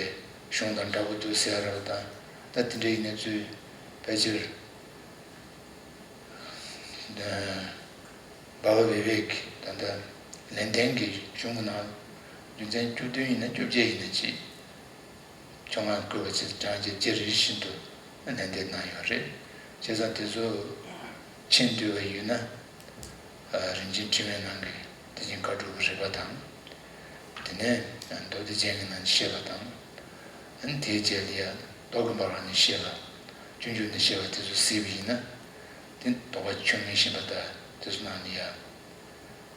གཞུང་དང་འདྲ་པོ་འདུག་ཟེར་ར་བ་དང་། ད་དེ་འདྲའི་གནས་ཚུལ་ཕལ་ཆེར་སྦ་བ་བི་བེ་ཀི་ད་ལྟ་ལེགས་ལྡན་གྱི་གཞུང་གི་ནང་རྒྱུ་མཚན་བཅུ་བདུན་ཡིན་ན་བཅོ་བརྒྱད་ཡིན་ན་ཅི། ཆོ་ལྔ་བཀོད་པ་ཚེ་གྲངས་ཀྱི་ལྕེ་རིལ་བཞིན་དུ་ལེགས་ལྡན་གནང་ཡོད་རེད། བྱས་ཙང་དེ་ཚོ་ཕྱིན་བསྡུས་པ་ཡིན་ན། རིན་ཆེན་ཕྲེང་བའི་ནང་གི་དེ་བཞིན་བཀའ་སྒྲུབ་རིག་པ་དང་། དེ་ནས་མདོ་སྡེ་རྒྱན་གྱི་ནང་ནས་བཤད་པ་དང་། ཨ་ནི་དེའི་རྗེས་ལ་ཡ་མདོ་དགོངས་པ་རང་ནས་བཤད་པ། སྤྱོད་འཇུག་ནས་བཤད་པ་དེ་ཚོ་གཟིགས་པ་ཡིན་ན། དེ་དོགས་པ་ཆོད་མི་ཤེས་པ་དང་དེ་ཚོ་ནང་ནས་ཡ།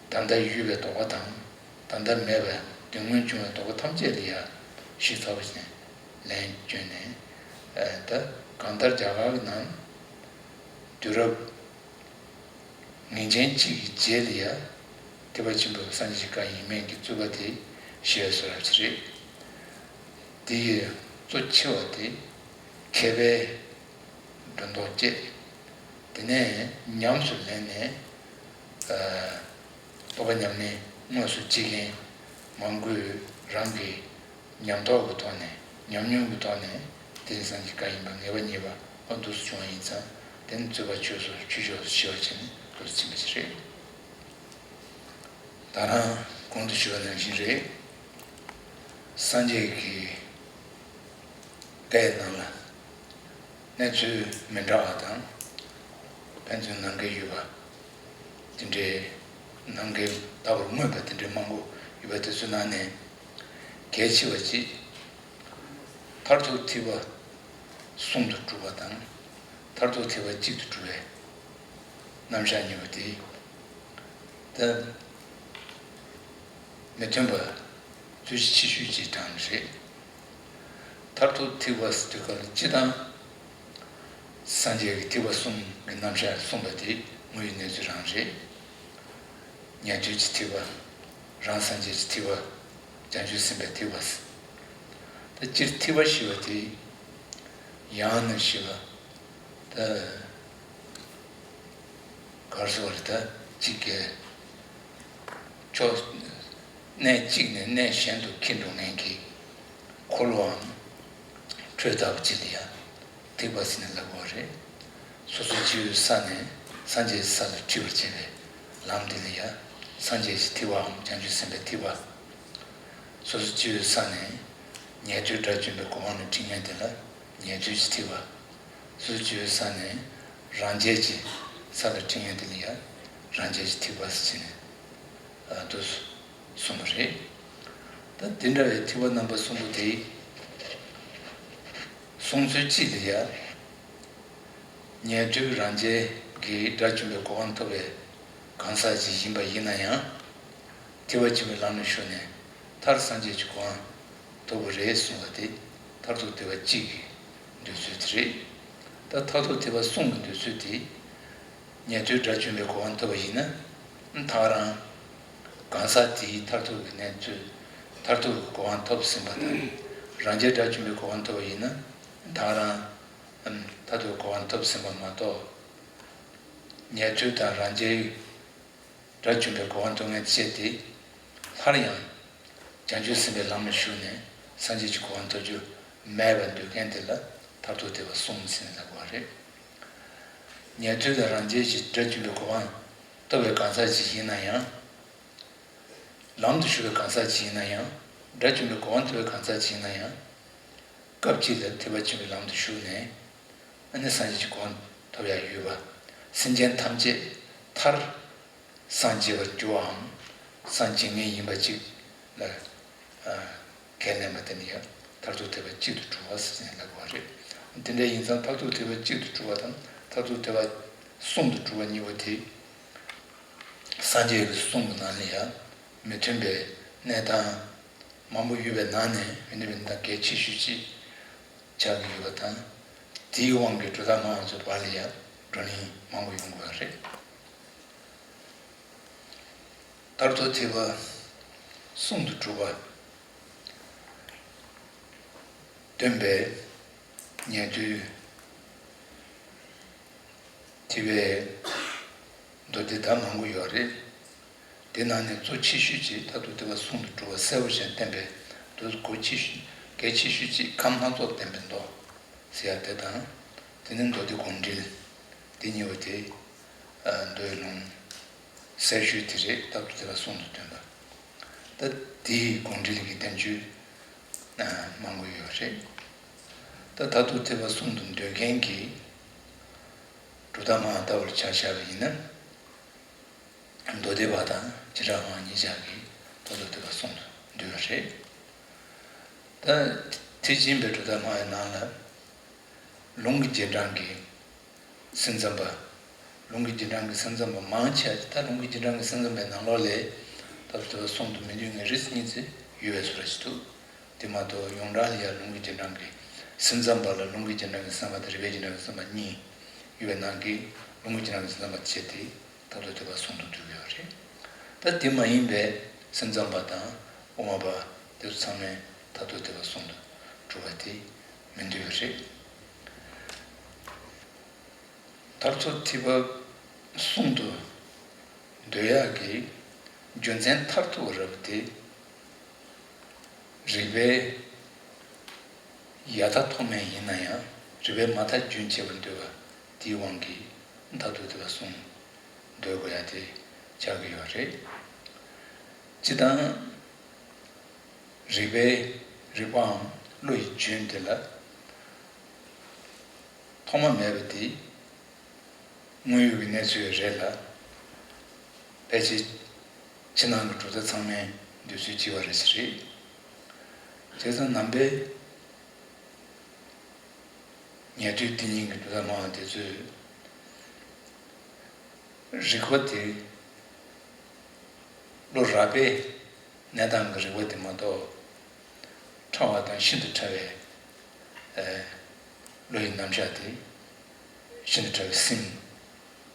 ད་ལྟ་ཡོད་པའི་དོགས་པ་དང་། ད་ལྟ་མེད་པའི་དེ་སྔོན་བྱུང་བའི་དོགས་པ་ཐམས་ཅད་ལ་ཡ་ཞིབ་ཚགས་པོ་བྱས་ནས་ལན་བསྐྱོན་ནས། ད་གང་ལྟར་རྒྱ་གར་གྱི་ནང་དུས་རབས་ངེས་ཅན་གཅིག་གི་རྗེས་ལ་ཡ་ཐེག་པ་ཆེན་པོའི་སངས་རྒྱས་ཀྱི་བཀའ་ཡིན་མིན་གྱི་རྩོད་པ་དེ་ཞི་བའི་བཟོ་འདྲ་ཅིག་རེད། དེ་ཡི་གཙོ་ཆེ་བ་དེ་མཁས་པའི་སྒྲོ་འདོགས་བཅད། དེ་ནས་ཉམས་སུ་ལེན་ནས། རྟོགས་པ་ཉམས་ལེན་དངོས་སུ་བྱེད་མཁན་མང་པོས་རང་གི་ཉམས་རྟོགས་ཀྱི་ཐོག་ནས་ཉམས་མྱོང་གི་ཐོག་ནས་དེ་ནི་སངས་རྒྱས་བཀའ་ཡིན་པ་ངེས་པ་རྙེད་པ་འོ་འདུག་སེ་བྱུང་བ་ཡིན་ཙང་། དེ་ནི་རྩོད་པ་ཆོས་སོ་ཆོས་ཕྱོགས་སུ་ཞི་བར་བྱས་ནས་འདུག་སེ་ཕྱིན་པ་ཞིག་རེད། ད་རང་གོང་དུ་ཞུས་པ་ནང་བཞིན་རེད། སངས་རྒྱས་ཀྱི་བཀའི་ནང་ལ་གནས་ཚུལ་མི་འདྲ་བ་དང་། ཕན་ཚུན་ནང་འགལ་ཡོད་པ་དེ་འདྲའི། ནང་འགལ་ལྟ་བུར་མངོན་པ་དེ་འདྲའི་མང་པོ་ཡོད་པ་དེ་ཚོའི་ནང་ནས་གལ་ཆེ་བ་གཅིག་མཐར་ཐུག་ཐེག་པ་གསུམ་དུ་གྲུབ་པ་དང་། མཐར་ཐུག་ཐེག་པ་གཅིག་ཏུ་གྲུབ་པའི་རྣམ་གཞག་གཉིས་པོ་དེ། ད་མི་མཐུན་པ་ཚུལ་ཆེ་ཤོས་ཀྱི་གྲངས་རེད། མཐར་ཐུག་ཐེག་པ་ཟེར་དུས་སྐབས་ལ་སྤྱིར་བཏང་ སངས་རྒྱས་ཀྱི་ཐེག་པ་གསུམ་གྱི་རྣམ་གཞག་གསུངས་པ་དེ་དངོས་ཡོད་གནས་ཚུལ་རང་རེད། ཉན་ཐོས་ཀྱི་ཐེག་པ། རང་སངས་རྒྱས་ཀྱི་ཐེག་པ། བྱང་ཆུབ་སེམས་དཔའི་ཐེག་པ་ཟེར། ད་སྤྱིར་ཐེག་པ་ཞེས་པ་དེ་ཡང་ན་ཞེས་པ་ད་ག་རེ་ཟེར་བ་རེད། ད་གཅིག་གི་ཕྱོགས་གནས་གཅིག་ནས་གནས་གཞན་དུ་འཁྱེར་འགྲོ་མཁན་གྱི་འཁོར་ལོའམ་ཁྲོད་ལྟ་བུ་ཅིག་ལ་ཡང་ཐེག་པ་ཟེར་ནས་ལབ་དགོས་རེད། སོ་སོ་སྐྱེ་བོའི་ས་ནས་སངས་རྒྱས་ཀྱི་ས་ལ་འཁྲིད་པར་བྱེད་པའི་ལམ་དེ་ལ་ཡང་སངས་རྒྱས་ཀྱི་ཐེག་པའམ་བྱང་ཆུབ་སེམས་དཔའི་ཐེག་པ། སོ་སོ་སྐྱེ་བོའི་ས་ནས་ཉན་ཐོས་དགྲ་བཅོམ་པའི་གོ་འཕང་ལ་ཁྲིད་མཁན་དེ་ལ་ཉན་ཐོས་ཀྱི་ཐེག་པ། སོ་སོ་སྐྱེ་བོའི་ས་ནས་རང་རྒྱལ་གྱི་ས་ལ་ཁྲིད་མཁན་དེ་ལ་ཡང་རང་རྒྱལ་གྱི་ཐེག་པ་ཟེར་ནས་ཨ་འདུག་གསུངས་པ་རེད། ད་དེ་འདྲ་བའི་ཐེག་པ་རྣམ་པ་གསུམ་པོ་དེ་གསུངས་ཚུལ་གཅིག་ལ་ཡང་ཉན་ཐོས་རང་རྒྱལ་གྱི་དགྲ་བཅོམ་པའི་གོ་འཕང་ཐོབ་པའི་གང་ཟག་ཅིག་ཡིན་པ་ཡིན་ན་ཡང་། ཐེག་པ་ཆེན་པོའི་ལམ་ལ་ཞུགས་ནས་མཐར་སངས་རྒྱས་ཀྱི་གོ་འཕང་ཐོབ་དགོས་རེད་གསུངས་པ་དེ་མཐར་ཐུག་ཐེག་པ་གཅིག་གི་འདོད་ཚུལ་དེ་རེད། ད་མཐར་ཐུག་ཐེག་པ་གསུམ་གྱི་འདོད་ཚུལ་དེ། ཉན་ཐོས་དགྲ་བཅོམ་པའི་གོ་འཕང་ཐོབ་པ་ཡིན་ན་ད་ག་རང་གང་ཟག་དེའི་མཐར་ཐུག་གི་གནས་ཚུལ། མཐར་ཐུག་གི་གོ་འཕང་ཐོབ་ཟིན་པ་དང་། རང་རྒྱལ་དགྲ་བཅོམ་པའི་གོ་འཕང་ཐོབ་པ་ཡིན་ན་ད་ག་རང་མཐར་ཐུག་གི་གོ་འཕང་ཐོབ་ཟིན་པ་མ་གཏོགས། ཉན་ཐོས་དང་རང་རྒྱལ་དགྲ་བཅོམ་པའི་གོ་འཕང་ཐོབ་མཁན་བཅས་ཏེ། སླར་ཡང་བྱང་ཆུབ་སེམས་དཔའི་ལམ་ལ་ཞུགས་ནས་སངས་རྒྱས་ཀྱི་གོ་འཕང་ཐོབ་རྒྱུ་མེད་པར་འདོད་མཁན་དེ་ལ་མཐར་ཐུག་ཐེག་པ་གསུམ་ཟེར་ནས་ལབ་དགོས་པ་རེད། ཉན་ཐོས་དང་རང་རྒྱལ་གྱི་དགྲ་བཅོམ་པའི་གོ་འཕང་ཐོབ་པའི་གང་ཟག་ཅིག་ཡིན་ན་ཡང་། ལམ་དུ་ཞུགས་པའི་གང་ཟག་ཅིག་ཡིན་ན་ཡང་། དགྲ་བཅོམ་པའི་གོ་འཕང་ཐོབ་པའི་གང་ཟག་ཅིག་ཡིན་ན་ཡང་། སྐབས་གཅིག་ལ་ཐེག་པ་ཆེན་པོའི་ལམ་དུ་ཞུགས་ནས། ཨ་ནི་སངས་རྒྱས་ཀྱི་གོ་འཕང་ཐོབ་ཡ་ཡོད་པ། སེམས་ཅན་ཐམས་ཅད་མཐར་སངས་རྒྱས་པར་འགྱུར་བའམ། སངས་རྒྱས་ངེས་ཡིན་པ་ཅིག་ལ། ཨ། ཁས་ལེན་པ་དེ་ནི་ཡང་མཐར་ཐུག་ཐེག་པ་གཅིག་ཏུ་གྲུབ་པ་ཟེར་ནས་ལབ་དགོས་པ་རེད། དེ་འདྲ་ཡིན་ཙང་མཐར་ཐུག་ཐེག་པ་གཅིག་ཏུ་གྲུབ་པ་དང་མཐར་ཐུག་ཐེག་པ་གསུམ་དུ་གྲུབ་པ་གཉིས་པོ་དེ། སངས་རྒྱས་ཀྱི་གསུང་གི་ནང་ལ་ཡང་མི་མཐུན་པའི་གནས་སྟངས་མང་པོ་ཡོད་པའི་ནང་ནས་མི་མཐུན་པའི་གནས་སྟངས་གལ་ཆེ་ཤོས་ཅིག་ཆགས་ཀྱི་ཡོད་པ་དང་། དེའི་དབང་གིས་གྲུབ་མཐའ་སྨྲ་བ་ཚོའི་བར་ལ་ཡང་བགྲོ་གླེང་མང་པོ་ཡོང་དགོས་པ་རེད། མཐར་ཐུག་ཐེག་པ་གསུམ་དུ་གྲུབ་པ། སྟོན་པའི་ཉན་ཐོས་ཐེག་པའི་མདོ་སྡེ་ད་མང་པོ་ཡོད་རེད། དེ་ནང་ནས་གཙོ་ཆེ་ཤོས་ཅིག་མཐར་ཐུག་ཐེག་པ་གསུམ་དུ་གྲུབ་པ་གསལ་པོ་ཞིག་བསྟན་པའི་མདོ་གལ་ཆེ་ཤོས། གལ་ཆེ་ཤོས་ཅིག་ཁམས་སྣ་ཚོགས་བསྟན་པའི་མདོ་ཟེར་ཡ་དེ་དང་། དེ་ནས་མདོ་སྡེ་དགོངས་འགྲེལ། དེ་གཉིས་པོ་དེ་མདོའི་ལུང་གསལ་ཤོས་དེ་རེད། མཐར་ཐུག་ཐེག་པ་གསུམ་དུ་སྟོན་པ། ད་དེའི་དགོངས་འགྲེལ་གྱི་བསྟན་བཅོས་མང་པོ་ཡོད་རེད། ད་མཐར་ཐུག་ཐེག་པ་གསུམ་དུ་འདོད་མཁན་གྱི་གྲུབ་མཐའ་སྨྲ་བ་ལྟ་བུར་ཆ་བཞག་པ་ཡིན་ན། མདོ་སྡེ་པ་དང་བྱེ་བྲག་སྨྲ་བ་གཉིས་ཆར་གྱིས་མཐར་ཐུག་ཐེག་པ་གསུམ་དུ་འདུས་པ་རེད། ད་ཐེག་ཆེན་པའི་གྲུབ་མཐའ་སྨྲ་བའི་ནང་ལ། ལུང་གི་རྗེས་འབྲང་གི་སེམས་ཙམ་པ། ལུང་གི་རྗེས་འབྲང་གི་སེམས་ཙམ་པ་མང་ཆེ་བ་ད་ལུང་གི་རྗེས་འབྲང་གི་སེམས་ཙམ་པའི་ནང་ལོགས་ལས་མཐར་ཐུག་ཐེག་པ་གསུམ་དུ་མི་འདུས་མཁན་རེ་གཉིས་ཙམ་ཡོད་པའི་བཟོ་འདྲ་ཞིག་འདུག་དེ་མ་གཏོགས་ཡོངས་གྲགས་ལ་ཡང་ལུང་གི་རྗེས་འབྲང་གི་སེམས་ཙམ་པ་ལ་ལུང་གི་རྗེས་འབྲང་གི་སེམས་ཙམ་པ་དང་རིགས་པའི་རྗེས་འབྲང་གི་སེམས་ཙམ་པ་གཉིས་ཡོད་པའི་ནང་གི་ལུང་གི་རྗེས་འབྲང་གི་སེམས་ཙམ་པ་བྱས་ཏེ། མཐར་ཐུག་ཐེག་པ་གསུམ་དུ་འདུས་ཡོད་རེད། ད་དེ་མ་ཡིན་པའི་སེམས་ཙམ་པ་དང་དབུ་མ་པ་དེ་ཚོ་ཚང་མས་མཐར་ཐུག་ཐེག་པ་གསུམ་དུ་གྲུབ་པ་དེ་མི་འདུས་པ་རེད། མཐར་ཐུག་ཐེག་པ་གསུམ་དུ་འདུས་ཡག་གི་རྒྱུ་མཚན་མཐར་ཐུག་རབ་དེ། རིགས་པའི་ཡལ་མཐའ་ཐོགས་མེད་ཡིན་ན་ཡང་རིགས་པའི་མ་མཐའ་རྒྱུན་ཆད་པར་འདོད་པ་དེའི་དབང་གིས་མཐར་ཐུག་ཐེག་པ་གསུམ་འདོད་དགོས་ཡ་དེ་ཆགས་ཀྱི་ཡོད་རེད། སྤྱིར་བཏང་རིགས་པའི་རིགས་པའམ་བློ་ཡི་རྒྱུན་དེ་ལ་ཐོག་མ་མེད་པ་དེ། དངོས་ཡོད་ཀྱི་གནས་ཚུལ་རེད་ལ། ཕལ་ཆེར་ཕྱི་ནང་གི་གྲུབ་མཐའ་ཚང་མའི་འདོད་ཚུལ་གཅིག་པ་རེད་ཟེར་རེད། བྱས་ཙང་ནང་པའི་ཉན་ཐོས་དེ་ཉིད་ཀྱི་གྲུབ་མཐའ་སྨྲ་བ་དེ་ཚོས་རིགས་པ་དེ་བློ་རགས་པའི་གནས་སྟངས་ཀྱི་རིགས་པ་དེ་མ་གཏོགས། ཕྲ་བ་དང་ཤིན་ཏུ་ཕྲ་བའི་ཨ་བློ་ཡི་རྣམ་གཞག་དེ་ ཤིན་ཏུ་ཕྲ་བའི་སེམས་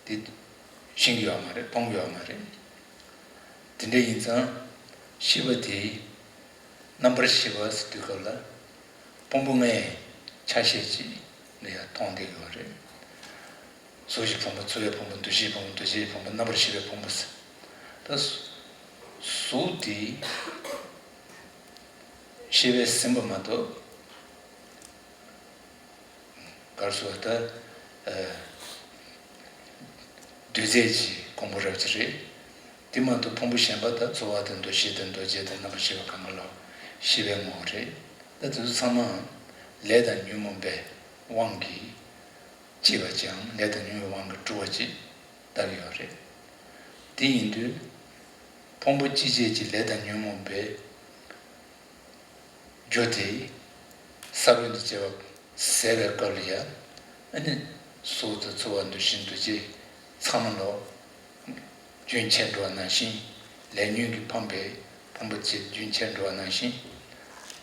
དེ་ཤེས་ཀྱི་ཡོད་མ་རེད། མཐོང་གི་ཡོད་མ་རེད། དེ་འདྲ་ཡིན་ཙང་ཤེས་པ་དེ་རྣམ་པར་ཤེས་པ་ཟེར་དུས་སྐབས་ལ་ཕུང་པོ་ལྔའི་ཆ་ཤས་ཅིག་ལ་ཡང་མཐོང་བསྡད་ཡོད་རེད། གཟུགས་ཀྱི་ཕུང་པོ། ཚོར་བའི་ཕུང་པོ། འདུ་ཤེས་ཕུང་པོ། འདུ་བྱེད་ཕུང་པོ། རྣམ་པར་ཤེས་པའི་ཕུང་པོ་ཟེར། ད་གཟུགས་དེ་ཤེས་པས་ཟིན་པ་མ་གཏོགས། གར་སོགས་ད། ཨ། རྡུལ་རྫས་ཀྱི་གོང་བུ་རབ་ཅིག་རེད། དེ་མ་གཏོགས་ཕུང་པོ་གཞན་པ་ད་ཚོར་བ་དང་འདུ་ཤེས་དང་འདུ་བྱེད་དང་རྣམ་པར་ཤེས་པ་གང་ག་ལ་ཤེས་པའི་ངོ་བོ་རེད། ད་དེ་ཚོ་ཚང་མའང་ལས་དང་ཉོན་མོངས་པའི་དབང་གིས་སྐྱེས་པ་ཅིག་ལས་དང་ཉོན་མོངས་པའི་དབང་གིས་གྲུབ་པ་ཅིག་ལྟ་གི་ཡོད་རེད། དེ་ཡིན་དུས་ཕུང་པོ་སྐྱེད་བྱེད་ཀྱི་ལས་དང་ཉོན་མོངས་པའི་རྒྱུ་དེ་ས་བོན་དུ་སྐྱེ་བ་ཟད་པའི་སྐབས་ལ་ཡང་། ཨ་ནི་གཟུགས་དང་ཚོར་བ། འདུ་ཤེས། འདུ་བྱེད་ཚང་མ་ལོ་རྒྱུན་ཆད་འགྲོ་བ་ནང་བཞིན། ལས་ཉོན་གྱིས་འཕངས་པའི་ཕུང་པོ་ཆེ་རྒྱུན་ཆད་འགྲོ་བ་ནང་བཞིན།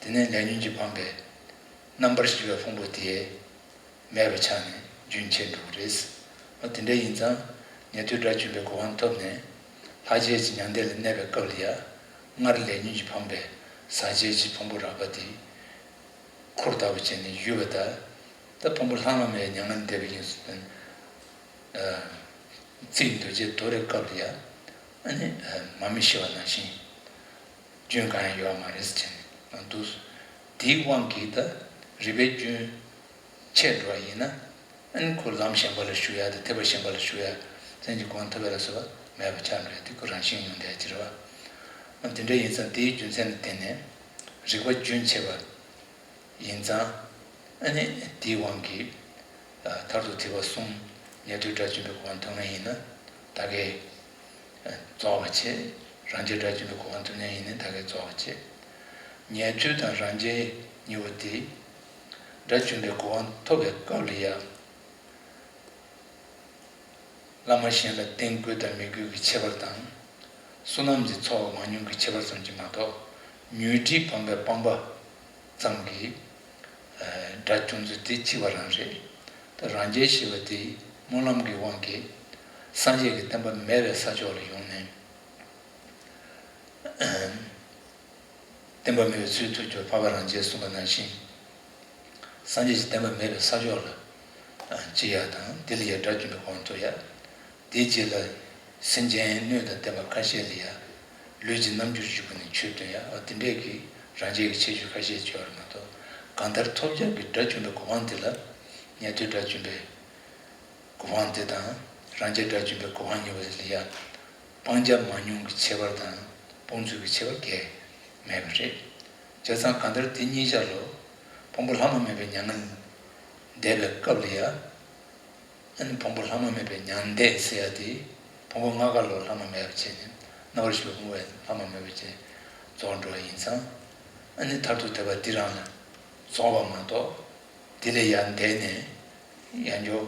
དེ་ནས་ལས་ཉོན་གྱིས་འཕངས་པའི་རྣམ་པར་ཤེས་པའི་ཕུང་པོ་དེ་མེད་པ་ཆགས་ནས་རྒྱུན་ཆད་འགྲོ་གི་རེད། འོ་དེ་འདྲ་ཡིན་ཙང་ཉན་ཐོས་དགྲ་བཅོམ་པའི་གོ་འཕང་ཐོབ་ནས་ལྷག་བཅས་ཀྱི་མྱང་འདས་ལ་གནས་པའི་སྐབས་ལ་ཡང་། སྔར་ལས་ཉོན་གྱིས་འཕངས་པའི་ཟག་བཅས་ཀྱི་ཕུང་པོ་རགས་པ་དེ་ཁུར་ལྟ་བུ་བྱས་ནས་ཡུལ་བ་དང་། ད་ཕུང་པོ་ལྷག་མ་མེད་པའི་མྱ་ངན་འདས་པའི་དབྱིངས་སུ་ཕན། ཨ། ཚིག་འདུ་བྱེད་དོར་བའི་སྐབས་ལ་ཡང་། ཨ་ནི་མར་མེ་ཤི་བ་ནང་བཞིན་རྒྱུན་གང་ཡང་ཡོད་མ་རེད་ཟེར་བྱས་ནས་འདུག། དེའི་དབང་གིས་ད་རིག་པའི་རྒྱུན་ཆད་འགྲོ་བ་ཡིན་ན། ཨ་ནི་ཁོ་ལམ་གཞན་པ་ལ་ཞུགས་ཡ་དང་ཐེག་པ་གཞན་པ་ལ་ཞུགས་ཡ། མཚན་གྱི་གོ་འཕང་ཐོབ་ཡ་ལ་སོགས་པ་མེད་པ་ཆགས་འགྲོ་ཡ་དེ་ཁོ་རང་བཞིན་ཡོང་བསྡད་ཀྱི་རེད་བ། ཨ། དེ་འདྲ་ཡིན་ཙང་དེའི་རྒྱུ་མཚན་ལ་བརྟེན་ནས་རིག་པ་རྒྱུན་ཆད་པ་ཡིན་ཙང་། ཨ་ནི་དེའི་དབང་གིས་མཐར་ཐུག་ཐེག་པ་གསུམ་ཉན་ཐོས་དགྲ་བཅོམ་པའི་གོ་འཕང་ཐོབ་མཁན་ཡིན་ན་ད་གའི་རྫོགས་པ་བྱེད། རང་རྒྱལ་དགྲ་བཅོམ་པའི་གོ་འཕང་ཐོབ་མཁན་ཡིན་ན་ད་གའི་རྫོགས་པ་བྱེད། ཉན་ཐོས་དང་རང་རྒྱལ་གཉིས་པོ་དེ་དགྲ་བཅོམ་པའི་གོ་འཕང་ཐོབ་པའི་སྐབས་ལ་ཡང་། བླ་མ་གཞན་ལ་བསྟེན་དགོས་དང་མི་དགོས་ཀྱི་ཁྱད་པར་དང་། བསོད་ནམས་ཀྱི་ཚོགས་མང་ཉུང་གི་ཁྱད་པར་ཙམ་གྱིས་མ་གཏོགས། ཉོན་སྒྲིབ་སྤངས་པའི་སྤངས་པ་ཙམ་གྱིས་དགྲ་བཅོམ་ཚུལ་དེ་གཅིག་པ་རང་རེད། ད་རང་རྒྱལ་ཞེས་པ་དེ་སྨོན་ལམ་གྱི་དབང་གིས་སངས་རྒྱས་ཀྱི་བསྟན་པ་མེད་པའི་ས་ཕྱོགས་ལ་ཡོང་ནས། བསྟན་པ་མེད་པའི་ཚུལ་ཐུབ་གྱུར་འཕགས་པ་རང་རྒྱལ་གསུངས་པ་ནང་བཞིན། སངས་རྒྱས་ཀྱི་བསྟན་པ་མེད་པའི་ས་ཕྱོགས་ལ་སྐྱེ་ཡ་དང་། དེ་ལ་ཡང་དགྲ་བཅོམ་པའི་གོ་འཕང་ཐོབ་ཡ། དེའི་རྗེས་ལ་སེམས་ཅན་སྣོད་དང་ལྡན་པ་ཁ་ཤས་ལ་ཡང་ལུས་ཀྱི་རྣམ་འགྱུར་བཞི་པོ་ནས་ཆོས་སྟོན་ཡ། འོ་དེ་འདྲས་ཀྱི་རང་རྒྱལ་གྱི་ཁྱད་ཆོས་ཁ་ཤས་ཡོད་རེད་མ་གཏོགས། གང་ལྟར་ཐོབ་བྱ་གི་དགྲ་བཅོམ་པའི་གོ་འཕང་དེ་ལ་ཉན་ཐོས་དགྲ་བཅོམ་པའི་གོ་འཕང་དེ་དང་། རང་རྒྱལ་དགྲ་བཅོམ་པའི་གོ་འཕང་གཉིས་པོ་དེ་ལ་ཡང་སྤང་བྱ་མང་ཉུང་གི་ཁྱད་པར་དང་སྤོང་ཚུལ་གྱི་ཁྱད་པར་གང་ཡང་མེད་པ་རེད། བྱས་ཙང་གང་ལྟར་དེ་གཉིས་ཆ་ལོ་ཕུང་པོ་ལྷག་མ་མེད་པའི་མྱ་ངན་འདས་པའི་སྐབས་ལ་ཡང་། ཨ་ནི་ཕུང་པོ་ལྷག་མ་མེད་པའི་མྱང་འདས་ཟེར་ཡ་དེ་ཕུང་པོ་ལྔ་ཀ་ལོ་ལྷག་མ་མེད་པ་བྱས་ནས་རྣམ་པར་ཤེས་པའི་ཕུང་པོ་ལྷག་མ་མེད་པ་བྱས་རྫོགས་འགྲོ་བ་ཡིན་ཙང་། ཨ་ནི་མཐར་ཐུག་ཐེག་པ་འདི་རང་ལ་རྫོགས་པ་མ་གཏོགས། དེ་ལས་ཡར་འདས་ནས་ཡང་འགྱོ་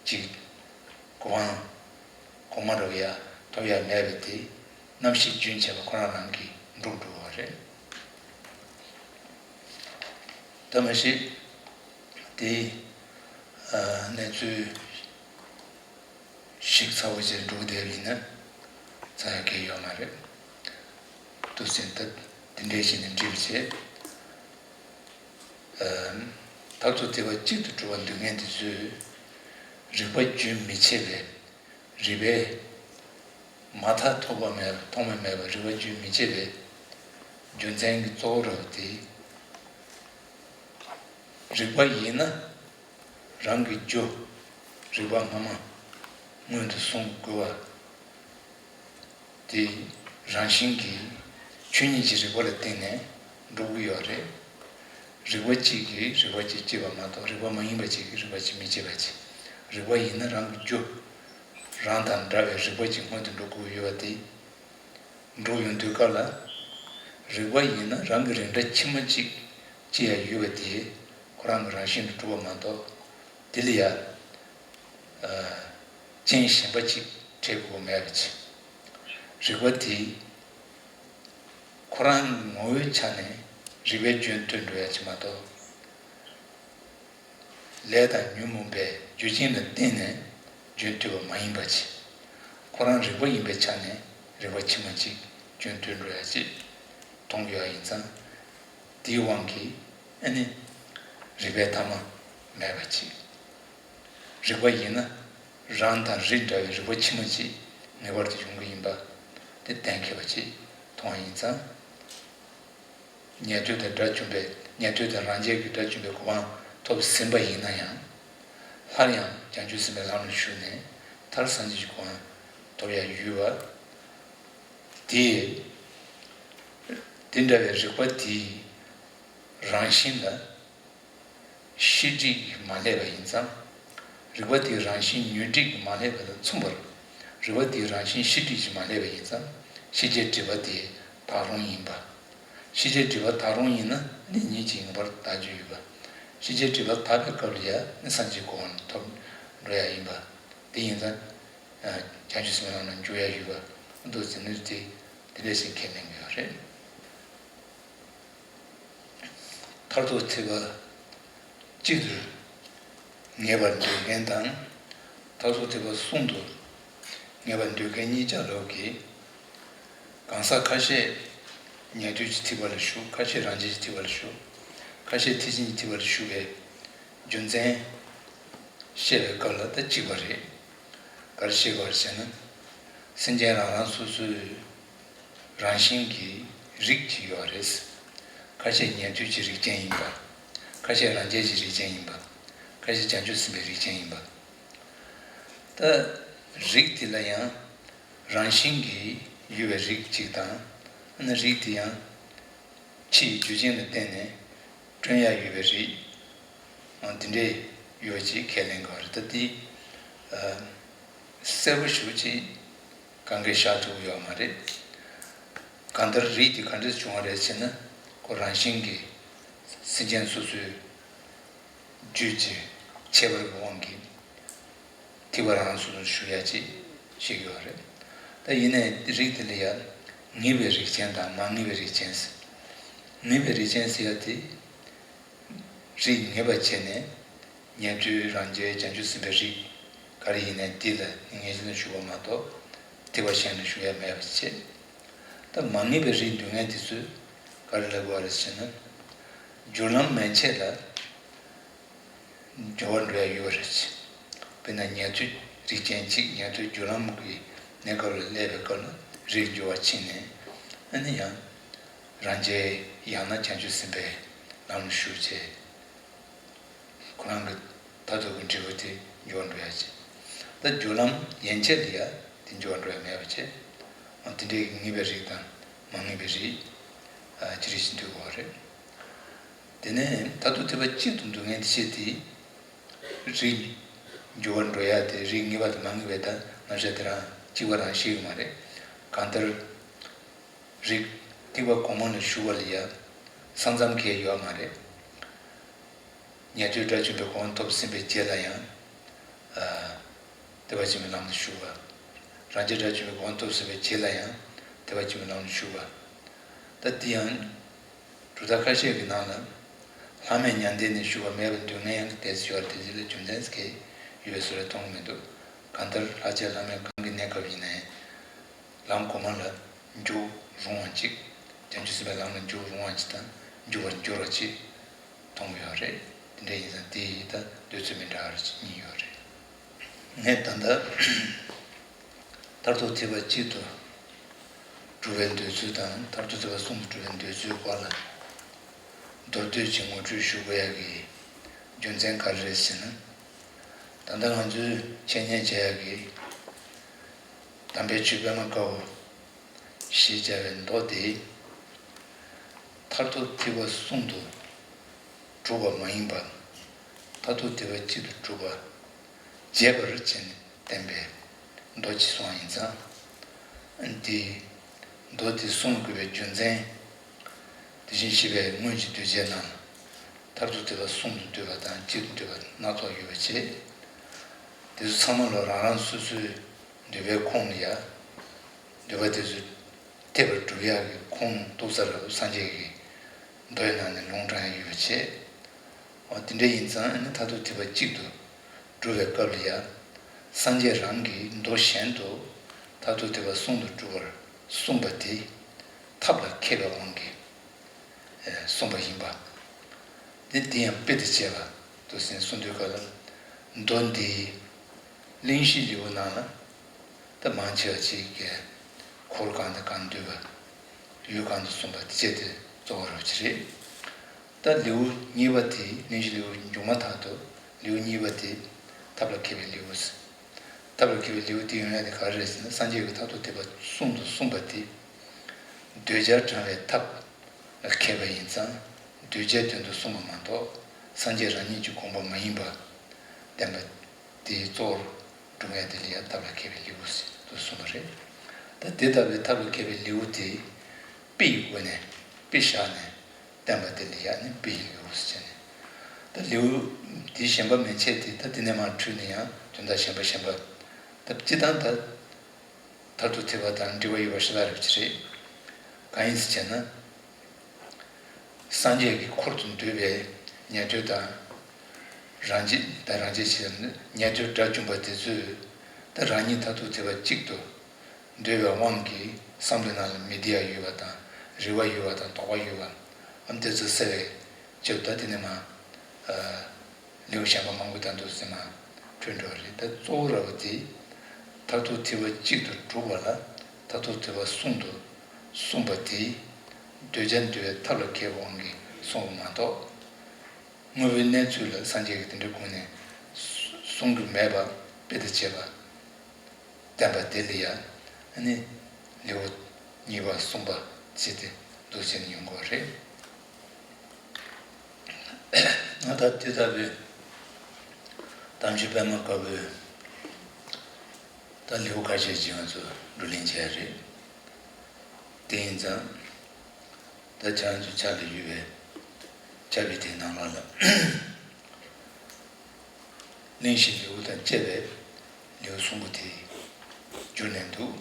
ཅིག་གོ་འཕང་གོང་མ་རུ་ཡར་ཐོབ་ཡ་མེད་པ་དེ་རྣམ་ཤེས་རྒྱུན་ཆད་པ་ཁོ་རང་རང་གིས་འགྲུབ་འགྲོ་བ་རེད། ད་མ་གཞི་དེ་གནས་ཚུལ་ཞིབ་ཚགས་པོ་བྱས་འགྲོ་བསྡད་ཡིན་ན་ཚང་ཡ་གལ་ཡོད་མ་རེད། དུ་ཟིན་ད་དེ་འདྲའི་ཞིག་ནས་འགྲིག་བྱས། མཐར་ཐུག་ཐེག་པ་གཅིག་ཏུ་གྲུབ་པར་འདོད་མཁན་དེ་ཚོས་རིག་པ་རྒྱུན་མི་འཆད་པའི། རིག་པའི་མ་མཐའ་ཐོགས་པ་མེད་པ། ཐོགས་མེད་མེད་པ་རིག་པ་རྒྱུན་མི་འཆད་པའི་རྒྱུ་མཚན་གྱི་གཙོ་བོ་ར་བ་དེ། རིག་པ་ཡིན་ན་རང་གི་རྒྱུ་རིག་པ་སྔ་མ་སྔོན་དུ་སོང་དགོས་པ། དེ་རང་བཞིན་གྱིས་ཆོས་ཉིད་ཀྱི་རིག་པ་ལ་བརྟེན་ནས་འགྲོ་གི་ཡོད་རེད། རིག་པ་གཅིག་གིས་རིག་པ་གཅིག་སྐྱེད་པ་མ་གཏོགས། རིག་པ་མ་ཡིན་པ་གཅིག་གིས་རིག་པ་གཅིག་མི་སྐྱེད་པ་བྱེད། རིག་པ་ཡིན་ན་རང་གི་རྒྱུ་རང་དང་འདྲ་བའི་རིག་པ་གཅིག་སྔོན་དུ་འགྲོ་དགོས་ཡོད་པ་དེ། འགྲོ་ཡོང་དུས་སྐབས་ལ། རིག་པ་ཡིན་ན་རང་གི་རིགས་འདྲ་ཕྱི་མ་གཅིག་སྐྱེ་ཡ་ཡོད་པ་དེ་ཁོ་རང་གི་རང་བཞིན་དུ་གྲུབ་པ་མ་གཏོགས། དེ་ལ་ཡ། ཨ། རྐྱེན་གཞན་པ་གཅིག་འབྲེལ་དགོས་མེད་པ་བྱས། རིག་པ་དེ་ཁོ་རང་གི་ངོ་བོའི་ཆ་ནས་རིག་པའི་རྒྱུན་མཐུད་འགྲོ་ཡ་ཅིག་མ་གཏོགས། ལས་དང་ཉོན་མོངས་པའི་རྒྱུ་རྐྱེན་ལ་བརྟེན་ནས་རྒྱུན་མཐུད་པ་མ་ཡིན་པ་ཅིག་ཁོ་རང་རིག་པ་ཡིན་པའི་ཆ་ནས་རིག་པ་ཕྱི་མ་ཅིག་རྒྱུན་མཐུད་འགྲོ་ཡ་ཅིག་མཐོང་ཡོད་ཡིན་ཙང་། དེའི་དབང་གིས་ཨ་ནི་རིག་པའི་ཐ་མ་མེད་པ་ཅིག་རིག་པ་ཡིན་ན་རང་དང་རིགས་འདྲ་བའི་རིག་པ་ཕྱི་མ་ཅིག་ངེས་པར་དུ་ཡོང་གི་ཡིན་པ་དེ་གཏན་འཁེལ་བ་ཅིག་མཐོང་བ་ཡིན་ཙང་། ཉན་ཐོས་དང་དགྲ་བཅོམ་པའི་ཉན་ཐོས་དང་རང་རྒྱལ་གྱི་དགྲ་བཅོམ་པའི་གོ་འཕང་ཐོབ་ཟིན་པ་ཡིན་ན་ཡང་། སླར་ཡང་བྱང་ཆུབ་སེམས་དཔའི་ལམ་ལ་ཞུགས་ནས་མཐར་སངས་རྒྱས་ཀྱི་གོ་འཕང་ཐོབ་ཡ་ཡོད་པ། དེ། དེ་འདྲ་བའི་རིག་པ་དེའི་རང་བཞིན་ལ་ཤེས་སྒྲིབ་ཀྱིས་མ་བསླད་པ་ཡིན་ཙང་། རིག་པ་དེའི་རང་བཞིན་ཉོན་སྒྲིབ་ཀྱིས་མ་བསླད་པ་དང་མཚུངས་པར། རིག་པ་དེའི་རང་བཞིན་ཤེས་སྒྲིབ་ཀྱིས་མ་བསླད་པ་ཡིན་ཙང་། ཤེས་བྱའི་སྒྲིབ་པ་དེ་དག་རུང་ཡིན་པ། ཤེས་བྱའི་སྒྲིབ་པ་དག་རུང་ཡིན་ན་ནི་ཉིད་ཀྱིས་ངེས་པར་དག་རྒྱུ་ཡོད་པ། ཤེས་བྱའི་སྒྲིབ་པ་དག་པའི་སྐབས་ལ་ཡང་ནི་སངས་རྒྱས་གོ་འཕང་ཐོབ་འགྲོ་ཡ་ཡིན་པ། དེ་ཡིན་ཙང་། བྱང་ཆུབ་སེམས་དཔའི་ལམ་ལ་འཇུག་ཡ་ཡོད་པ་འདུག་ཟེར་ནས་དེ་དེ་འདྲ་ཞིག་ཁས་ལེན་གྱི་ཡོད་རེད། མཐར་ཐུག་ཐེག་པ་གཅིག་ཏུ་ངེས་པར་འདོད་མཁན་དང་། མཐར་ཐུག་ཐེག་པ་གསུམ་དུ་ངེས་པར་འདོད་མཁན་གཉིས་ཆ་ལོག་གི། གང་ཟག་ཁ་ཤས་ཉན་ཐོས་ཀྱི་ཐེག་པ་ལ་ཞུགས། ཁ་ཤས་རང་རྒྱལ་གྱི་ཐེག་པ་ལ་ཞུགས། ཁ་ཤས་ཐེག་ཆེན་གྱི་ཐེག་པ་ལ་ཞུགས་པའི་རྒྱུ་མཚན་བཤད་པའི་སྐབས་ལ་ད་གཅིག་པ་རེད། ག་རེ་བཤད་དགོས་རེད་ཟེར་ན། སེམས་ཅན་རང་རང་སོ་སོའི་རང་བཞིན་གྱི་རིགས་ཅིག་ཡོད་རེད། ཁ་ཤས་ཉན་ཐོས་ཀྱི་རིགས་ཅན་ཡིན་པ། ཁ་ཤས་རང་རྒྱལ་གྱི་རིགས་ཅན་ཡིན་པ། ཁ་ཤས་བྱང་ཆུབ་སེམས་དཔའི་རིགས་ཅན་ཡིན་པ། ད་རིགས་དེ་ལ་ཡང་རང་བཞིན་གྱིས་ཡོད་པའི་རིགས་གཅིག་དང་། ཨ་ནི་རིགས་དེ་ཡང་ཕྱིའི་རྒྱུ་རྐྱེན་ལ་བརྟེན་ནས་བསྐྲུན་ཡ་ཡོད་པའི་རིགས། ཨ། དེ་འདྲས་ཡོད་ཅེས་ཁས་ལེན་དགོས་རེད། ད་དེ་ཨ་གསལ་པོ་ཞེ་པོ་ཅིག་གང་གས་བཞག་ཐུབ་ཀྱི་ཡོད་མ་རེད། གང་ལྟར་རིགས་དེ་ག་འདྲས་བྱུང་བ་རེད་ཟེར་ན། ཁོ་རང་བཞིན་གྱིས་སེམས་ཅན་སོ་སོའི་རྒྱུད་ཀྱི་ཁྱད་པར་གྱི་དབང་གིས་ཐེག་པ་རང་སོ་སོར་ཞུགས་ཡ་ཅིག་ཤེས་ཀྱི་ཡོད་རེད། ད་ཡིན་ནའི་རིགས་དེ་ལ་ཡང་ངེས་པའི་རིགས་ཅན་དང་མ་ངེས་པའི་རིགས་ཅན་ཟེར། ངེས་པའི་རིགས་ཅན་ཟེར་ཡ་དེ། རིགས་ངེས་པ་བྱས་ནས་ཉན་ཐོས་རང་རྒྱལ་བྱང་ཆུབ་སེམས་དཔའི་རིགས་ག་རེ་ཡིན་ནའི་དེ་ལ་ངེས་ཤེས་ལ་ཞུགས་པ་མ་གཏོགས་ཐེག་པ་གཞན་ལ་ཞུགས་ཡ་མེད་པ་བྱས། ད་མ་ངེས་པའི་རིགས་འདོད་མཁན་དེ་ཚོས་ག་རེ་ལབ་དགོས་རེད་ཟེར་ན། སྦྱོར་ལམ་མན་ཆད་ལ་སྦྱོར་བ་འགྲོ་ཡ་ཡོད་རེད། དཔེར་ན་ཉན་ཐོས་རིགས་ཅན་གཅིག་ཉན་ཐོས་སྦྱོར་ལམ་གྱི་གནས་སྐབས་ལ་སླེབས་པའི་སྐབས་ལ་རིགས་སྦྱོར་བ་ཕྱིན་ནས། ཨ་ནི་ཡང་རང་རྒྱལ་ཡང་ན་བྱང་ཆུབ་སེམས་དཔའི་ལམ་ལ་ཞུགས་བྱས། ཁོ་རང་གི་མཐར་ཐུག་གི་འབྲས་བུ་དེ་འབྱོར་འགྲོ་ཡ་བྱེད། ད་སྦྱོར་ལམ་ཡན་ཆད་ལ་ཡ་དེ་འབྱོར་འགྲོ་ཡ་མེད་པ་བྱེད། འོ་དེ་འདྲའི་ངེས་པའི་རིགས་དང་མ་ངེས་པའི་རིགས། ཨ། ཅི་རིགས་ཤིག་འདུས་པ་རེད། དེ་ནས་མཐར་ཐུག་ཐེག་པ་གཅིག་ཏུ་འདུ་མཁན་དེ་བྱས་ཏེ། རིགས་འབྱོར་འགྲོ་ཡ་དེ་རིགས་ངེས་པ་དང་མ་ངེས་པའི་ད་རྣམ་གཞག་དེ་རང་གཅིག་པ་རང་ཤེས་ཀྱི་མ་རེད། གང་ལྟར། རིགས་ཐེག་པ་གོང་མ་ལ་ཞུགས་པ་ལ་ཡ་ས་མཚམས་གང་ཡང་ཡོད་མ་རེད། ཉན་ཐོས་དགྲ་བཅོམ་པའི་གོ་འཕང་ཐོབ་ཟིན་པའི་རྗེས་ལ་ཡང་། ཨ། ཐེག་པ་ཆེན་པོའི་ལམ་ལ་ཞུགས་པ། རང་རྒྱལ་དགྲ་བཅོམ་པའི་གོ་འཕང་ཐོབ་ཟིན་པའི་རྗེས་ལ་ཡང་ཐེག་པ་ཆེན་པོའི་ལམ་ལ་ཞུགས་པ། ད་དེ་ཡང་གྲུབ་མཐའ་ཁ་ཤས་ཀྱི་ནང་ལ། ལྷག་མེད་མྱང་འདས་ནས་ཞུགས་པ་མེད་པར་འདོད་མཁན་ཡང་དེ་ཡོད་རེད། དེ་རྗེས་ལ་རྒྱུ་མཚན་གང་ཡང་ཡོད་པའི་བཟོ་འདྲ་མཐོང་གི་མི་འདུག་གང་ལྟར་ལྷག་བཅས་ལྷག་མེད་གང་གི་གནས་སྐབས་ཡིན་ནའི། ལམ་གོང་མ་ལ་འཇུག་རུང་བ་ཅིག་བྱང་ཆུབ་སེམས་དཔའི་ལམ་ལ་འཇུག་རུང་བ་ཅིག་དང་འཇུག་པར་འགྱུར་བ་ཅིག་མཐོང་གི་ཡོད་རེད། དེ་འདྲ་ཡིན་ཙང་དེ་ཡི་ད་འདོད་ཚུལ་མི་འདྲ་བ་རེ་གཉིས་ཡོད་རེད། ངས་ད་ལྟ་མཐར་ཐུག་ཐེག་པ་གཅིག་ཏུ་གྲུབ་པའི་འདོད་ཚུལ་དང་མཐར་ཐུག་ཐེག་པ་གསུམ་དུ་གྲུབ་པའི་འདོད་ཚུལ་སྐོར་ལ་མདོར་བསྡུས་ཀྱི་ངོ་སྤྲོད་ཞུ་དགོས་ཡག་གི་རྒྱུ་མཚན་ག་རེ་རེད་ཟེར་ན། ད་ལྟ་ང་ཚོས་འཆད་ཉན་བྱེད་ཡག་གི་དམ་པའི་ཆོས་པད་མ་དཀར་པོ་ཞེས་བྱ་བའི་མདོ་དེ། མཐར་ཐུག་ཐེག་པ་གསུམ་དུ་གྲུབ་པ་མ་ཡིན་པར། མཐར་ཐུག་ཐེག་པ་གཅིག་ཏུ་གྲུབ་པ་རྒྱས་པར་བྱས་ནས་བསྟན་པའི་མདོ་ཅིག་སོང་བ་ཡིན་ཙང་། དེ་མདོ་དེ་གསུང་དགོས་པའི་རྒྱུ་མཚན། དེ་བཞིན་གཤེགས་པའི་སྔོན་གྱི་གདུལ་བྱའི་ནང་མཐར་ཐུག་ཐེག་པ་གསུམ་དུ་འདུས་པ་དང་གཅིག་ཏུ་འདུས་པ་སྣ་ཚོགས་ཡོད་པ་བྱས། དེ་ཚོ་ཚང་མ་ལ་རང་རང་སོ་སོའི་འདོད་པའི་ཁུངས་ལ་ཡ། འདོད་པ་དེ་ཚོ་ཐེག་པར་སྒྲུབ་ཡག་གི་ཁུངས་གཏུགས་ས་ལ་སངས་རྒྱས་ཀྱི་མདོའི་ནང་ནས་ལུང་དྲངས་ཡོད་པ་བྱས། འོ་དེ་འདྲ་ཡིན་ཙང་ཨ་ནི་མཐར་ཐུག་ཐེག་པ་གཅིག་ཏུ་སྒྲུབ་པའི་སྐབས་ལ་ཡང་སངས་རྒྱས་རང་གིས་མདོ་གཞན་དུ་མཐར་ཐུག་ཐེག་པ་གསུམ་དུ་སྒྲུབ་པར་གསུངས་པ་དེ་ཐབས་ལ་མཁས་པའི་དབང་གིས་གསུངས་པ་ཡིན་པ། དེ་དེ་ཡང་དཔེ་དང་བཅས་པ་དུ་ཟིན་གསུངས་དུས་སྐབས་ལ། མདོ་འདི་གླེང་གཞི་ལེའུ་ནང་ལ་ད་མང་ཆེ་བ་ཅིག་གིས་འཁོར་གང་དང་གང་འདུས་པ། ཡུལ་གང་དུ་གསུངས་པ་དེ་བཅས་དེ་གཙོ་བོ་རུ་ཅི་རེད། ད་ལེའུ་གཉིས་པ་དེ་གླེང་གཞི་ལེའུ་མཇུག་མ་ཐག་ཏུ་ལེའུ་གཉིས་པ་དེ་ཐབས་ལ་མཁས་པའི་ལེའུ། ཐབས་ལ་མཁས་པའི་ལེའུ་དེ་ཡོང་ཡ་དེ་ག་རེ་རེད་ཟེར་ན། སངས་རྒྱས་ཀྱིས་མཐར་ཐུག་ཐེག་པ་གསུམ་དུ་གསུངས་པ་དེ་གདུལ་བྱར་དྲང་བའི་ཐབས་ལ་མཁས་པ་ཡིན་ཙང་གདུལ་བྱའི་དོན་དུ་གསུངས་པ་མ་གཏོགས་སངས་རྒྱས་རང་ཉིད་ཀྱི་དགོངས་པ་མ་ཡིན་པ་བསྟན་པ་དེའི་གཙོ་བོར་བསྒྲུབ་ཡ་དེ་ལ་ཡང་ཐབས་ལ་མཁས་པའི་ལེའུ་ཟེར་དུ་གསུངས་པ་རེད། ད་དེ་ལྟ་བུའི་ཐབས་ལ་མཁས་པའི་ལེའུ་དེ་དཔེ་ཡི་སྒོ་ནས་དཔེ་བཞག་ནས་བསྟན་པ་དེ་ལ་ཡང་ནི་དཔེ་ཡི་ལེའུ་ཟེར་བྱས་ནས། ད་ལེའུ་དེ་གཞན་པ་མན་ཆད་དེ་ད་དེ་ནས་མར་འཕྲོས་ནས་ཡང་དོན་དག་གཞན་པ་གཞན་པ། ད་སྤྱིར་བཏང་ད་མཐར་ཐུག་ཐེག་པ་དང་འབྲེལ་བ་ཡོད་པ་ཞེ་དྲག་རེད་པ་ཅི་རེད། གང་ཡིན་ཟེར་བྱས་ན། སངས་རྒྱས་ཀྱི་འཁོར་དུ་འདུས་པའི་ཉན་ཐོས་དང་། རང་རྒྱལ་དང་རང་རྒྱལ་ཆེ་ཉན་ཐོས་དགྲ་བཅོམ་པ་དེ་ཚོས་ད་རང་ཉིད་མཐར་ཐུག་ཐེག་པ་གཅིག་ཏུ་འདུས་པའི་དབང་གིས་བསམ་བློའི་ནང་ལ་མི་བདེ་བ་ཡོད་པ་དང་རེ་བ་ཡོད་པ་དང་དོགས་པ་ཡོད་པ་ཨ་དེ་ཚོ་སེལ་བའི་ཆེད་དུ་ད་དེ་ནས་མར་ལེའུ་གཞན་པ་མང་པོ་དང་འདུག་སེ་མར་འཕྲོས་འགྲོ་བ་རེད། ད་གཙོ་བོ་ར་བ་དེ་མཐར་ཐུག་ཐེག་པ་གཅིག་ཏུ་གྲུབ་པ་ལ་མཐར་ཐུག་ཐེག་པ་གསུམ་དུ་གསུངས་པ་དེ་གདུལ་བྱ་འདུལ་བའི་ཐབས་ལ་མཁས་པའི་དབང་གིས་གསུངས་པ་མ་གཏོགས། དངོས་པོའི་གནས་ཚུལ་ལ་སངས་རྒྱས་ཀྱིས་དེ་འདྲའི་སྒོ་ནས་གསུང་གི་མེད་པ་དཔེ་དང་བཅས་པ་བསྟན་པ་དེ་ལ་ཡང་ནི་ལེའུ་གཉིས་པ་གསུམ་པ་བྱས་ཏེ་འདུག་བྱས་ནས་ཡོང་གི་ཡོད་རེད། ང་ད་དེ་ལྟ་བུའི་གཏམ་རྒྱུད་པད་མ་དཀར་པོའི་ད་ལེའུ་ཁ་ཤས་ཅིག་ང་ཚོས་བགྲོ་གླེང་བྱས་རེད། དེ་ཡིན་ཙང་ད་ཁྱེད་རང་ཚོའི་ཆ་ལ་ཡོད་པའི་ཆ་བི་དེའི་ནང་ལོགས་ལ་གླེང་གཞི་ལེའུ་དང་བཅས་པའི་ལེའུ་གསུམ་པོ་དེ་བསྒྱུར་ནས་འདུག་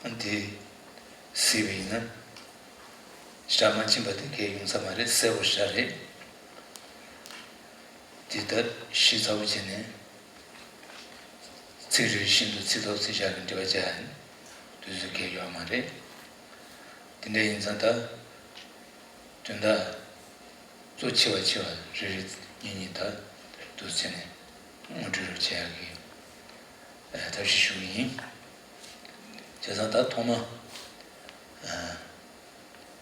ཨ་དེ་གཟིགས་པ་ཡིན་ན་ཞེ་དྲག་མ་ཕྱིན་པ་དེ་གས་ཡོང་ས་མ་རེད། གསལ་པོ་ཞེ་དྲག་རེད། དེ་ལྟར་ཞིབ་ཚགས་པོ་བྱས་ནས་ཚིག་རེ་བཞིན་དུ་ཚིག་ཐོག་ཚིག་བཞག་གི་འབྲེལ་བ་བྱ་ཡང་དུས་ཚོད་གས་ཡོད་མ་རེད། དེ་འདྲ་ཡིན་ཙང་ད་དོན་དག་གཙོ་ཆེ་བ་ཆེ་བ་རེ་རེ་གཉིས་གཉིས་ད་དུ་བྱས་ནས་ངོ་སྤྲོད་རོགས་བྱེད་ཡག་གི་ཨ་ཐབས་ཤེས་ཞུ་གི་ཡིན། བྱས་ཙང་ད་ཐོག་མ་ཨ་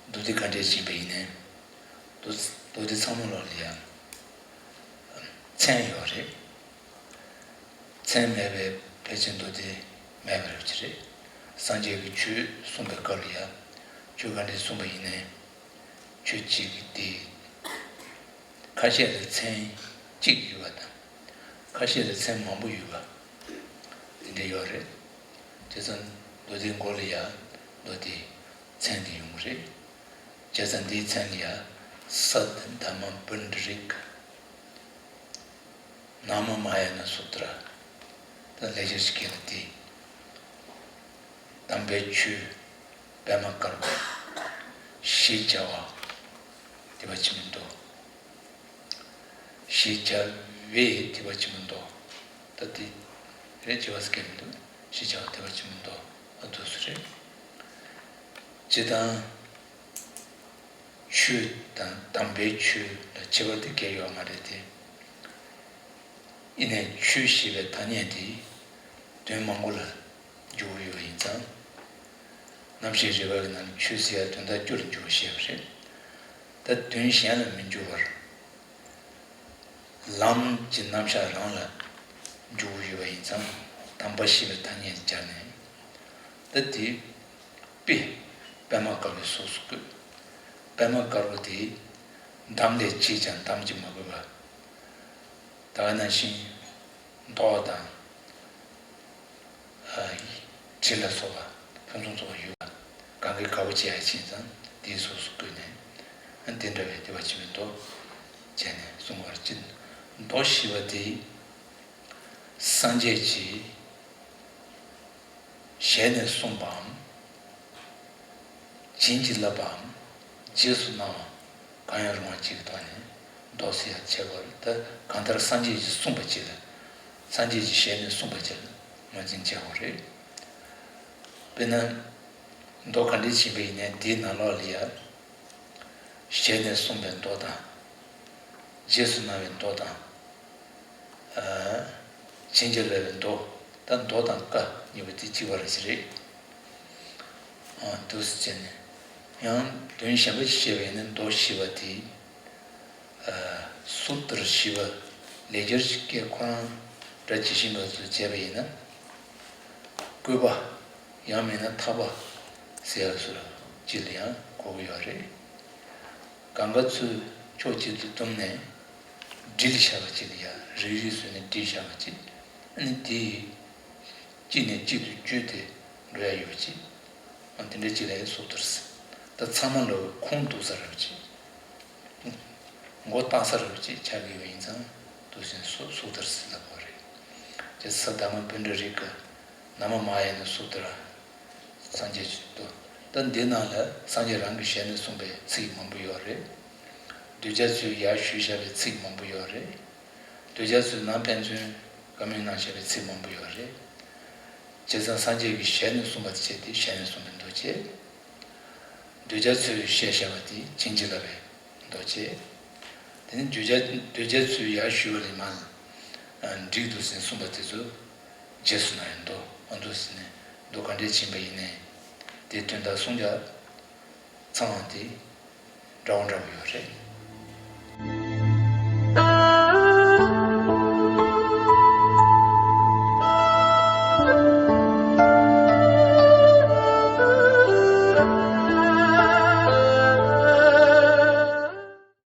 མདོ་སྡེ་ག་འདྲས་ཕྱིན་པ་ཡིན་ནའི་མདོ་མདོ་སྡེ་ཚང་མ་ལོགས་ལ་ཡང་མཚན་ཡོད་རེད། མཚན་མེད་པའི་ཕལ་ཆེར་མདོ་སྡེ་མེད་པ་རེད་ཅི་རེད། སངས་རྒྱས་ཀྱིས་ཆོས་གསུངས་པའི་སྐབས་ལ་ཡང་ཆོས་ག་འདྲས་གསུངས་པ་ཡིན་ནའི་ཆོས་གཅིག་གི་སྟེང་ཁ་ཤས་ལ་མཚན་གཅིག་ཡོད་པ་དང་། ཁ་ཤས་ལ་མཚན་མང་པོ་ཡོད་པ་དེ་འདྲ་ཡོད་རེད། བྱས་ཙང་མདོ་སྡེའི་མགོ་ལ་ཡང་མདོ་སྡེའི་མཚན་དེ་ཡོང་གི་རེད། བྱས་ཙང་འདིའི་མཚན་ལ་ཡང་ས་དྷརྨ་པུཎྜ་རི་ཀ་ན་མ་མ་ཧཱ་ཡ་ན་སུ་ཏྲ། ད་ལེགས་སྦྱར་གྱི་སྐད་ལ་དེ། དམ་པའི་ཆོས་པད་མ་དཀར་པོ་ཞེས་བྱ་བ་དེ་བ་ཆེན་པོ་མདོ། ཞེས་བྱ་བའི་དེ་བ་ཆེན་པོ་མདོ། ད་དེ་རེད་བྱ་བ་སྐད་མི་འདུག་ཞེས་བྱ་བ་དེ་བ་ཆེན་པོ་མདོ་ཨ་འདུག་སུ་རེད། སྤྱིར་བཏང་། ཆོས་དང་དམ་པའི་ཆོས་ལ་ཁྱད་པར་དེ་གས་ཡོད་མ་རེད་དེ། ཡིན་ནའི་ཆོས་ཞེས་པའི་ཐ་སྙད་དེ་དོན་མང་པོ་ལ་འཇུག་གི་ཡོད་པ་ཡིན་ཙང་། རྣམ་ཤེས་རིག་པ་གི་ནང་ནས་ཆོས་ཟེར་ཡ་དོན་དག་བཅུ་ལ་འཇུག་པ་ཞེས་པ་རེད། ད་དོན་གཞན་ལ་མི་འཇུག་པར། ལམ་གྱི་རྣམ་གཞག་རང་ལ་འཇུག་གི་ཡོད་པ་ཡིན་ཙང་དམ་པ་ཞེས་པའི་ཐ་སྙད་སྦྱར་ནས། ད་དེ་དཔེ་པད་མ་དཀར་པོའི་གཟུགས་སུ་བཀོད། པད་མ་དཀར་པོ་དེ་འདམ་ལས་ཆེས་ཀྱང་འདམ་གྱིས་མ་གོས་པ། ད་ག་ནང་བཞིན་མདོག་དང་། དྲི་ལ་སོགས་པ་ཕུན་སུམ་ཚོགས་པ་ཡོད་པ། གང་གིས་དགའ་པོ་བྱེད་ཡ་ཕྱིན་ཙང་དེའི་གཟུགས་སུ་བཀོད་ནས་དེ་འདྲ་བའི་དེ་བ་ཆེན་པོའི་མདོ་བྱས་ནས་གསུངས་པར་ཅི། མདོ་ཞེས་པ་དེ་སངས་རྒྱས་ཀྱིས་ཞལ་ནས་གསུངས་པའམ། བྱིན་གྱིས་བརླབས་པའམ་རྗེས་སུ་གནང་བ་གང་ཡང་རུང་བ་གཅིག་གི་ཐོག་ནས་ མདོ་ཟེར་ཡ་བྱེད་དགོས་རེད། ད་གང་ལྟར་སངས་རྒྱས་ཀྱིས་གསུངས་པ་ཅིག་ལ། སངས་རྒྱས་ཀྱི་ཞལ་ནས་གསུངས་པ་ཅིག་ལ་ངོས་འཛིན་བྱེད་དགོས་རེད། དཔེར་ན། མདོ་ག་འདྲ་ཡིན་པ་ཡིན་ནའི་འདིའི་ནང་ལོགས་ལ་ཡ། ཞལ་ནས་གསུངས་པའི་མདོ་དང་། རྗེས་སུ་གནང་བའི་མདོ་དང་། ཨ། བྱིན་གྱིས་བརླབས་པའི་མདོ། ད་མདོ་དང་བཀའ་གཉིས་པོ་དེ་གཅིག་པ་རེད་ཟེར་རེད། ཨ། འདུག་སེ་བྱས་ནས། ཡང་དོན་གཞན་པ་ཞིག་བཤད་པ་ཡིན་ན་མདོ་ཞེས་པ་དེ། ཨ། སུ་ཏྲ་ཞེས་པ་ལེགས་སྦྱར་གྱི་སྐད་ཁོ་རང་སྒྲ་ཇི་བཞིན་པ་ཚོ་བྱས་པ་ཡིན་ན། བཀོད་པ། ཡང་མིན་ན་ཐེག་པ་ཟེར་ཡ་སོགས་ལ་ཅིག་ལ་ཡང་གོ་གི་ཡོད་རེད། གང་ག་ཚོས་ཕྱོགས་གཅིག་ཏུ་བསྡོམས་ནས་སྒྲིལ་བཞག་པ་ཅིག་ལ་ཡ། རིགས་རིགས་བཟོས་ནས་སྒྲིལ་བཞག་པ་ཅིག་ཨ་ནི་དེ་ཡི་གཅིག་ནས་གཅིག་ཏུ་བརྒྱུད་དེ་འགྲོ་ཡ་ཡོད་པ་ཅིག་ཨ། དེ་འདྲ་ཅིག་ལ་ཡ་སུ་ཏྲ་ཟེར། ད་ཚང་མ་ལ་ཁུངས་གཏུགས་ས་རེད་པ་ཅིག་མགོ་བཏགས་ས་རེད་པ་ཅིག་ཆགས་ཀྱི་ཡོད་པ་ཡིན་ཙང་འདུག་སེ་སུ་སུ་ཏྲ་ཟེར་ལབ་དགོས་རེད། ཅེས་ས་དྷརྨ་པཎྜི་རེ་ཀ་ན་མ་མ་ཡ་ན་སུ་ཏྲ། སངས་རྒྱས་ཀྱི་མདོ། ད་འདི་ནང་ལ་སངས་རྒྱས་རང་གི་ཞལ་ནས་གསུངས་པའི་ཚིག་མང་པོ་ཡོད་རེད། གདུལ་བྱ་ཚོས་ཡར་ཞུས་བཞག་པའི་ཚིག་མང་པོ་ཡོད་རེད། གདུལ་བྱ་ཚོས་ནང་ཕན་ཚུན་བཀའ་མོལ་གནང་བཞག་པའི་ཚིག་མང་པོ་ཡོད་རེད། བྱས་ཙང་སངས་རྒྱས་ཀྱི་ཞལ་ནས་གསུངས་པ་དེ་བྱས་ཏེ་ཞལ་ནས་གསུངས་པའི་མདོ་བྱས། གདུལ་བྱ་ཚོས་བཤད་བཞག་པ་དེ་བྱིན་གྱིས་བརླབས་པའི་མདོ་བྱས། དེ་ནས་གདུལ་བྱ་གདུལ་བྱ་ཚོས་ཡར་ཞུས་པ་ལས་མར་བསྒྲིགས་འདུག་ཟེར་གསུངས་པ་དེ་ཚོ་རྗེས་སུ་གནང་བའི་མདོ། ཨ། འདུག་ཟེར་ནས་མདོ་ག་འདྲས་ཕྱིན་པ་ཡིན་ནའི་དེའི་དོན་དག་གསུང་རྒྱ་ཚང་བ་དེ་འདྲ་བོ་འདྲ་བོ་ཡོད་རེད།